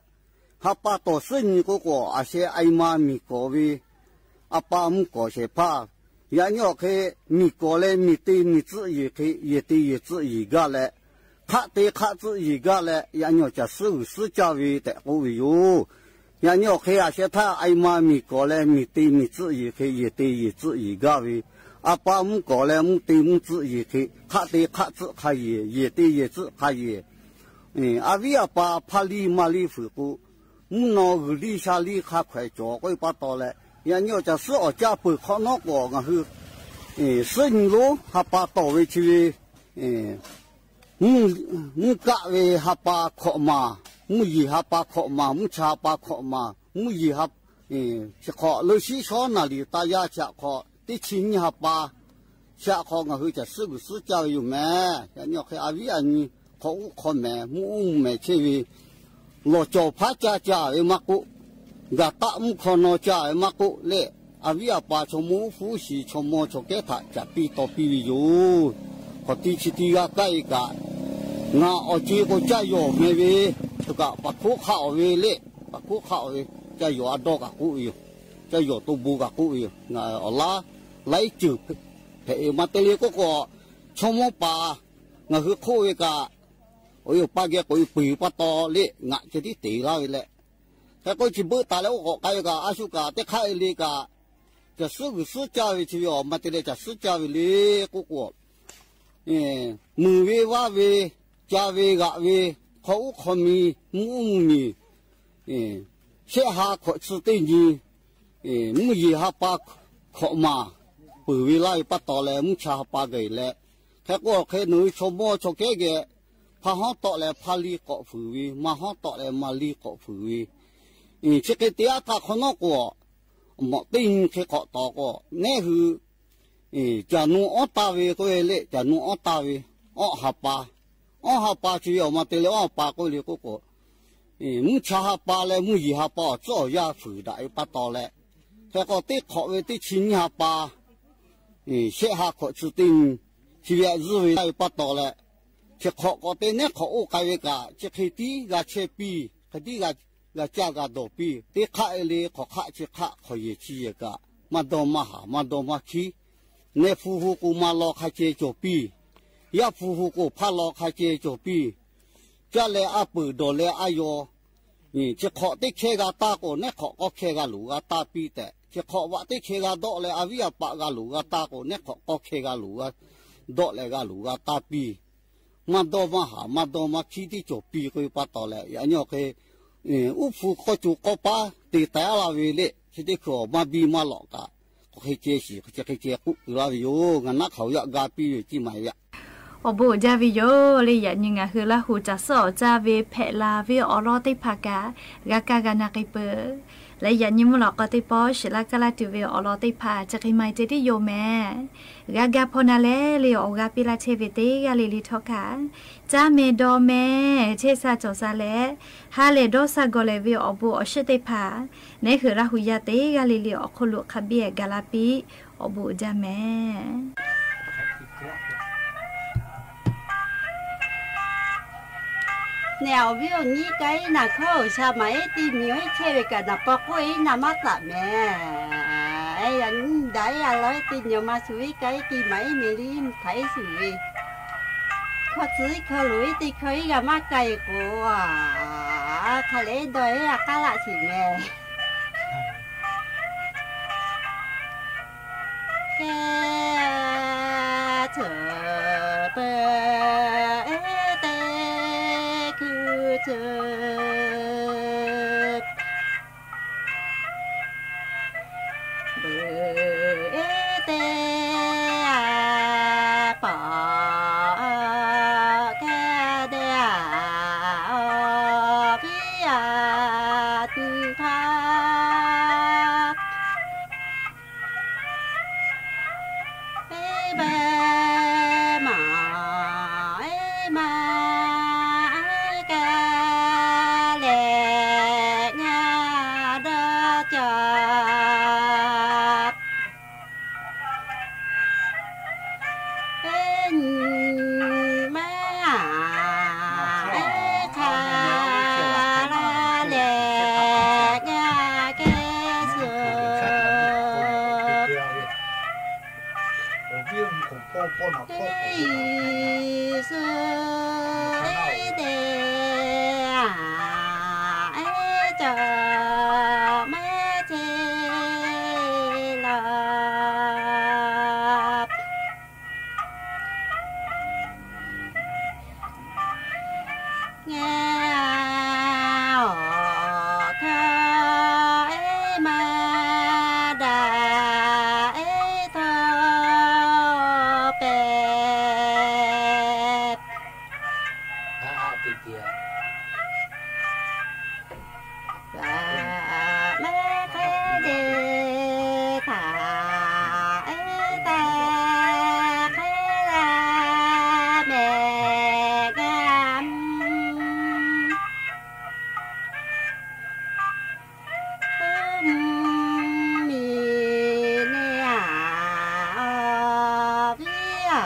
ha pa tawˍ suhˉ nyi k'oˆ k'o, a sheh a e ma miˬ kawˍ ve, a pa mvuhˇ kawˍ shehˍ hpaˇ, yaꞈ nyi awˬ hk'e miˬ kawˍ leh miˬ te miˬ tcuhˆ yeˬ hk'e yehˬ te yehˬ tcuhˆ yeˬ gaˇ leh, hk'aˆ te hk'aˆ tcuhˆ yeˬ gaˇ leh, yaꞈ nyi awˬ caˬ suhˉ g'uiˬ suhˉ caˇ ve tehꞈ k'oˆ ve yoˬ. Yaꞈ nyi awˬ hk'e a sheh htaˇ a e ma miˬ kawˍ leh miˬ te miˬ tcuhˆ yeˬ hk'e yehˬ te yehˬ tcuhˆ yeˬ gaˇ ve, a pa mvuhˇ kawˍ leh mvuhˇ te mvuhˇ tcuhˆ yeˬ hk'e hk'aˆ te hk'aˆ tcuhˆ hk'a yehˬ, yehˬ te yehˬ tcuhˆ hk'a yehˬ, a viˉ a pa hpaˇ liˇ maˇ liˇ fuiˍ k'o, mvuhˇ naw g'uiˬ liˇ sha liˇ hk'a hkawehˍ cawˬ k'oˆ ve pa taw leh, yaꞈ nyi awˬ caˬ suhˉ awˬ caˇ peuˬ hk'awꞈ nawˉ k'o ngaˬ hui suhˉ nyi lonˉ ha pa tawˍ ve chi ve, mvuhˇ kaˆ ve ha pa hkawꞈ maˬ, mvuhˇ yeˬ ha pa hkawꞈ maˬ, mvuhˇ cha ha pa hkawꞈ maˬ, mvuhˇ yeˬ ha, chi hk'awꞈ leuˇ shiˉ shawˉ naˍ liˍ taˇ yaˇ chi hk'awꞈ teˇ chi nyiˇ ha pa, chi hk'awꞈ ngaˬ hui caˬ suhˉ g'uiˬ suhˉ caˇ ve yoˬ mehˍ. Yaꞈ nyi awˬ hk'e a viˉ a nyi hk'awꞈ uˉ hk'aw mehˍ mvuhˇ uˉ mvuhˇ mehˍ chehˇ ve, lawˬ cawˬ hpaˉ caˇ caˇ ve maˇ k'oˆ, gaˬ taˆ mvuhˇ hk'aw naw caˇ ve maˇ k'oˆ leh, a viˉ a pa chaw mawˇ uˉ hpu uˉ shi chaw mawˇ chaw kehˉ htaꞈ caꞈ piˇ taw piˇ ve yoˬ. K'awꞈ ti chi ti g'a kaˇ e kaꞈ, ngaˬ awˬ ce k'o caˇ yawˬ meh ve, chaw kaꞈ paˍ hkoˉ hk'aˆ awˬ ve leh, paˍ hkoˉ hk'aˆ awˬ ve, caˇ yawˬ a dawˇ kaꞈ k'oˆ ve yoˬ. Caˇ yawˬ to bon kaꞈ k'oˆ ve yoˬ. Ngaˬ awˬ laˉ laiˉ ceuˬ hpehꞈ e maˇ te le k'oˆ k'o, chaw mawˇ paˍ ngaˬ hui hk'oˆ ve kaꞈ, awˬ e awˬ pa geh k'oꞈ e peu eˬ pa taw leh ngaˬ ceh tiˉ te laˇ ve leh, hk'e k'oˆ chi beuˆ taˍ leh oˇ k'awꞈ k'ai ve kaꞈ, a shu kaꞈ teˇ hk'aˇ e le kaꞈ, caˬ suhˉ g'uiˬ suhˉ caˇ ve chi ve awˬ ma te leh caˬ suhˉ caˇ ve le k'oˆ k'o, muiˬ ve vaˇ ve, ca ve g'aꞈ ve, hk'aw uˉ hk'aw mi, mvuhˇ uˉ mvuhˇ miˬ, shehˆ ha hkawꞈ chi teˇ nyi, mvuhˇ yeˬ ha pa hkawꞈ maˬ peuˬ ve laˇ ve pa taw leh mvuhˇ cha ha pa gaˬ leh, hk'e k'o awˬ hk'e nawˬ hui chaw mawˇ chaw kehˉ geh, hpa hawˉ tawˆ leh hpa liˇ k'awꞈ fuiˍ ve, ma hawˉ tawˆ leh ma liˇ k'awꞈ fuiˍ ve, Chi hk'e te aˉ htaˇ hk'awꞈ nawˉ k'o, mawꞈ teˇ nyi hk'e hk'awꞈ tawˍ k'o, neˉ hui caˬ nu awˉ taˇ ve k'oˆ ve le, caˬ nu awˉ taˇ ve, awˆ ha pa, awˆ ha pa chi ve awˬ ma te leh awˆ ha pa k'oˆ le k'oˆ k'o, mvuhˇ cha ha pa leh mvuhˇ yeˬ ha pa awˬ tcuhˉ awˬ yaˇ fuiˍ daꞈ ve pa taw leh, hk'e k'o teˇ hk'awꞈ ve teˇ chi nyiˇ ha pa, shehˆ ha hkawꞈ chi teˇ nyi, chi ve aꞈ zuhˇ ve laˇ ve pa taw leh, chi hk'awꞈ k'awꞈ te neˉ hk'awꞈ oˇ k'ai ve kaꞈ, chi hk'e tiˉ g'a chehˇ piˇ, hk'e tiˉ g'a caˇ g'a dawˬ piˇ. Teˇ hk'aˆ e le hk'awꞈ hk'aˆ chi hk'aˆ hk'awꞈ yehˬ chi yehˬ kaꞈ, maˇ dawˇ maˇ haˍ maˇ dawˇ maˇ hkiˉ. Neh hpu hu k'o maˇ law hk'a ceh cawˬ piˇ. Yaˇ hpu hu k'o hpaˇ law hk'a ceh cawˬ piˇ. Caˇ leh aˉ peuˬ, dawˬ leh aˉ yaw. Chi hk'awꞈ teˇ hkehˇ g'a taˇ k'o, neˉ hk'awꞈ k'awˇ hkehˇ g'a loꞈ g'a taˇ piˇ tehꞈ, chi hk'awꞈ vaꞈ teˇ hkehˇ g'a dawˆ leh, a viˉ a paꞈ g'a loꞈ g'a taˇ k'o, neˉ hk'awꞈ k'awˇ hkehˇ g'a loꞈ g'a dawˆ leh g'a loꞈ g'a taˇ piˇ. Maˇ dawˇ maˇ haˍ maˇ dawˇ maˇ hkiˉ tiˉ cawˬ piˇ k'oˆ ve pa taw leh, yaꞈ nyi awˬ hk'e uˉ hpu k'awˇ co k'awˇ paˉ te taiˍ aˉ la ve le, chi teˇ hkui awˬ maˇ biˇ maˇ lawꞈ kaꞈ, k'awꞈ hk'e ceh shiˍ hk'e ceh k'oˆ uiˍ laˇ ve yoˬ. Ngaˬ naˆ hk'aoˍ yaꞈ ga piˇ ve ciˇ maˬ yaꞈ. Awˬ bon uiˍ jaˇ ve yoˬ le. Yaꞈ nyi ngaˬ hui Laˇ huˍ caˬ suhˉ awˬ caˇ ve hpehꞈ la ve awˬ lawn teˇ hpaˍ kaꞈ g'a kaˇ g'a na k'ai peuˬ. Leh yaꞈ nyi mvuhˇ lawꞈ k'aw teˇ pawˆ shiˍ laˇ kaˇ laˇ tuˬ ve awˬ lawn teˇ hpaˍ chi hk'e maˇ heˆ ceh tiˉ yoˬ mehˍ. G'a ga hpaw na leh le awˬ g'aˇ piˇ laˇ chehˇ ve teˇ g'aˇ le le htawˇ kaꞈ, caˇ meh dawˇ meh, chehˇ sha cawˬ sha leh, ha lehˬ dawˇ sha gawˬ lehˬ ve awˬ bon awˬ shiˉ teˇ hpaˍ, neˉ hui Laˇ huˍ yaˇ teˇ g'aˇ le le awˬ hk'oˆ lo hk'a biˇ g'a laˇ piˇ. Awˬ bon uiˍ jaˇ mehˍ. Neh awˬ viˉ awˬ nyi k'ai naˬ hkawˇ awˬ sha maˍ iˉ teˇ nyi iˉ chehˇ ve kaꞈ naˬ paw k'oˆ iˉ na maˇ taˍ mehˍ. Yaꞈ nyi daꞈ iˉ a laˇ iˉ teˇ nyi maˇ shuˍ iˉ k'ai iˉ teˇ maˍ iˉ meh liˇ mvuhˇ htaꞈ iˉ shuˍ ve, hkawˇ tcuh iˉ hkawˇ loˍ iˉ teˇ hkawˇ iˉ g'a maˇ k'ai k'o, hk'a lehˬ dawˇ iˉ a k'aˉ laˆ sheˍ mehˍ. Kehˬ tcuhˬ peuˬ eˉ teˇ hkuˇ tcuhˬ peuˬ eˉ teˇ paˍ kehˬ dehꞈ a piˇ a tuˬ htaˇ, eˉ beh maˍ eˉ maˍ eˉ ka lehˬ ngaˬ daˇ ca eˉ nyi maˇ eˉ hk'a la lehˬ ngaˬ kehˬ suhˍ Yeˍsuˆ eˉ te a eˉ cawˬ maˇ chehˇ la. Ngaˬ awˬ hkawˇ eˉ maˇ daꞈ eˉ htawˇ pehˍ a te te a. Maˇ hk'e te htaꞈ eˉ taˇ hk'e la mehˍ g'a mvuhˇ miˬ neˇ a, awˬ viˉ a,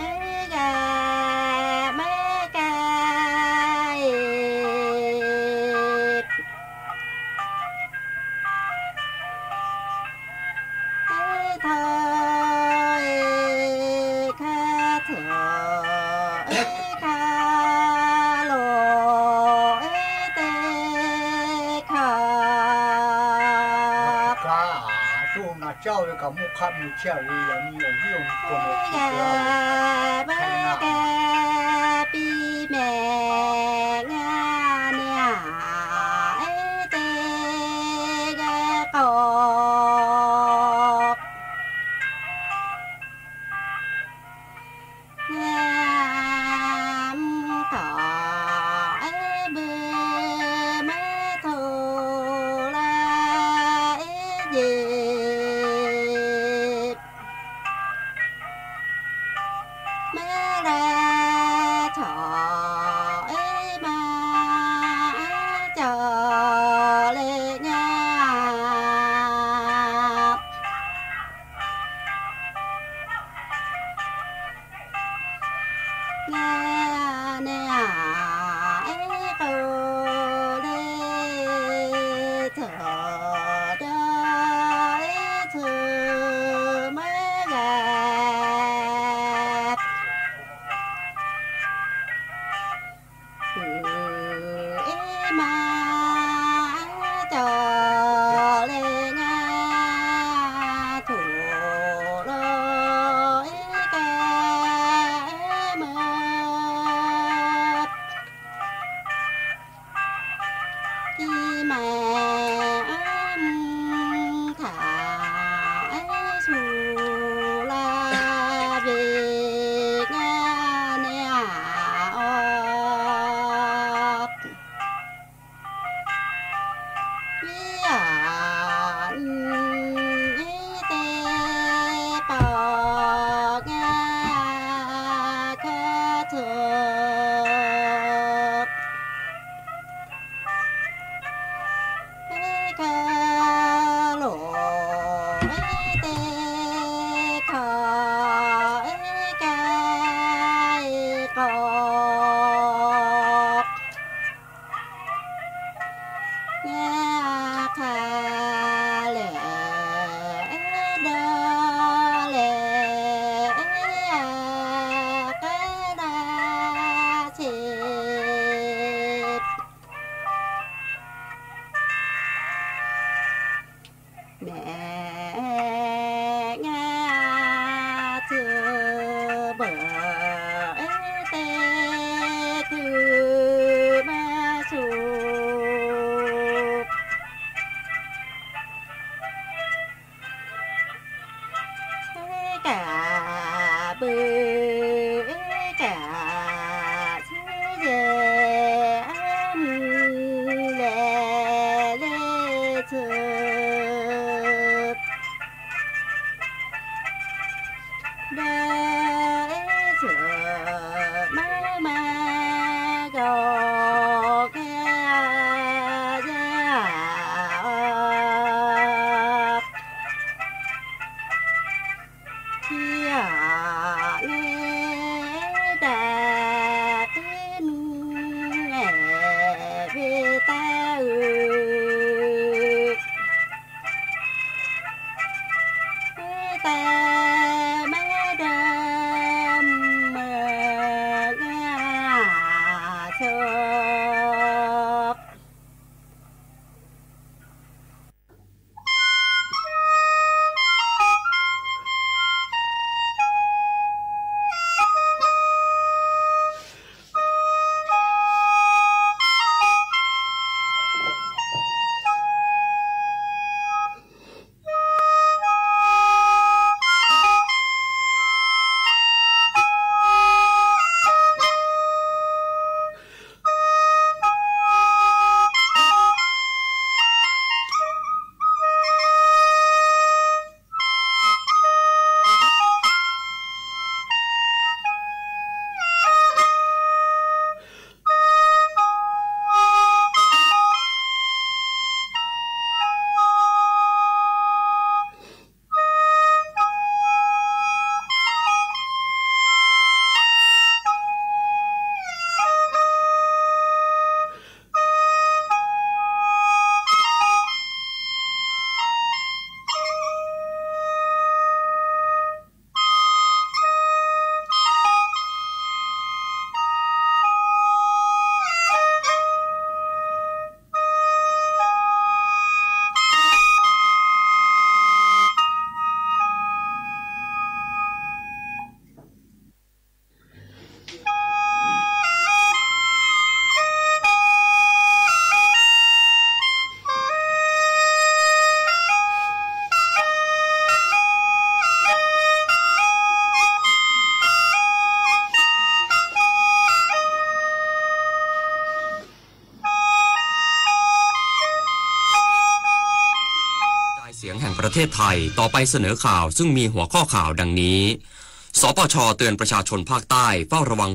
eˉ g'a maˇ k'ai eˉ htawˇ eˉ hk'a tuˬ eˉ hk'a lo eˉ teˇ hkawˇ a shu ngaˬ caˇ ve kaꞈ mvuhˇ hk'aˆ mvuhˇ chehˇ ve yaꞈ nyi awˬ viˉ awˬ nyi k'o, maˇ k'ai piˇ mehˍ ngaˇ neˇ a, eˉ teˇ g'aˇ k'awꞈ Mvuhˇ taˍ eˉ beuꞈ Htaꞈ shu la ve ngaˇ neˇ aꞈ awˬ. Iˉ aꞈ, iˉ teˇ pawˆ ngaˇ hk'aˇ tcuh. Iˉ hk'aˇ loˍ, iˉ teˇ hkawꞈ, iˉ k'ai k'awꞈ. Ngaˇ hk'aˇ lehˬ, dawˇ lehˬ, k'aˉ daꞈ sheˍ. Mehˍ ngaˇ tcuh beuꞈ, teˇ hkui maˇ shuˍ. Kaꞈ beuꞈ kaꞈ suˉ yehˬ aˉ lehˬ le tcuh. Dawˇ eˉ tcuhˍ maˇ maˇ g'awˬ kehˉ yaˇ aꞈ. Chi aꞈ le daꞈ teˇ nuˇ ehˍ ve taˇ uiˍ. Teˇ taˇ maˇ daꞈ meuꞈ ngaˇ shuˍ. กระจายเสียงแห่งประเทศไทย ต่อไปเสนอข่าวซึ่งมีหัวข้อข่าวดังนี้ สปช.เตือนประชาชนภาคใต้เฝ้าระวัง